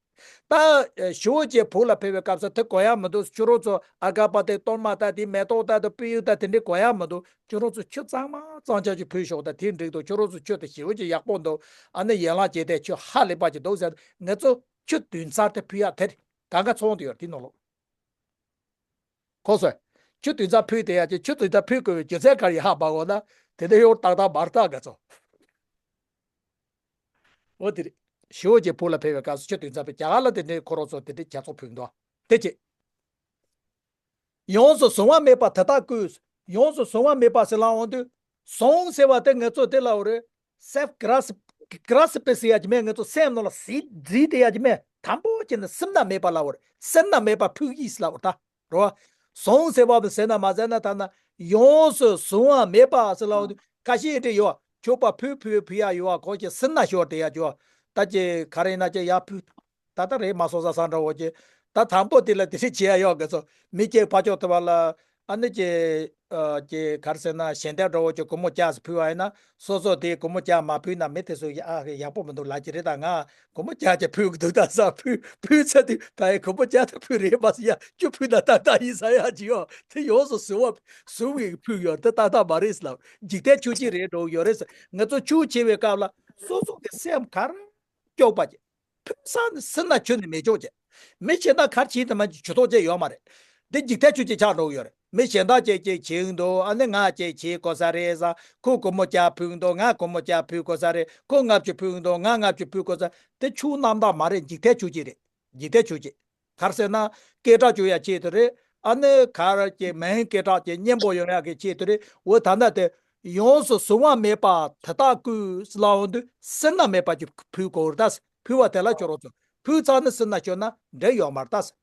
ད་ཞུ་བོ་ཅན་བོད་ལ་ཕེབས་པའི་སྐབས་སུ་དེ་དགོས་ཡ་མི་འདུག་ཁྱོད་རང་ཚོ་ཨརྒྷ་པ་དེ་གཏོར་མ་ད་དེ་མེ་ཏོག་ད་དེ་སྤོས་ཡུག་ད་དེ་འདྲའི་དགོས་ཡ་མི་འདུག་ཁྱོད་རང་ཚོ་ཆུ་གཙང་མ་གཙང་ཆ་ཅིག་ཕུལ་ཤོག་ད་དེ་འགྲིག་འདུག་ཁྱོད་རང་ཚོ་ཆུ་དེ་ཞེ་བོ་ཅན་ཡག་པོ་འདུག་ཨ་ནི་ཡན་ལག་བརྒྱད་ལྡན་ཆུ་ཧ་ལས་པ་ཅིག་འདུག་ཟེར་ང་ཚོ་ཆུ་བདུན་ཚར་དེ་ཕུལ་ཡ་དེ་རེད། གང་ག་ཚོང་དུ་ཡོད་རེད་དེ་ནང་ལོགས། གོ་སོང་། ཆུ་བདུན་ཚར་ཕུལ་བསྡད་ཡ་ཅིག་ཆུ་བདུན་ཚར་ཕུལ་དགོས་པའི་རྒྱུ་མཚན་ག་རེ་ཡིན་ཧ་མ་གོ་ན། དེ་འདྲ་ཡོང་ཏག་ཏག་མ་རེད་ད་ང་ཚོ། འོ་དེ་རེད། ཞུ་བོ་ཅན་བོད་ལ་ཕེབས་པའི་སྐབས་སུ་ཆུ་བདུན་ཚར་ཕུལ། རྒྱ་གར་ལ་དེ་འདྲའི་ཁོ་རང་ཚོ་དེ་འདྲའི་ཆ་ཚང་ཕུལ་འདུག་དེ་ཅི། ཡོངས་སུ་བཟུང་བ་མེད་པ་དེ་དག་ཀུན། ཡོངས་སུ་བཟུང་བ་མེད་པ་ཟེར་ལབ་འོང་དུས། བཟུང་ཟེར་བ་དེ་ང་ཚོ་དེ་ལབ་པ་རེད། སེལཕ་གྷ་རེ་སི་པི་ཟེར་ཡ་ཅིག་མེད། ང་ཚོ་སེམས་ནང་ལ་ཟིན་བསྡད་ཡ་ཅིག་མེད། དང་པོ་བྱས་ན་སེམས་ན་མེད་པ་ལབ་པ་རེད། སེམས་ན་མེད་པ་ཕུལ་ཡིན་ཟེར་ལབ་པ་རེད་ད། རེད་བ། བཟུང་ཟེར་བ་ཟེར་ན་མ་ཟེར་ན་ཐ་ན་ཡོངས་སུ་བཟུང་བ་མེད་པ་ཟེར་ལབ་པ་དེ། ཁ་ཤས་དེ་ཡོད། མཆོད་པ་ཕུལ་ཕུལ་ཕུལ་ཡ་ཡོད་པ་གོ་ཅི་སེམས་ན་ཤོར་དེ་ཡ་ཅོ། ད་ཅི་ག་རེ་ཡིན་ན་ཅི་ཡ་ཕུལ། ད་ལྟ་རེད་མ་སོང་ས་ས་འདྲ་བོ་ཅི། ད་དང་པོ་དེ་ལ་དེ་ཤི་བྱེད་ཡ་ཡོད་གི་ཚོ། མི་སྐྱེ་ཕ་ཆོག་ཐུབ་པ་ལ་ཨ་ནི་ཅི། ཨ་ཅི་ག་རེ་ཟེར་ན་ཞལ་འདེབས་འདྲ་བོ་ཅི་སྒོར་མོ་བརྒྱ་ཙམ་ཕུལ་བ་ཡིན་ན་སོ་སོ་དེ་སྒོར་མོ་བརྒྱ་མ་ཕུལ་ན་མི་དེ་ཚོ་ཡ་ཨ་ཡག་པོ་མི་འདུག་ལབ་ཀྱི་རེད། ད་ང་སྒོར་མོ་བརྒྱ་ཅིག་ཕུལ་གི་འདུག་ད་ས་ཕུལ་ཕུལ་ཚར་དུས་ད་ཡ་སྒོར་མོ་བརྒྱ་ད་ཕུལ་རེད་མ་ཟེར་ཡ་བཅུ་ཕུལ་ན་ཏག་ཏག་ཡིན་ས་ཡ་ཅི་ཡོད་དེ་ཡོངས་སུ་བཟུང་བ་བཟུང་བའི་ཕུལ་ཡོད་དེ་ཏག་ཏག་མ་རེད་ཟེར་ལབ། འཇིག་རྟེན་ཆོས་ཅན་རེད་འགྲོ་གི་ཡོད་རེད་ཟེར། ང་ཚོ་ཆོས་བྱེད་པའི་སྐབས་ལ་སོ་སོ་གི་སེམས་ག་རེ་སྐྱོག་པ་ཅིག་ཕུལ་ས་ནི་སེམས་ན་ཆུ་ནི་མེ་ཅོག་ཅིག་མི་གཞན་དག་གར་བྱེད་དུ་མ་ཇུས་གཏོགས་ཅིག་ཡོད་མ་རེད། འདི་འཇིག་རྟེན་ཆོས་ཅན་ཆགས་འགྲོ་གི་ཡོད་རེད། མི་གཞན་དག་ཅིག་ཅིག་བྱེད་འདུག་ཨ་ནི་ང་ཅིག་བྱེད་དགོས་ས་རེད་ཟ། ཁོ་སྒོར་མོ་བརྒྱ་ཕུལ་འདུག་ང་སྒོར་མོ་བརྒྱ་ཕུལ་དགོས་ས་རེད། ཁོ་ལྔ་བཅུ་ཕུལ་འདུག་ང་ལྔ་བཅུ་ཕུལ་དགོས་ས། དེ་ཆོས་རྣམ་དག་མ་རེད། འཇིག་རྟེན་ཆོས་ཅན་རེད། འཇིག་རྟེན་ཆོས་ཅན། ག་རེ་ཟེར་ན་སྐད་གྲགས་བཅོས་ཡ་ཆེད་དུ་རེད། ཨ་ནི་ག་རེ་ཅིག་མིང་སྐད་གྲགས་ཅིག་སྙན་པོ་ཡོང་ཡ་གི་ཆེད་དུ་རེད། འོ་ད་ལྟ་དེ་ཡོངས་སུ་བཟུང་བ་མེད་པ་དེ་དག་ཀུན་ཟེར་ལབ་འོང་དུས་སེམས་ན་མེད་པ་ཅིག་ཕུལ་དགོས་རེད་ད། ཕུལ་བ་དེ་ལ་ཁྱོད་རང་ཚོ་ཕུལ་ཚར་ནས་སེམས་ན་ཤོར་ན་འགྲིག་ཡོད་མ་རེད་ད།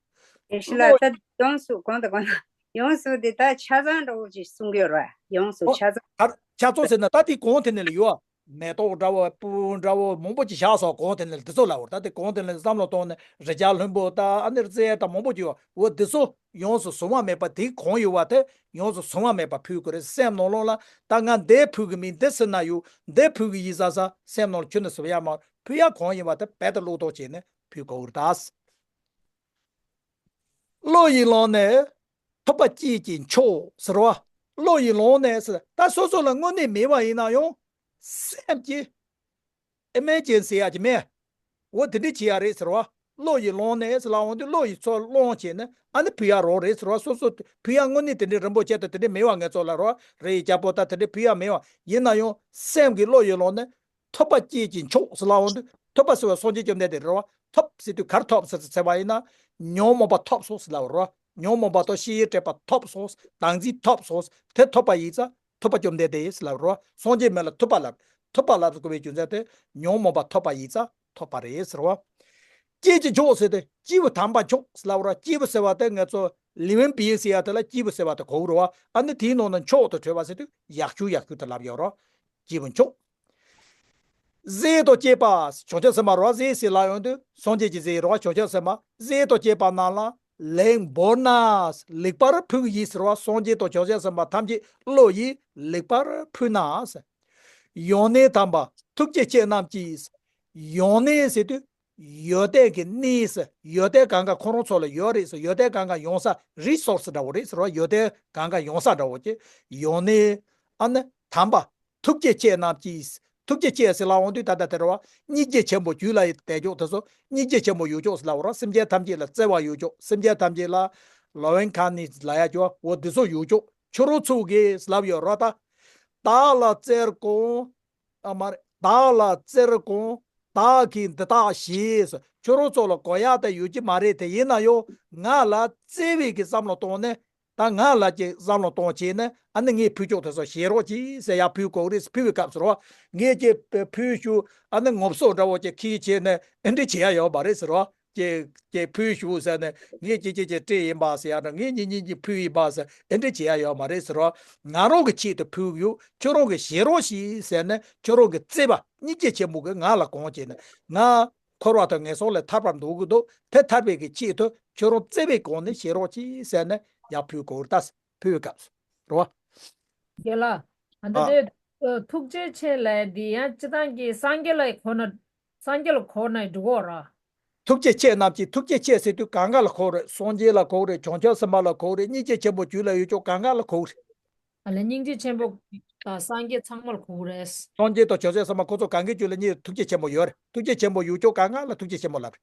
ཡེ་ཤེས་ལགས་ད་ཡོངས་སུ་གོང་དུ་གོང་དུ་ཡོངས་སུ་དེ་ད་ཆ་ཚང་འདྲ་བོ་ཅིག་གསུང་གི་ཡོད་རེད། ཡོངས་སུ་ཨོ། ཆ་ཚང་། ད་ཆ་ཚང་ཟེར་ན་ད་དེ་གོང་དེ་ནས་ལ་ཡོད། མེ་ཏོག་འདྲ་བོ་སྤུན་འདྲ་བོ་མང་པོ་ཅིག་བཞག་སོགས་གོང་དེ་ནས་འདི་ཚོ་ལ་འོར་ད་དེ་གོང་དེ་ནས་བསམ་བློ་གཏོང་ནས་རི་བྱ་ལྷུན་པོ་ད་ཨ་ནི་རྩེ་ད་མང་པོ་ཅིག་ཡོད། འོ་འདི་ཚོ་ཡོངས་སུ་བཟུང་བ་མེད་པ་དེ་གང་ཡོད་པ་དེ་ཡོངས་སུ་བཟུང་བ་མེད་པ་ཕུལ་དགོས་རེད། སེམས་ནང་ལོགས་ལ་ད་ང་འདི་ཕུལ་གི་མིན་འདི་སེམས་ན་ཡོད། འདི་ཕུལ་གི་ཡིན་ཟ་ཟ་སེམས་ནང་ལ་ཁྱོན་ནས་བཟུང་ཡ་མ་ཕུལ་ཡ་གང་ཡིན་པ་དེ་རྦད་དེ་བློས་གཏོང་བྱས་ནས་ཕུལ་དགོས་རེད་ད། བློ་ཡིས་བླངས་ནས་ཐུབ་པ་སྐྱེས་ཀྱི་མཆོག་ཟེར་བ། བློ་ཡིས་བླངས་ནས་ཟེར་ད་སོ་སོ་ལ་དངོས་གནས་མེད་པ་ཡིན་ན་ཡང་སེམས་ཀྱི་ཨེ་མེ་ཅན་ཟེར་ཡ་ཅི་མེད། འོ་དེ་འདྲ་བྱེད་ཡ་རེད་ཟེར་བ། བློ་ཡིས་བླངས་ནས་ཟེར་ལ་འོང་དུས་བློ་ཡིས་ཚོ་བླངས་བྱས་ནས་ཨ་ནི་ཕུལ་ཡ་རོགས་རེད་ཟེར་བ། སོ་སོ་ཕུལ་ཡ་དངོས་གནས་དེ་འདྲའི་རིན་པོ་ཆེ་དང་དེ་འདྲའི་མེད་པ་ངེད་ཚོ་ལ་རོགས་རེད། རྒྱལ་པོ་དང་དེ་འདྲའི་ཕུལ་ཡ་མེད་པ་ཡིན་ན་ཡང་སེམས་ཀྱི་བློ་ཡིས་བླངས་ནས། ཐུབ་པ་སྐྱེས་ཀྱི་མཆོག་ཟེར་ལབ་འོང་དུས་ཐུབ་པ་ཟེར་བ་སངས་རྒྱས་བཅོམ་ལྡན་འདས་རེད་བ། ཐུབ་ཟེར་དུས་ག་རེ་ཐོབ་ཟེར་ཟེར་བ་ཡིན་ན། ཉོན་མོངས་པ་ཐོབ་སོང་ཟེར་ལབ་རེད་བ། ཉོན་མོངས་པ་དང་ཤེས་ཡོན་སྤྲད་པ་ཐོབ་སོང་། བདག་འཛིན་ཐོབ་སོང་། དེ་ཐོབ་པ་ཡིན་ཙང་ཐུབ་པ་བཅོམ་ལྡན་འདས་ཡིན་ཟེར་ལབ་རེད་བ། སངས་རྒྱས་མིང་ལ་ཐུབ་པ་ལབ། ཐུབ་པ་ལབ་དགོས་པའི་རྒྱུ་མཚན་དེ་ཉོན་མོངས་པ་ཐོབ་པ་ཡིན་ཙང་ཐུབ་པ་རེད་ཟེར་བ། སྐྱེས་ཀྱི་མཆོག་ཟེར་ཏེ་སྐྱེས་བུ་དམ་པ་མཆོག་ཟེར་ལབ་རེད་བ། སྐྱེས་བུ་ཟེར་བ་དེ་ང་ཚོ་living being ཟེར་ཡ་དེ་ལ་སྐྱེས་བུ་ཟེར་བ་དེ་གོ་གི་རེད་བ། ཨ་ནི་དེའི་ནང་ན་མཆོག་ཏུ་གྲོལ་བ་ཟེར་དུས་ཡག་ཤོས་ཡག་ཤོས་དེ་ལབ་ཡོད་རེད་བ། སྐྱེས་བུ་མཆོག་ཟས་དང་བཅས་པ། བྱང་ཆུབ་སེམས་དཔའ་རོ། ཟས་ཟེར་ལབ་ཡོང་དུས་སངས་རྒྱས་ཀྱི་ཟས་རོ། བྱང་ཆུབ་སེམས་དཔའ་ཟས་དང་བཅས་པ་རྣམས་ལ་ལེགས་འབུལ་ན། ལེགས་པར་ཕུལ་ཡིན་ཟེར་བ། སངས་རྒྱས་དང་བྱང་ཆུབ་སེམས་དཔའ་ཐམས་ཅད་བློ་ཡིས་ལེགས་པར་ཕུལ་ན། ཡོན་གནས་དམ་པ་ཐུགས་རྗེ་ཆེ་རྣམས་ཀྱིས། ཡོན་གནས་ཟེར་དུས་ཡོན་ཏན་གྱི་གནས་ཟེར། ཡོན་ཏན་གང་ག་ཁོ་རང་ཚོ་ལ་ཡོད་རེད་ཟེར། ཡོན་ཏན་གང་ག་ཡོང་ས་resource འདྲ་བོ་རེད་ཟེར་བ། ཡོན་ཏན་གང་ག་ཡོང་ས་འདྲ་བོ་ཅིག་ཡོན་གནས་ཨ་ནི་དམ་པ། ཐུགས་རྗེ་ཆེ་རྣམས་ཀྱིས། ཐུགས་རྗེ་ཆེ་ཟེར་ལབ་འོང་དུས་ད་ལྟ་དེ་རེད་བ། སྙིང་རྗེ་ཆེན་པོ་རྒྱུད་ལ་དད་ཕྱོགས་དེ་ཚོ་སྙིང་རྗེ་ཆེན་པོ་ཡོད་ཕྱོགས་ཟེར་ལབ་པ་རེད། སེམས་ཅན་ཐམས་ཅད་ལ་བརྩེ་བ་ཡོད་ཕྱོགས། སེམས་ཅན་ཐམས་ཅད་ལ་loving kindness ལབ་ཡ་ཅོ་འོ་འདི་ཚོ་ཡོད་ཕྱོགས། ཁྱོད་རང་ཚོ་གིས་ལབ་ཡོད་རེད་ད། བདག་ལ་བརྩེར་དགོངས། ཨ་མ་རེད། བདག་ལ་བརྩེར་དགོངས། བདག་གིས་འདི་དག་བཞེས། ཁྱོད་རང་ཚོ་ལ་དགོས་ཡ་དེ་ཡོད་ཀྱི་མ་རེད། དེ་ཡིན་ན་ཡང་ང་ལ་བརྩེ་བའི་གི་བསམ་བློ་བཏང་ནས། ད་ང་ལ་ཅིག་བསམ་བློ་གཏོང་བྱས་ནས་ཨ་ནི་ངས་ཕུལ་ཆོག་དེ་ཚོ་བཞེས་རོགས་གྱིས་ཟེར་ཡ་ཕུལ་དགོས་རེད། ཕུལ་བའི་སྐབས་སུ་རོ། ངས་ཅིག་ཕུལ་ཞུ་ཨ་ནི་ངོ་སོ་འདྲ་བོ་ཅིག་ཁྱི་བྱས་ནས་ཨེ་འདྲི་བྱེད་ཡ་ཡོད་མ་རེད་ཟེར་རོ། ཅིག་ཅིག་ཕུལ་ཞུ་ཟེར་ནས་ངས་ཅིག་ཅིག་ཅིག་སྤྲད་ཡིན་པ་ཟེར་ཡ་འདྲ་ངས་ཉིན་གཉིས་ཀྱི་ཕུལ་ཡིན་པ་ཟེར་ཨེ་འདྲི་བྱེད་ཡ་ཡོད་མ་རེད་ཟེར་རོ། ང་རང་གི་ཆེད་དུ་ཕུལ་ཡོད། ཁྱོད་རང་གིས་བཞེས་རོགས་གྱིས་ཟེར་ནས་ཁྱོད་རང་གི་བརྩེ་བ་སྙིང་རྗེ་ཆེན་པོ་གིས་ང་ལ་དགོངས་བྱས་ནས་ང་འཁོར་བ་དང་ངན་སོང་ལས་ཐར་བར་འདོད་ཀྱི་འདུག་དེ་ཐར་བའི་གི་ཆེད་དུ་ཁྱོད་རང་བརྩེ་བའི་སྒོ་ནས་བཞེས་རོགས་གྱིས་ཟེར་ནས་ཡར་ཕུལ་དགོས་རེད་ད། ཕུལ་བའི་སྐབས་སུ་རེད་བ། རྒན་ལགས། ཨ་ད་ཨ། དེ་ཨ་ཐུགས་རྗེ་ཆེ་ལབ་དེ་ཡང་སྤྱིར་བཏང་གི་སངས་རྒྱས་ལ་གོ་ན་སངས་རྒྱས་ལ་གོ་ན་འགྲིག་གོ་ར། ཐུགས་རྗེ་ཆེ་རྣམས་ཀྱིས། ཐུགས་རྗེ་ཆེ་ཟེར་དུས་གང་ག་ལ་གོ་རེད། སངས་རྒྱས་ལ་གོ་རེད། བྱང་ཆུབ་སེམས་དཔའ་ལ་གོ་རེད། སྙིང་རྗེ་ཆེན་པོ་རྒྱུད་ལ་ཡོད་ཆོག་གང་ག་ལ་གོ་རེད། ཨ་ལས་སྙིང་རྗེ་ཆེན་པོ་དང་སངས་རྒྱས་ཚང་མ་ལ་གོ་རེད། སངས་རྒྱས་དང་བྱང་ཆུབ་སེམས་དཔའ་ཁོ་ཚོ་གང་གའི་རྒྱུད་ལ་སྙིང་ཐུགས་རྗེ་ཆེན་པོ་ཡོད་རེད། ཐུགས་རྗེ་ཆེན་པོ་ཡོད་ཆོག་གང་ག་ལ་ཐུགས་རྗེ་ཆེན་པོ་ལབ་རེད།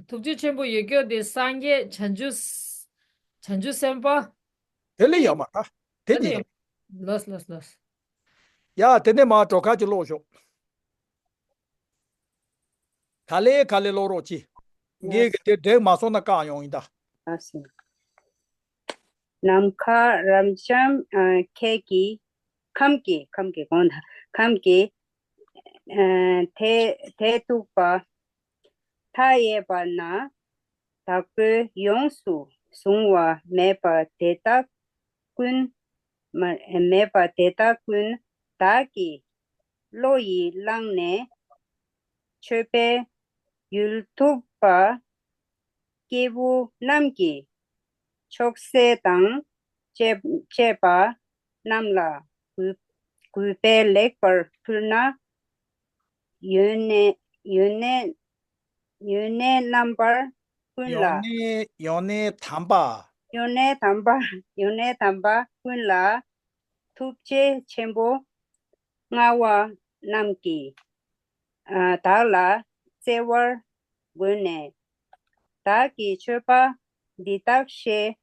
ཐུགས་རྗེ་ཆེན་པོ་ཡོད་རྒྱུ་དེ་སངས་རྒྱས་བྱང་ཆུབ་བྱང་ཆུབ་སེམས་དཔའ། དེ་ལས་ཡོད་མ་རེད། དེ་ནི་ཡོད། ལོས་ལོས་ལོས། ཡ་དེ་ནས་མར་གྲོ་ཁ་ཅིག་ཀློག་ཤོག་ག་ལེ་ག་ལེ་ཀློག་རོགས་གྱིས། ངས་གི་དེ་འགྲིག་མ་སོང་ན་བཀག་ཡོང་ཡིན་ད། ཨ་སེ། ནམ་མཁའ་རབ་འབྱམས་ཁྱེད་ཀྱིས། ཁམས་ཀྱི་ཁམས་ཀྱི་གོང་དང་ཁམས་ཀྱི་དེ་དེ་གཏུགས་པ། མཐའ་ཡས་པ་ན་བདག་པོས་ཡོངས་སུ་བཟུང་བ་མེད་པ་དེ་དག་ཀུན་ མ་མེད་པ་དེ་དག་ཀུན་བདག་གི་བློ་ཡིས་བླངས་ནས་མཆོད་པའི་ཡུལ་ཐུབ་པ་སྐྱེས་བུ་རྣམས་ཀྱི་མཆོག་སྲེད་དང་བཅས་བཅས་པ་རྣམས་ལ་གུས་གུས་པས་ལེགས་པར་ཕུལ་ན། ཡོན་གནས་ཡོན་གནས་ཡོན་གནས་རྣམ་པར་ཀུན་ལ། ཡོན་གནས་ཡོན་གནས་དམ་པ། ཡོན་གནས་དམ་པ་ཡོན་གནས་དམ་པ་ཀུན་ལ་ཐུགས་རྗེ་ཆེན་པོ་མངའ་བ་རྣམས་ཀྱིས་ཨ་བདག་ལ་བརྩེ་བར་བསྒོས་ནས། བདག་གིས་མཆོད་པ་འདི་དག་བཤད།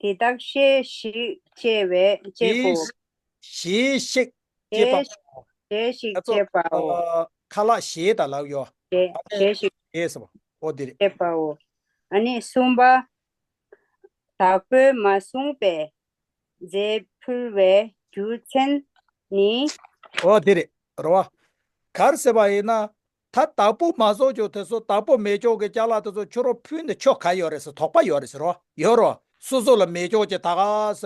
འདི་དག་བཤད་ཞིག་ཅེས་པའོ། ཞེས་ཞིག་ཅེས་པའོ། ཞེས་ཞིག་ད་ཚོ་ཅེས་པའོ། ཨ་ཁ་ལག་ཞེས་དང་ལབ་ཡོད། ཞེས་ཨ་ནི་ཞེས་ཞིག་ཞེས་ཟེར་བ། ཨོ་དེ་རེད། ཅེས་པའོ། ཨ་ནི་གསུམ་པ། བདག་པོས་མ་བཟུང་པའི་རྫས་ཕུལ་བའི་རྒྱུ་མཚན་ནི། ཨོ་དེ་རེད་རོ། ག་རེ་ཟེར་བ་ཡིན་ན། ད་བདག་པོ་མ་བཟོ་ཅོག་དེ་ཚོ་བདག་པོ་མེད་ཅོག་གི་ཅ་ལག་དེ་ཚོ་ཁྱོད་རང་ཕུལ་ནས་ཆོ་ག་ཡོད་རེད་ཟེར། དོགས་པ་ཡོད་རེད་ཟེར་རོ། ཡོད་རོ། སོ་སོ་ལ་མེད་ཅོག་ཅིག་ད་ག་ས་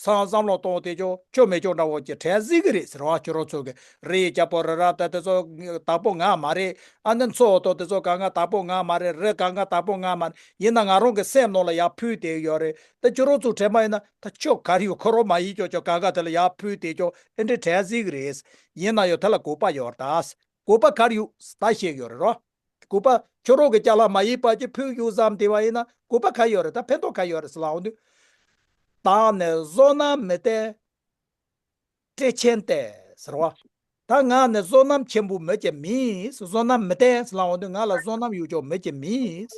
སང་བསམ་བློ་གཏོང་དེ་ཅོག་ཆོ་མེད་ཅོག་འདྲ་བོ་ཅིག་དྲན་སྲིད་གི་རེད་ཟེར་རོ། ཁྱོད་རང་ཚོ་གི་རི་རྒྱལ་པོ་རི་རབ་ད་དེ་ཚོ་བདག་པོ་ང་མ་རེད། ཨ་ནི་མཚོ་ཏོ་དེ་ཚོ་གང་ག་བདག་པོ་ང་མ་རེད། རི་གང་ག་བདག་པོ་ང་མ་རེད། ཡིན་ན་ང་རང་གི་སེམས་ནང་ལ་ཡར་ཕུལ་དེ་ཡོད་རེད། ད་ཁྱོད་རང་ཚོ་དྲན་པ་ཡིན་ན་ད་ཆོ་ག་རེ་ཡོད། ཁོ་རང་མ་ཡིན་ཅོག་ཅོག་གང་ག་དེ་ལ་ཡར་ཕུལ་དེ་ཅོག་ཨེ་འདྲ་དྲན་སྲིད་གི་རེད། ཡིན་ན་ཡང་དེ་ལ་དགོས་པ་ཡོད་རེད་ད། དགོས་པ་ག་རེ་ཡོད་ད་བཤད་ཡོད་རེད་རོ། དགོས་པ་ཁྱོད་རང་གི་ཅ་ལག་མ་ཡིན་པ་ཅིག་ཕུལ་ཡོད་བསམ་དེ་བ་ཡིན་ན་དགོས་པ་ག་ཡོད་རེད། ད་ཕན་ཐོགས་ག་ཡོད་རེད་ཟེར་ལབ་འོང་དུས། བདག་ནི་བསོད་ནམས་མི་བརྟན་སྤྲིན་ཆེན་ལྟས་ཟེར་བ། ད་ང་ནི་བསོད་ནམས་ཆེན་པོ་མི་ཅིག་མིན། བསོད་ནམས་མི་བརྟན་ཟེར་ལབ་འོང་དུས་ང་ལ་བསོད་ནམས་ཡོད་ཅོག་མི་ཅིག་མིན།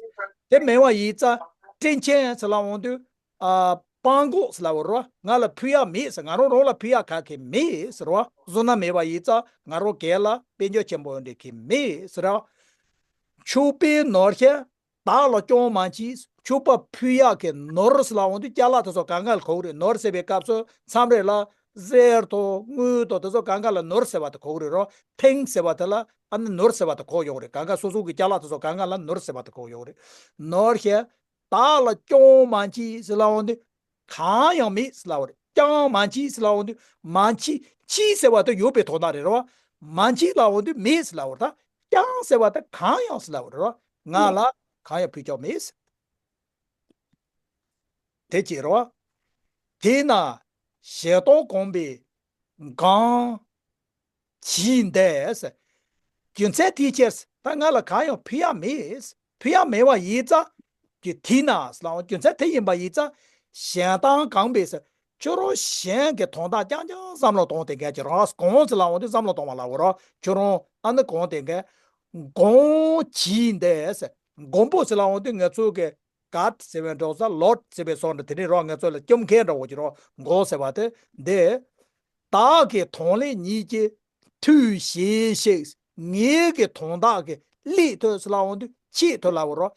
དེ་མེད་བ་ཡིན་ཙང་སྤྲིན་ཆེན་ཟེར་ལབ་འོང་དུས། ཨ་སྤང་གོག་ཟེར་ལབ་རོ། ང་ལ་ཕུལ་ཡག་མེད་ཟེར། ང་རང་རང་ལ་ཕུལ་ཡག་ག་གེ་མེད་ཟེར་རོ། བསོད་ནམས་མེད་པ་ཡིན་ཙང་ང་རང་སྒེར་ལ་དཔལ་འབྱོར་ཆེན་པོ་འདྲ་གི་མེད་ཟེར་རོ། ཕྱུག་པོའི་ནོར་ཞིག་བདག་ལ་སྐྱོན་མ་མཆིས། ཕྱུག་པོ་ཕུལ་ཡག་གི་ནོར་ཟེར་ལབ་འོང་དུས་ཅ་ལག་དེ་ཚོ་གང་ག་ལ་གོ་གི་རེད། ནོར་ཟེར་བའི་སྐབས་སུ་མཚམས་རེ་ལ་གསེར་དང་དངུལ་དང་དེ་ཚོ་གང་ག་ལ་ནོར་ཟེར་བ་དེ་གོ་གི་རེད་རོ། ཕིང་ཟེར་བ་དེ་ལ་ཨ་ནི་ནོར་ཟེར་བ་དེ་གོ་ཡོང་གི་རེད། གང་ག་སོ་སོ་གི་ཅ་ལག་དེ་ཚོ་གང་ག་ལ་ནོར་ཟེར་བ་དེ་གོ་ཡོང་གི་རེད། ནོར་ཞིག་བདག་ལ་སྐྱོན་མ་མཆིས་ཟེར་ལབ་འོང་དུས་གང་ཡང་མེད་ཟེར་ལབ་པ་རེད། ཀྱང་མ་མཆིས་ཟེར་ལབ་འོང་དུས་མ་མཆིས། མཆིས་ཟེར་བ་དེ་ཡོད་པའི་དོན་དག་རེད་རོ། མ་མཆིས་ལབ་འོང་དུས་མེད་ཟེར་ལབ་པ་རེད། ད་ཀྱང་ཟེར་བ་དེ་གང་ཡང་ཟེར་ལབ་པ་རེད་རོ། ང་ལ་གང་ཡང་ཕུལ་ཆོག་མེད། དེ་གཅིག་རོ། དེས་ན་ཞེ་སྡང་གོམས་པས་གང་གྱིས་འདས། རྒྱུ་མཚན་དེའི་ཕྱིར་ད་ང་ལ་གང་ཡང་ཕུལ་ཡག་མེད། ཕུལ་ཡག་མེད་པ་ཡིན་ཙང་། རྒྱུ་དེས་ན་ཟེར་ལབ་པ་རྒྱུ་མཚན་དེ་ཡིན་པ་ཡིན་ཙང་། ཞེ་སྡང་གོམས་པས་ཟེར། ཁྱོད་རང་གཞན་གྱི་དོན་དག་རྐྱང་རྐྱང་བསམ་བློ་གཏོང་དེ་འགའ་ཅིག་རང་གོམས་ཟེར་ལབ་འོང་དུས་བསམ་བློ་གཏོང་བ་ལབ་པ་རོ། ཁྱོད་རང་ཨ་ནི་གོམས་དེ་འགའ། གོམས་གྱིས་འདས་ཟེར། མགོན་པོ་ཟེར་ལབ་འོང་དུས་ང་ཚོ་གི་གྷོཌ་ཟེར་བའི་འགྲོ་ས་ལོཌ་ཟེར་བའི་སོགས་འདྲ་དེ་རིང་རོ། ང་ཚོ་ལ་སྐྱོབ་མཁན་འདྲ་བོ་ཅིག་རོ། མགོན་ཟེར་བ་དེ་འདི། བདག་གི་གདོང་ལེན་ཉིད་ཀྱིས་ཐུགས་བཞེས་ཤིག་ངེད་ཀྱི་དོན་དག་གི་སླད་དུ་ཟེར་ལབ་འོང་དུས་ཆེད་དུ་ལབ་པ་རོ།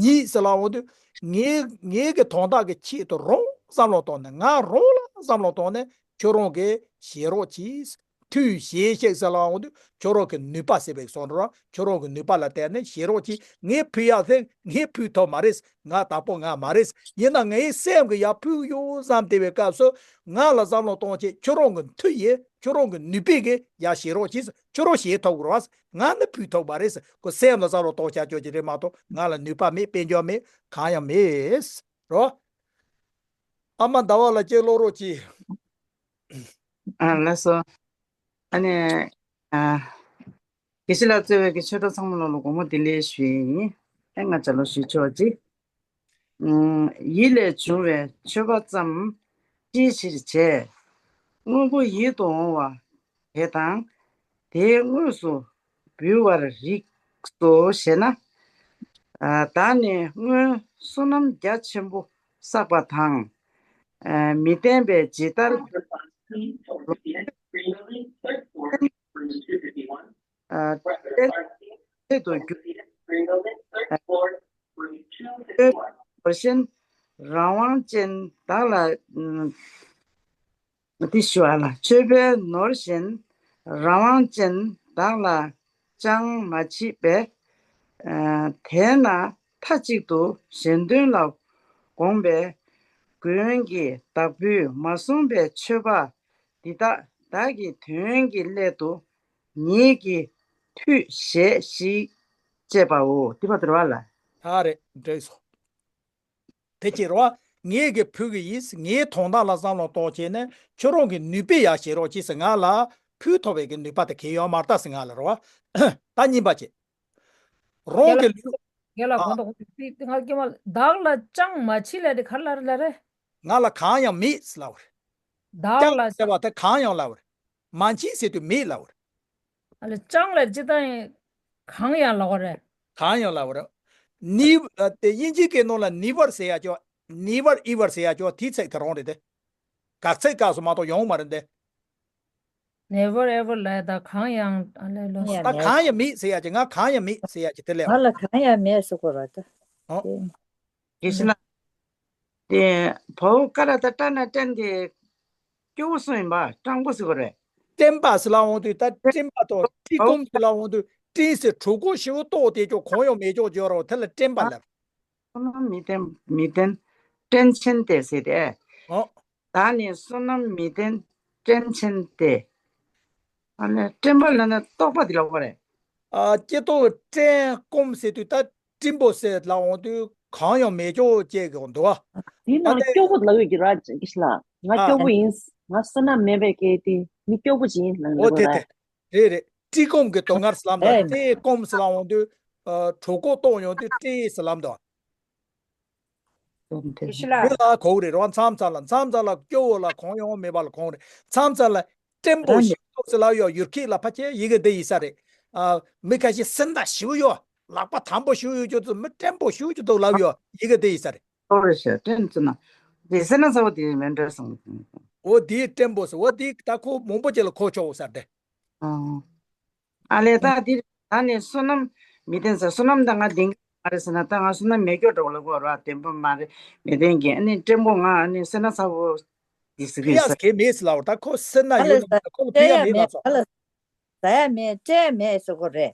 ཉིད་ཟེར་ལབ་འོང་དུས་ངེད་ངེད་ཀྱི་དོན་དག་གི་ཆེད་དུ་རང་བསམ་བློ་བཏང་ནས། ང་རང་ལ་བསམ་བློ་བཏང་ནས་ཁྱོད་རང་གིས་བཞེས་རོགས་གྱིས། ཐུགས་བཞེས་ཤིག་ཟེར་ལབ་འོང་དུས་ཁྱོད་རང་གི་ནུས་པ་ཟེར་བའི་སོགས་འདྲ་རོ། ཁྱོད་རང་གི་ནུས་པ་ལ་བརྟེན་ནས་བཞེས་རོགས་གྱིས། ངས་ཕུལ་ཡག་ཟེར་ངས་ཕུལ་ཐུབ་མ་རེད། ང་བདག་པོ་ང་མ་རེད། ཡིན་ན་ངའི་སེམས་ཀྱི་ཡར་ཕུལ་ཡོང་བསམ་བསྡད་པའི་སྐབས་སུ་ང་ལ་བསམ་བློ་གཏོང་བྱེད་ཁྱོད་རང་གི་མཐུ་ཡིས་ཁྱོད་རང་གི་ནུས་པས་ཀྱིས་ཡར་བཞེས་རོགས་གྱིས། ཁྱོད་རང་བཞེས་ཐུབ་དགོས་རེད། ང་ནི་ཕུལ་ཐུབ་མ་རེད། ཁོ་སེམས་ལ་བསམ་བློ་གཏོང་བྱ་ཆོག་གི་རེད་མ་གཏོགས་ང་ལ་ནུས་པ་མེད། དཔལ་འབྱོར་མེད། གང་ཡང་མེད་རོ། ཨ་མ་ཟླ་བ་ལགས་ཀྱིས་ཀློག་རོགས་གྱིས། ཨ་ལགས་སོ། ཨ་ནི། ཨ། དགེ་བཤེས་ལགས་གཙོས་པའི་གི་ཆོས་གྲོགས་ཚང་མ་ལ་དགོང་མོ་བདེ་ལེགས་ཞུ་ཡས་ཡིན། ཨེ་ང་ཅག་ལོ་ཞུ་ཆོག་ཅིག་ཨུམ། ཡིད་ལས་བྱུང་བའི་མཆོད་པ་ཙམ་ཅིའི་ཕྱིར་བྱས། དངོས་པོ་ཡིད་དུ་འོང་བ་དེ་དང་དེའི་དངོས་སུ་འབུལ་བར་རིགས་སོ་ཞེ་ན། ཨ། བདག་ནི་སྔོན་བསོད་ནམས་རྒྱ་ཆེན་པོ་བསགས་པ་དང་། ཨ། མི་བརྟན་པའི་ཇི་ལྟར། ཨ། ཚད་དུ་གྱུར། ཨ། ནོར་གཞན་རང་དབང་ཅན་བདག་ལ། འདི་ཞུ་བ་ལ། མཆོད་པའི་ནོར་གཞན་རང་དབང་ཅན་བདག་ལ་ཅང་མ་མཆིས་པས། ཨ། དེས་ན་མཐའ་གཅིག་ཏུ་གཞན་དོན་ལ་དགོངས་པའི་ མགོན་གྱི་བདག་པོས་མ་གསུངས་པའི་མཆོད་པ་འདི་དག་བདག་གི་དོན་གྱི་སླད་དུ་ཉིད་ཀྱིས་མཐུས་བཞེས་ཤིག་ཅེས་པའོ། དེ་བར་དུ་རེད་བ་ལ། ཨ་རེད། འགྲིག་སོང་། དེ་ཅི་རེད་བ། ངེད་ཀྱིས་ཕུལ་གྱི་ཡིན། ངའི་དོན་དག་ལ་བསམ་བློ་གཏོང་བྱས་ནས་ཁྱོད་རང་གི་ནུས་པས་ཡར་བཞེས་རོགས་གྱིས་ཟེར། ང་ལ་ཕུལ་ཐུབ་པའི་གི་ནུས་པ་དེ་གས་ཡོད་མ་རེད་ད་ཟེར། ང་ལ་རེད་བ། ད་གཉིས་པ་ཅིག་རང་གི་ལུས། རྒན་ལགས། ཨ། གོང་དུ་ང་སྐྱེ་མ་བདག་ལ་ཅང་མ་མཆིས་ལབ་དེ་ག་རེ་ལབ་རེད་ལབ་རེད། ང་ལ་གང་ཡང་མེད་ཟེར་ལབ་པ་རེད། བདག་ལ་ཅང་ཟེར་བ་དེ་གང་ཡང་ལབ་པ་རེད། མ་མཆིས་ཟེར་དུས་མེད་ལབ་པ་རེད། ཨ་ལས་ཅང་ལ་ཅི་ལྟར་གང་ཡང་ལབ་པ་རེད། གང་ཡང་ལབ་པ་རེད། ནི་ཨ་དེ་དབྱིན་ཇིའི་སྐད་ནང་ལ་never ཟེར་ཡ་ཅོ། never ever ཟེར་ཡ་ཅོ། དེའི་ཚིག་དེ་རང་རེད་དེ། གར་ཚིག་སྐབས་སུ་མ་གཏོགས་ཡོང་མ་རེད་དེ། never ever ལབ་ད་གང་ཡང་ཨ་ལས་ལོ། ད་གང་ཡང་མེད་ཟེར་ཡ་ཅིག་ང་གང་ཡང་མེད་ཟེར་ཡ་ཅིག་དེ་ལས། ང་ལ་གང་ཡང་མེད་ཟེར་དགོས་ར་ད། ཨོ། དེ་དགེ་བཤེས་ལགས། དེ་བའོ་ཀ་ལ་ད་ཏྲ་ན་ཏྲན་དེ་སྐྱོ་བོ་གསུངས་ཡིན་པ། སྤྲང་པོ་ཟེར་དགོས་རེད། སྤྲན་པ་ཟེར་ལབ་འོང་དུས་ད་སྤྲན་པ་དང་ཏྲི་ཀོམ་ཟེར་ལབ་འོང་དུས་ཏྲི་ཟེར་གྲོད་ཁོག་ཞེ་པོ་ལྟོགས་དེ་ཅོག་གང་ཡང་མེད་ཅོག་བརྗོད་རོགས། དེ་ལ་སྤྲན་པ་ལབ། བསོད་ནམས་མི་ལྡན་མི་ལྡན་སྤྲན་ཆེན་ཏེ་ཟེར་ཏེ། ཨོ། བདག་ནི་བསོད་ནམས་མི་ལྡན་སྤྲན་ཆེན་ཏེ། ཨ་ནི་སྤྲན་པ་ལབ་ན་ལྟོགས་པ་དེ་ལབ་པ་རེད། ཨ་སྐྱེ་ལྟོགས་སྤྲན་ཀོམ་ཟེར་དུས་ད་སྤྲིན་པོ་ཟེར་ལབ་འོང་དུས་གང་ཡང་མེད་ཅོག་ཅེས་གི་འདུག་ཨ། དེའི་ནང་ཨ་ལ་དེ་སྐྱོ་པོ་ལབ་ཡོད་ཀྱི་ར་ཀི་ཤི་ལ། ང་ཨ་སྐྱོ་པོ་ཡིན། ང་བསོད་ནམས་མེད་པའི་སྐད་དེ་མི་སྐྱོ་པོ་ཅིག་ཡིན་ལབ་འོ་ལབ་དེ་ར། དེ་རེད་རེད། ཏྲི་ཀོམ་གི་དོན་ངར་ལབ་ད། ཨེ་ཏྲི་ཀོམ་ཟེར་ལབ་འོང་དུས་ཨ་གྲོད་ཁོག་ལྟོགས་ཡོང་དུས་ཏྲི་ཟེར་ལབ་འདུག་ཨ། དེ་ལ་གོ་གི་རེད་རོ། མཚམས་མཚམས་ལ་མཚམས་མཚམས་ལ་སྐྱོ་བོ་ལ་གང་ཡང་མེད་པ་ལ་གོ་གི་རེད། མཚམས་མཚམས་ལ་སྤྲན་པོ་ཞིག་འདུག་ཟེར་ལབ་ཡོད། ཡུལ་སྐད་ལ་ཕལ་ཆེར་ཡི་གེ་འདི་ཡིན་ས་རེད། ཨ་མི་ཁ་ཤས་སེམས་ཐག་ཞེ་པོ་ཡོད། ལག་པ་དམ་པོ་ཞེ་པོ་ཡོད་ཅོག་ཙམ་མི་སྤྲན་པོ་ཞེ་པོ་ཅིག་འདུག་ལབ་ཡོད། ཡི་གེ་འདི་ཡིན་ས་རེད། ཨོ་རེད་ཤག་སྤྲན་ཟེར་ན་དེ་སེར་སྣ་ཚ་བོ་དེ་མིན་འདྲ་སོང་། འོ་དེའི་སྤྲན་པོ་ཟེར། འོ་དེ་ད་ཁོ་མང་པོ་ཅིག་ལ་གོ་ཆོག་ས་རེད། ཨ། ཨ་ལས་ད་འདིར་ད་ནི་བསོད་ནམས་མི་ལྡན་ཟེར། བསོད་ནམས་ད་ང་ལྡན་གྱི་མ་རེད་ཟེར་ན་ད་ང་བསོད་ནམས་མེད་སྐྱོ་འགྲོ་ལ་གོ་ར་ལྡན་པ་མ་རེད་མི་ལྡན་གྱི། ཨ་ནི་སྤྲན་པོ་ང་ཨ་ནི་སེར་སྣ་ཚ་བོ་འདི་ཟེར་ཕི་གི་ཡ་ཟེར། གེ་མེད་ཟེར་ལབ་པ། ད་ཁོ་སེར་སྣ་ཨ་ཡོད་ལ་ལས་ད་ཁོ་ལ་ཕི་ཡ་ཡ་མེད་མེད་ལབ་སོང་། ཨ་ལ་ཟ་ཡ་མེད་སྤྲད་ཡ་མེད་ཟེར་གོ་རེད།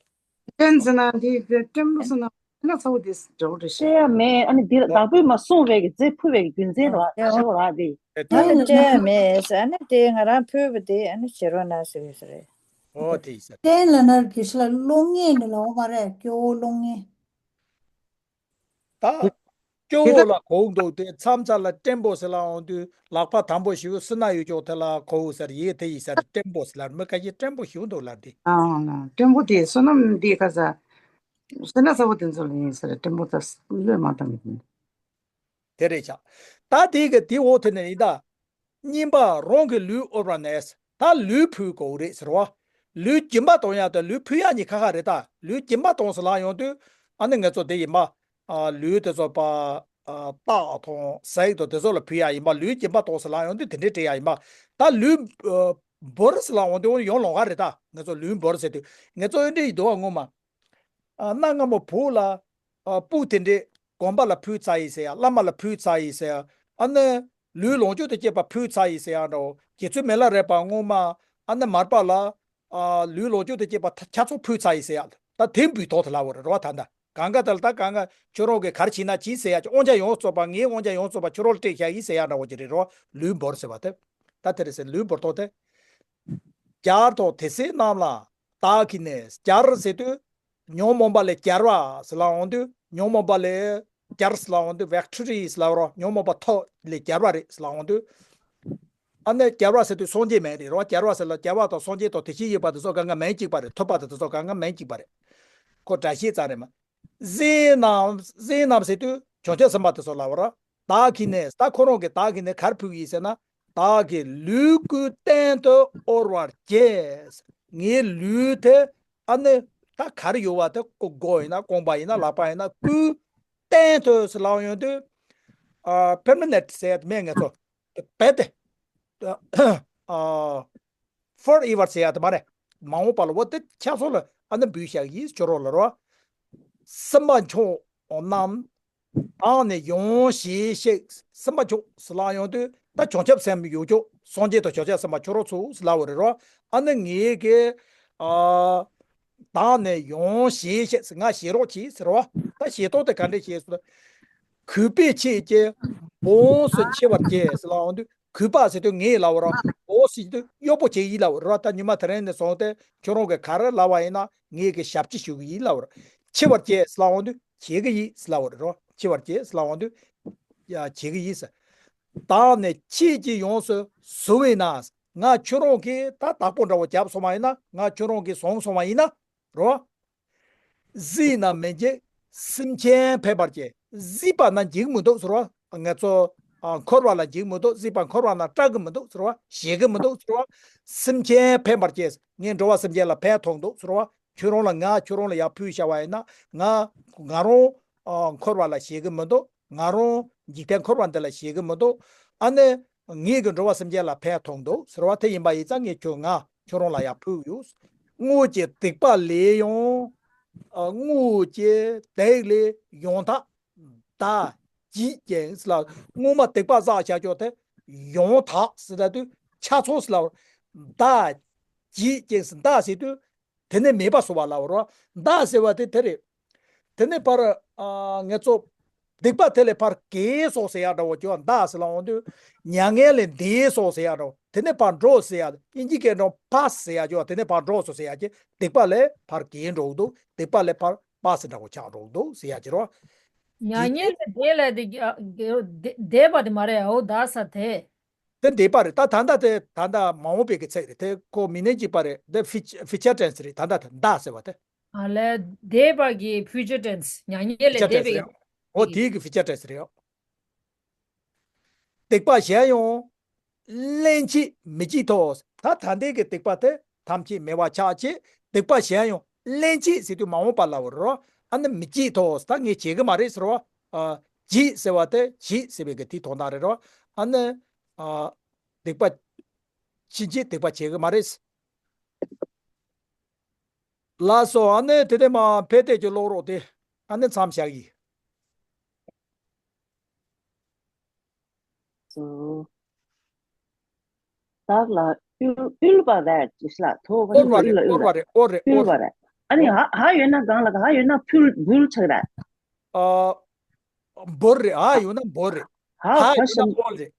སྤྲན་ཟེར་ན་འདི་སྤྲན་པོ་ཟེར་ན་སེར་སྣ་ཚ་བོ་འདི་འདྲ་བོ་རེད་ཤག་སྤྲད་ཡ་མེད། ཨ་ནི་འདི་ལ་བདག་པོས་མ་གསུངས་པའི་གི་རྫས་ཕུལ་བའི་གི་རྒྱུ་མཚན་རེད་བ། ཨ་ཤ་བོ་ར་འདི། ཨ་ནི་སྤྲད་མེད་ཟེར། ཨ་ནི་དེ་ང་རང་ཕུལ་བ་དེ་ཨ་ནི་བྱེད་རོགས་གནང་ཟེར་བས་ཟེར་རེད། ཨོ་དེ་ཡིན་ས་རེད། སྤྲན་ལབ་ན་དགེ་བཤེས་ལགས་གློག་བརྙན་ནི་ལབ་པ་རེད། སྐྱོ་བོ་གློག་བརྙན། ད་སྐྱོ་བོ་ལ་གོ་འདུག་དེ་མཚམས་མཚམས་ལ་སྤྲན་པོ་ཟེར་ལབ་འོང་དུས་ལག་པ་དམ་པོ་ཞེ་པོ་སེར་སྣ་ཡོད་ཅོག་དེ་ལ་གོ་ཟེར། ཡི་གེ་དེ་ཡིན་ས་རེད། སྤྲན་པོ་ཟེར་ལབ། མི་ཁ་ཤས་སྤྲན་པོ་ཞེ་པོ་འདུག་ལབ་དེ། ཨ་ལ་སྤྲན་པོ་དེ་བསོད་ནམས་འདི་ཁ་ས་སེར་སྣ་ཚ་བོ་དེ་ཚོ་ལ་ཡིན་ས་རེད། སྤྲན་པོ་ད་བློས་མ་བཏང་གི། དེ་རེད་ཤག་ད་དེ་གི་དེ་འོག་དེ་ནས་ཡིན་ད། གཉིས་པ་རང་གི་ལུས་དབོར་བ་ནས། ད་ལུས་ཕུལ་དགོས་རེད་ཟེར་བ། ལུས་སྦྱིན་པ་གཏོང་ཡ་དང་ལུས་ཕུལ་ཡ་གཉིས་ཁ་ཁ་རེད་ད། ལུས་སྦྱིན་པ་གཏོང་ཟེར་ལབ་ཡོང་དུས་ཨ་ནི་ང་ཚོ་དེ་ཡིན་པ། ཨ་ལུས་དེ་ཚོ་པ། ཨ་སྟག་དང་གཟིག་དང་དེ་ཚོ་ལ་ཕུལ་ཡ་ཡིན་པ། ལུས་སྦྱིན་པ་གཏོང་ཟེར་ལབ་ཡོང་དུས་དེ་འདྲས་སྤྲད་ཡ་ཡིན་པ། ད་ལུས་ཨ་འབུལ་ཟེར་ལབ་ཡོང་དུས་ཡང་ལོང་ག་རེད་ད། ང་ཚོ་ལུས་འབུལ་ཟེར་དུས་ང་ཚོ་ཨེ་འདྲས་ཡིན་འདུག་ཨ་ངོ་མ། ཨ་གནའ་སྔ་མོ་བོད་ལ་ཨ་སྤུ་དེ་འདྲས་དགོན་པ་ལ་ཕུལ་ཚར་ཡིན་ཟེར་ཡ། བླ་མ་ལ་ཕུལ་ཚར་ཡིན་ཟེར་ཡ། ཨ་ནི་ལུས་ལོངས་སྤྱོད་དང་བཅས་པ་ཕུལ་ཚར་ཡིན་ཟེར་ཡ་འདྲ་བོ། རྗེ་བཙུན་མི་ལ་རས་པ་སྔོན་མ་ཨ་ནི་མར་པ་ལ་ཨ་ལུས་ལོངས་སྤྱོད་དང་བཅས་པ་ཆ་ཚང་ཕུལ་ཚར་ཡིན་ཟེར་ཡ། ད་དེ་འབུལ་ཐོག་དེ་ལབ་པ་རེད་རོ། ད་ད་གང་ག་དེ་ལ་ད་གང་ག་ཁྱོད་རང་གིས་ག་རེ་བྱས་ན་བྱས་ཟེར་ཡ། དབང་ཆ་ཡོངས་རྫོགས་པ་ངའི་དབང་ཆ་ཡོངས་རྫོགས་པ་ཁྱོད་རང་ལ་སྤྲད་བཞག་ཡིན་ཟེར་ཡ་འདྲ་བོ་ཅིག་རེད་རོ། ལུས་འབུལ་ཟེར་བ་དེ། ད་དེ་རེད་ཟེར། ལུས་འབུལ་ཐོག་དེ། བརྒྱ་དང་དེ་སྲིད་རྣམས་ལ་བདག་གིས་ནི་བརྒྱ་ཟེར་དུས་ཉོན་མོངས་པ་ལས་རྒྱལ་བ་ཟེར་ལབ་འོང་དུས་ཉོན་མོངས་པ་ལས་རྒྱལ་ཟེར་ལབ་འོང་དུས་victory ཟེར་ལབ་རོ། ཉོན་མོངས་པ་ཐོབ་ལས་རྒྱལ་བ་རེད་ཟེར་ལབ་འོང་དུས། ཨ་ནི་རྒྱལ་བ་ཟེར་དུས་སངས་རྒྱས་མིང་རེད་རོ། རྒྱལ་བ་ཟེར་ལ་རྒྱལ་བ་དང་སངས་རྒྱས་དང་དེ་བཞིན་གཤེགས་པ་དེ་ཚོ་གང་ག་མིང་གཅིག་པ་རེད། ཐོབ་པ་དང་དེ་ཚོ་གང་ག་མིང་གཅིག་པ་རེད། ཁོ་སྒྲ་བཤད་ཙམ་རེད་མ། གཟིགས་རྣམས་གཟིགས་རྣམས་ཟེར་དུས་བྱང་ཆུབ་སེམས་དཔའ་དེ་ཚོ་ལབ་པ་ར། བདག་གིས་ནི་ད་ཁོ་རང་གིས་བདག་གིས་ནི་ག་རེ་ཕུལ་གྱི་ཡིན་ཟེར་ན། བདག་གི་ལུས་ཀུན་གཏན་དུ་དབོར་བར་བགྱི། ངའི་ལུས་དེ་ཨ་ནི་ད་ག་རེ་ཡོད་པ་དེ་མགོ་ཡིན་ན་རྐང་པ་ཡིན་ན་ལག་པ་ཡིན་ན་ཀུན་གཏན་དུ་ཟེར་ལབ་ཡོང་དུས་ཨ་permanent ཟེར་ཡ་དེ་མེད་ངེད་ཚོ། རྦད་དེ། ཨ། forever ཟེར་ཡ་དེ་མ་རེད། མ་འོངས་པ་ལ་འོ་དེ་ཆ་ཚང་ལ་ཨ་ནི་འབུལ་བཞག་ཡིན་ཅོ་རོགས་ལ་རོ། སེམས་དཔའ་མཆོག་རྣམས་བདག་ནི་ཡང་བཞེས་ཤིག་སེམས་དཔའ་མཆོག་ཟེར་ལབ་ཡོང་དུས་ད་བྱང་ཆུབ་སེམས་ཡོད་ཅོག་སངས་རྒྱས་དང་བྱང་ཆུབ་སེམས་དཔའ་ཁྱོད་རང་ཚོ་ཟེར་ལབ་པ་རེད་རོ། ཨ་ནི་ངེད་ཀྱི་ཨ། བདག་ནི་ཡང་བཞེས་ཤིག་ང་བཞེས་རོགས་གྱིས་ཟེར་བ། ད་བཞེས་ཐོག་དེ་ག་འདྲས་བཞེས་ཟེར། གུས་པས་ཁྱེད་ཀྱི་ བོངས་སུ་འཆི་བར་བྱེད་ཟེར་ལབ་ཡོང་དུས། གུས་པ་ཟེར་དུས་ངེས་ལབ་པ་རེད། བོངས་ཟེར་དུས་གཡོག་པོ་བྱེད་ཀྱི་ཡིན་ལབ་པ་རེད། ད་ཉི་མ་དེ་རིང་ནས་བཟུང་སྟེ་ཁྱོད་རང་གིས་ག་རེ་ལབ་པ་ཡིན་ན་ངེད་ཀྱིས་ཞབས་ཕྱི་ཞུ་གི་ཡིན་ལབ་པ་རེད། འཆི་བར་བྱེད་ཟེར་ལབ་ཡོང་དུས་བྱེད་ཀྱི་ཡིན་ཟེར་ལབ་པ་རེད། འཆི་བར་བྱེད་ཟེར་ལབ་ཡོང་དུས་ཡ་བྱེད་ཀྱི་ཡིན་ཟེར། བདག་ནི་ཁྱེད་ཀྱིས་ཡོངས་སུ་གཟུང་བས་ན། ང་ཁྱོད་རང་གིས་ད་བདག་པོ་འདྲ་བོ་བརྒྱབ་སོང་བ་ཡིན་ན། ང་ཁྱོད་རང་གིས་བཟུང་སོང་བ་ཡིན་ན་རེད། གཟིགས་ན་མི་འཇིགས་སེམས་ཅན་ཕན་པར་བྱེད། གཟིགས་པ་ན་འཇིགས་མི་འདུག་ཟེར་བ། ང་ཚོ་ཨ་འཁོར་བ་ལ་འཇིགས་མི་འདུག་གཟིགས་པ་འཁོར་བ་ན་སྐྲག་གི་མི་འདུག་ཟེར་བ། ཞེད་ཀྱི་མི་འདུག་ཟེར་བ། སེམས་ཅན་ཕན་པར་བྱེད། ངས་འགྲོ་བ་སེམས་ཅན་ལ་ཕན་ཐོགས་འདུག་ཟེར་བ། ཁྱོད་རང་ལ། ང་ཁྱོད་རང་ལ་ཡར་ཕུལ་བཞག་པ་ཡིན་ན། ང་ང་རང་ཨ་འཁོར་བ་ལ་ཞེད་ཀྱི་མི་འདུག་ང་རང་འཇིག་རྟེན་འཁོར་བ་འདི་ལ་ཞེད་ཀྱི་མི་འདུག་ཨ་ནི་ངེད་ཀྱིས་འགྲོ་བ་སེམས་ཅན་ལ་ཕན་ཐོགས་འདུག་ཟེར་བ། དེ་ཡིན་པ་ཡིན་ཙང་ངས་ཁྱོད། ང་ཁྱོད་རང་ལ་ཡར་ཕུལ་ཡོད། སྔོན་གྱི་སྡིག་པ་ལས་ཡང་། ཨ་སྔོན་གྱི་སྡིག་ལས་ཡང་དག་བདག་བགྱིད་ཅིང་ཟེར་ལ། སྔོན་མ་སྡིག་པ་བསགས་བཞག་ཀྱོག་དེ་ཡང་དག་ཟེར་ལ་དུས་ཆ་ཚང་ཟེར་ལ། བདག་བགྱིད་ཅིང་ཟེར། བདག་ཟེར་དུས་དེ་ནས་མེད་པ་བཟོ་བ་ལ་རོ། བདག་ཟེར་བ་དེ་དེ་རེད། དེ་ནས་ཕར་ཨ་ངེད་ཚོ་སྡིག་པ་དེ་ལས་ཕར་གྱེས་སོང་ཟེར་ཡག་འདྲ་བོ་ཀྱོག་བདག་ཟེར་ལ་འོང་དུས་མྱ་ངན་ལས་འདས་སོང་ཟེར་ཡག་འདྲ་བོ། དེ་ནས་ཕར་འགྲོ་ཟེར་ཡག་དབྱིན་ཇི་སྐད་འགྲོ་པཱས་ཟེར་ཡག་ཀྱོག་དེ་ནས་ཕར་འགྲོ་སོང་ཟེར་ཡག་གི་སྡིག་པ་ལས་ཕར་གྱེས་འགྲོ་གི་འདུག་སྡིག་པ་ལས་ཕར་པཱས་འདྲ་བོ་ཆགས་འགྲོ་གི་འདུག་ཟེར་ཡག་ཀྱི་རོ། མྱ་ངན་ལས་འདས་ལ་དེ་འདས་པ་དེ་མ་རེད། འོ་བདག་ས་དེ། དེ་འདས་པ་རེད། ད་ད་ལྟ་དེ་ད་ལྟ་མ་འོངས་པའི་གི་ཚིག་རེད། དེ་ཁོ་མི་སྣ་གཅིག་པ་རེད། དེ་ཕི་ཕི་ཅར་ཊེན་སི་རེད། ད་ལྟ་དེ་བདག་ཟེར་བ་དེ། ཨ་ལས་འདས་པ་གི་ཕི་ཅར་ཊེན་སི། མྱ་ངན་ལས་འདས་པའི། འོ་དེའི་གི་ཕི་ཅར་ཊེན་སི་རེད། སྡིག་པ་གཞན་ཡང་སླན་ཆད་མི་བགྱིད་དོ། ད་ད་ལྟའི་གི་སྡིག་པ་དེ་ཐམས་ཅད་མེད་པ་ཆགས་ཆེད། སྡིག་པ་གཞན་ཡང་སླན་ཆད་ཟེར་དུས་མ་འོངས་པ་ལ་བར་རོ། ཨ་ནི་མི་བགྱིད་དོ། ད་ངས་བྱེད་གི་མ་རེད་ཟེར་བ། ཨ་བགྱིད་ཟེར་བ་དེ་བགྱིད་ཟེར་བའི་གི་དེའི་དོན་དག་རེད་རོ། ཨ་ནི་ཨ་སྡིག་པ་ཕྱིན་ཆད་སྡིག་པ་བྱེད་གི་མ་རེད། ལགས་སོ། ཨ་ནི་དེ་དེ་མ་ཕེ་ཏེ་ཀྱི་ཀློག་རོགས་དེ་ཨ་ནི་མཚམས་བཞག་ཡིན། བདག་ལ་དབུལ་དབུལ་བ་རེད་ཅེས་ལ་ཐོ་བ་དབུལ་བ་རེད། དབུལ་བ་རེད། དབུལ་བ་རེད། དབུལ་བ་རེད། ཨ་ནི་ཧ་ཧ་ཡོད་ན་གང་ལ། ཧ་ཡོད་ན་ཕུལ་འབུལ་ཆགས་རེད། ཨ་འབུལ་རེད། ཧ་ཡོད་ན་འབུལ་རེད། ཧ་ཧ་ཡོད་ན་ཨོལ་རེད།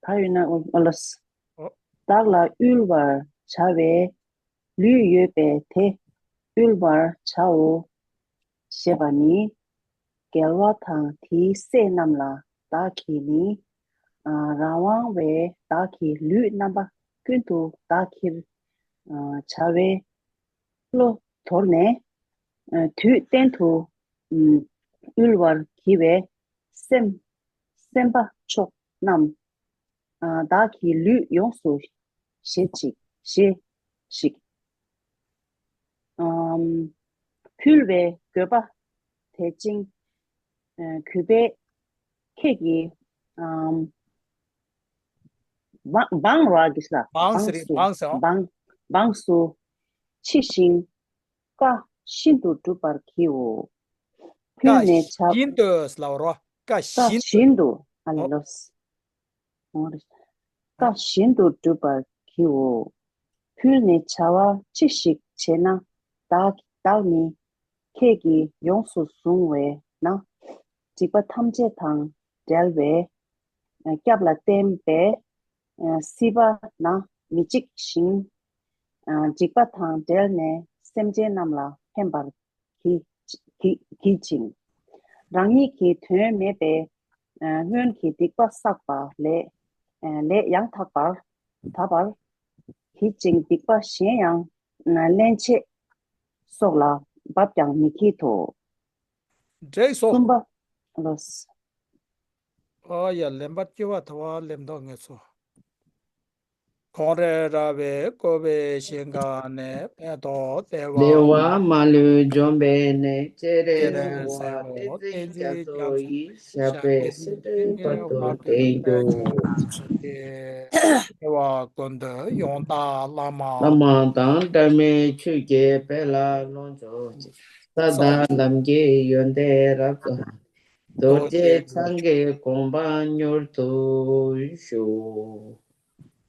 ད་ཡོད་ན་ཨོ་ཨོ་ལོས། ཨོ། བདག་ལ་དབུལ་བར་བྱ་བའི་ལུས་ཡོད་པས་དེ་དབུལ་བར་བྱའོ། ཞེས་པ་ནི། རྒྱལ་བ་དང་དེའི་སྲས་རྣམས་ལ་བདག་གིས་ནི། ཨ་རང་དབང་བའི་བདག་གི་ལུས་རྣམ་པ་ཀུན་ཏུ་བདག་གིར་ཨ་བྱ་བའི་བློ་དོར་ནས། ཨ་དུས་གཏན་དུ་ཨ་དབུལ་བར་བགྱི་བའི་སེམས་སེམས་དཔའ་མཆོག་རྣམས། ཨ་བདག་གི་ལུས་ཡོངས་སུ་བཞེས་ཤིག་བཞེས་ཤིག་ཨམ་ཕུལ་བའི་དགོས་པ་དད་ཅིང་། ཨ་གུས་པས་ཁྱེད་ཀྱི་ཨམ་འབངས་འབངས་རོ་ཨ་གིས་ལ་འབངས་ཟེར་རེད། སུ་འབངས་ཟེར་ཨོ། འབངས་འབངས་སུ་མཆི་ཞིང་། བཀའ་བཞིན་དུ་སྒྲུབ་པར་བགྱིའོ། ཕུལ་ནས་བྱ། བཀའ་བཞིན་དུ་ལབ་རོ། བཀའ་བཀའ་བཞིན་དུ། བཞིན་དུ་ཨ་ལོས། འོ་རེད། བཀའ་བཞིན་དུ་སྒྲུབ་པར་བགྱིའོ། ཕུལ་ནས་བྱ་བ་ཅི་ཞིག་བྱས་ན། བདག་བདག་ནི་ཁྱེད་ཀྱིས་ཡོངས་སུ་བཟུང་བས་ན། འཇིགས་པ་ཐམས་ཅད་དང་བྲལ་བའི་སྐྱབས་ལ་བརྟེན་པས། སྲིད་པ་ན་མི་འཇིགས་ཤིང་། འཇིགས་པ་དང་བྲལ་ནས་སེམས་ཅན་རྣམས་ལ་ཕན་པར་བགྱི་བགྱི་བགྱི་ཞིང་། རང་ཉིད་ཀྱི་དོན་མེད་པའི་སྔོན་གྱི་སྡིག་པ་བསགས་པ་ལས་ལས་ཡང་དག་པར་དག་པར་བགྱི་ཞིང་། སྡིག་པ་གཞན་ཡང་སླན་ཆད་སྲོག་ལ་འབབ་ཀྱང་མི་བགྱིད་དོ། འགྲིག་སོང་། གསུམ་པ་ལོས། ཨོ་ཡ། ལེན་པར་སྐྱེ་བ་ཐོབ་པ་ལེན་མདོག་ངེས་སོ། ཁོང་རེ་ར་བས་བསྐོར་བའི་ཞིང་ཁམས་ནས། ཕན་འདོགས་བདེ་བ། བདེ་བ་མ་ལུས་འཇོམས་པའི་གནས། སྤྱན་རས་གཟིགས་དབང་བསྟན་འཛིན་རྒྱ་མཚོ་ཡི། ཞབས་པད་སྲིད་མཐའི་བར་དུ་བརྟན་གྱུར་ཅིག། བདེ་བ་ཀུན་འདུས་ཡང་དག་བླ་མ། བླ་མ་དང་འབྲལ་མེད་ཆོས་ཀྱི་དཔལ་ལ་ལོངས་སྤྱོད་ཅིག། ས་དང་ལམ་གྱི་ཡོན་ཏན་རབ་རྫོགས། རྡོ་རྗེ་འཆང་གི་དགོངས་པ་མྱུར་དུ་ཞུ།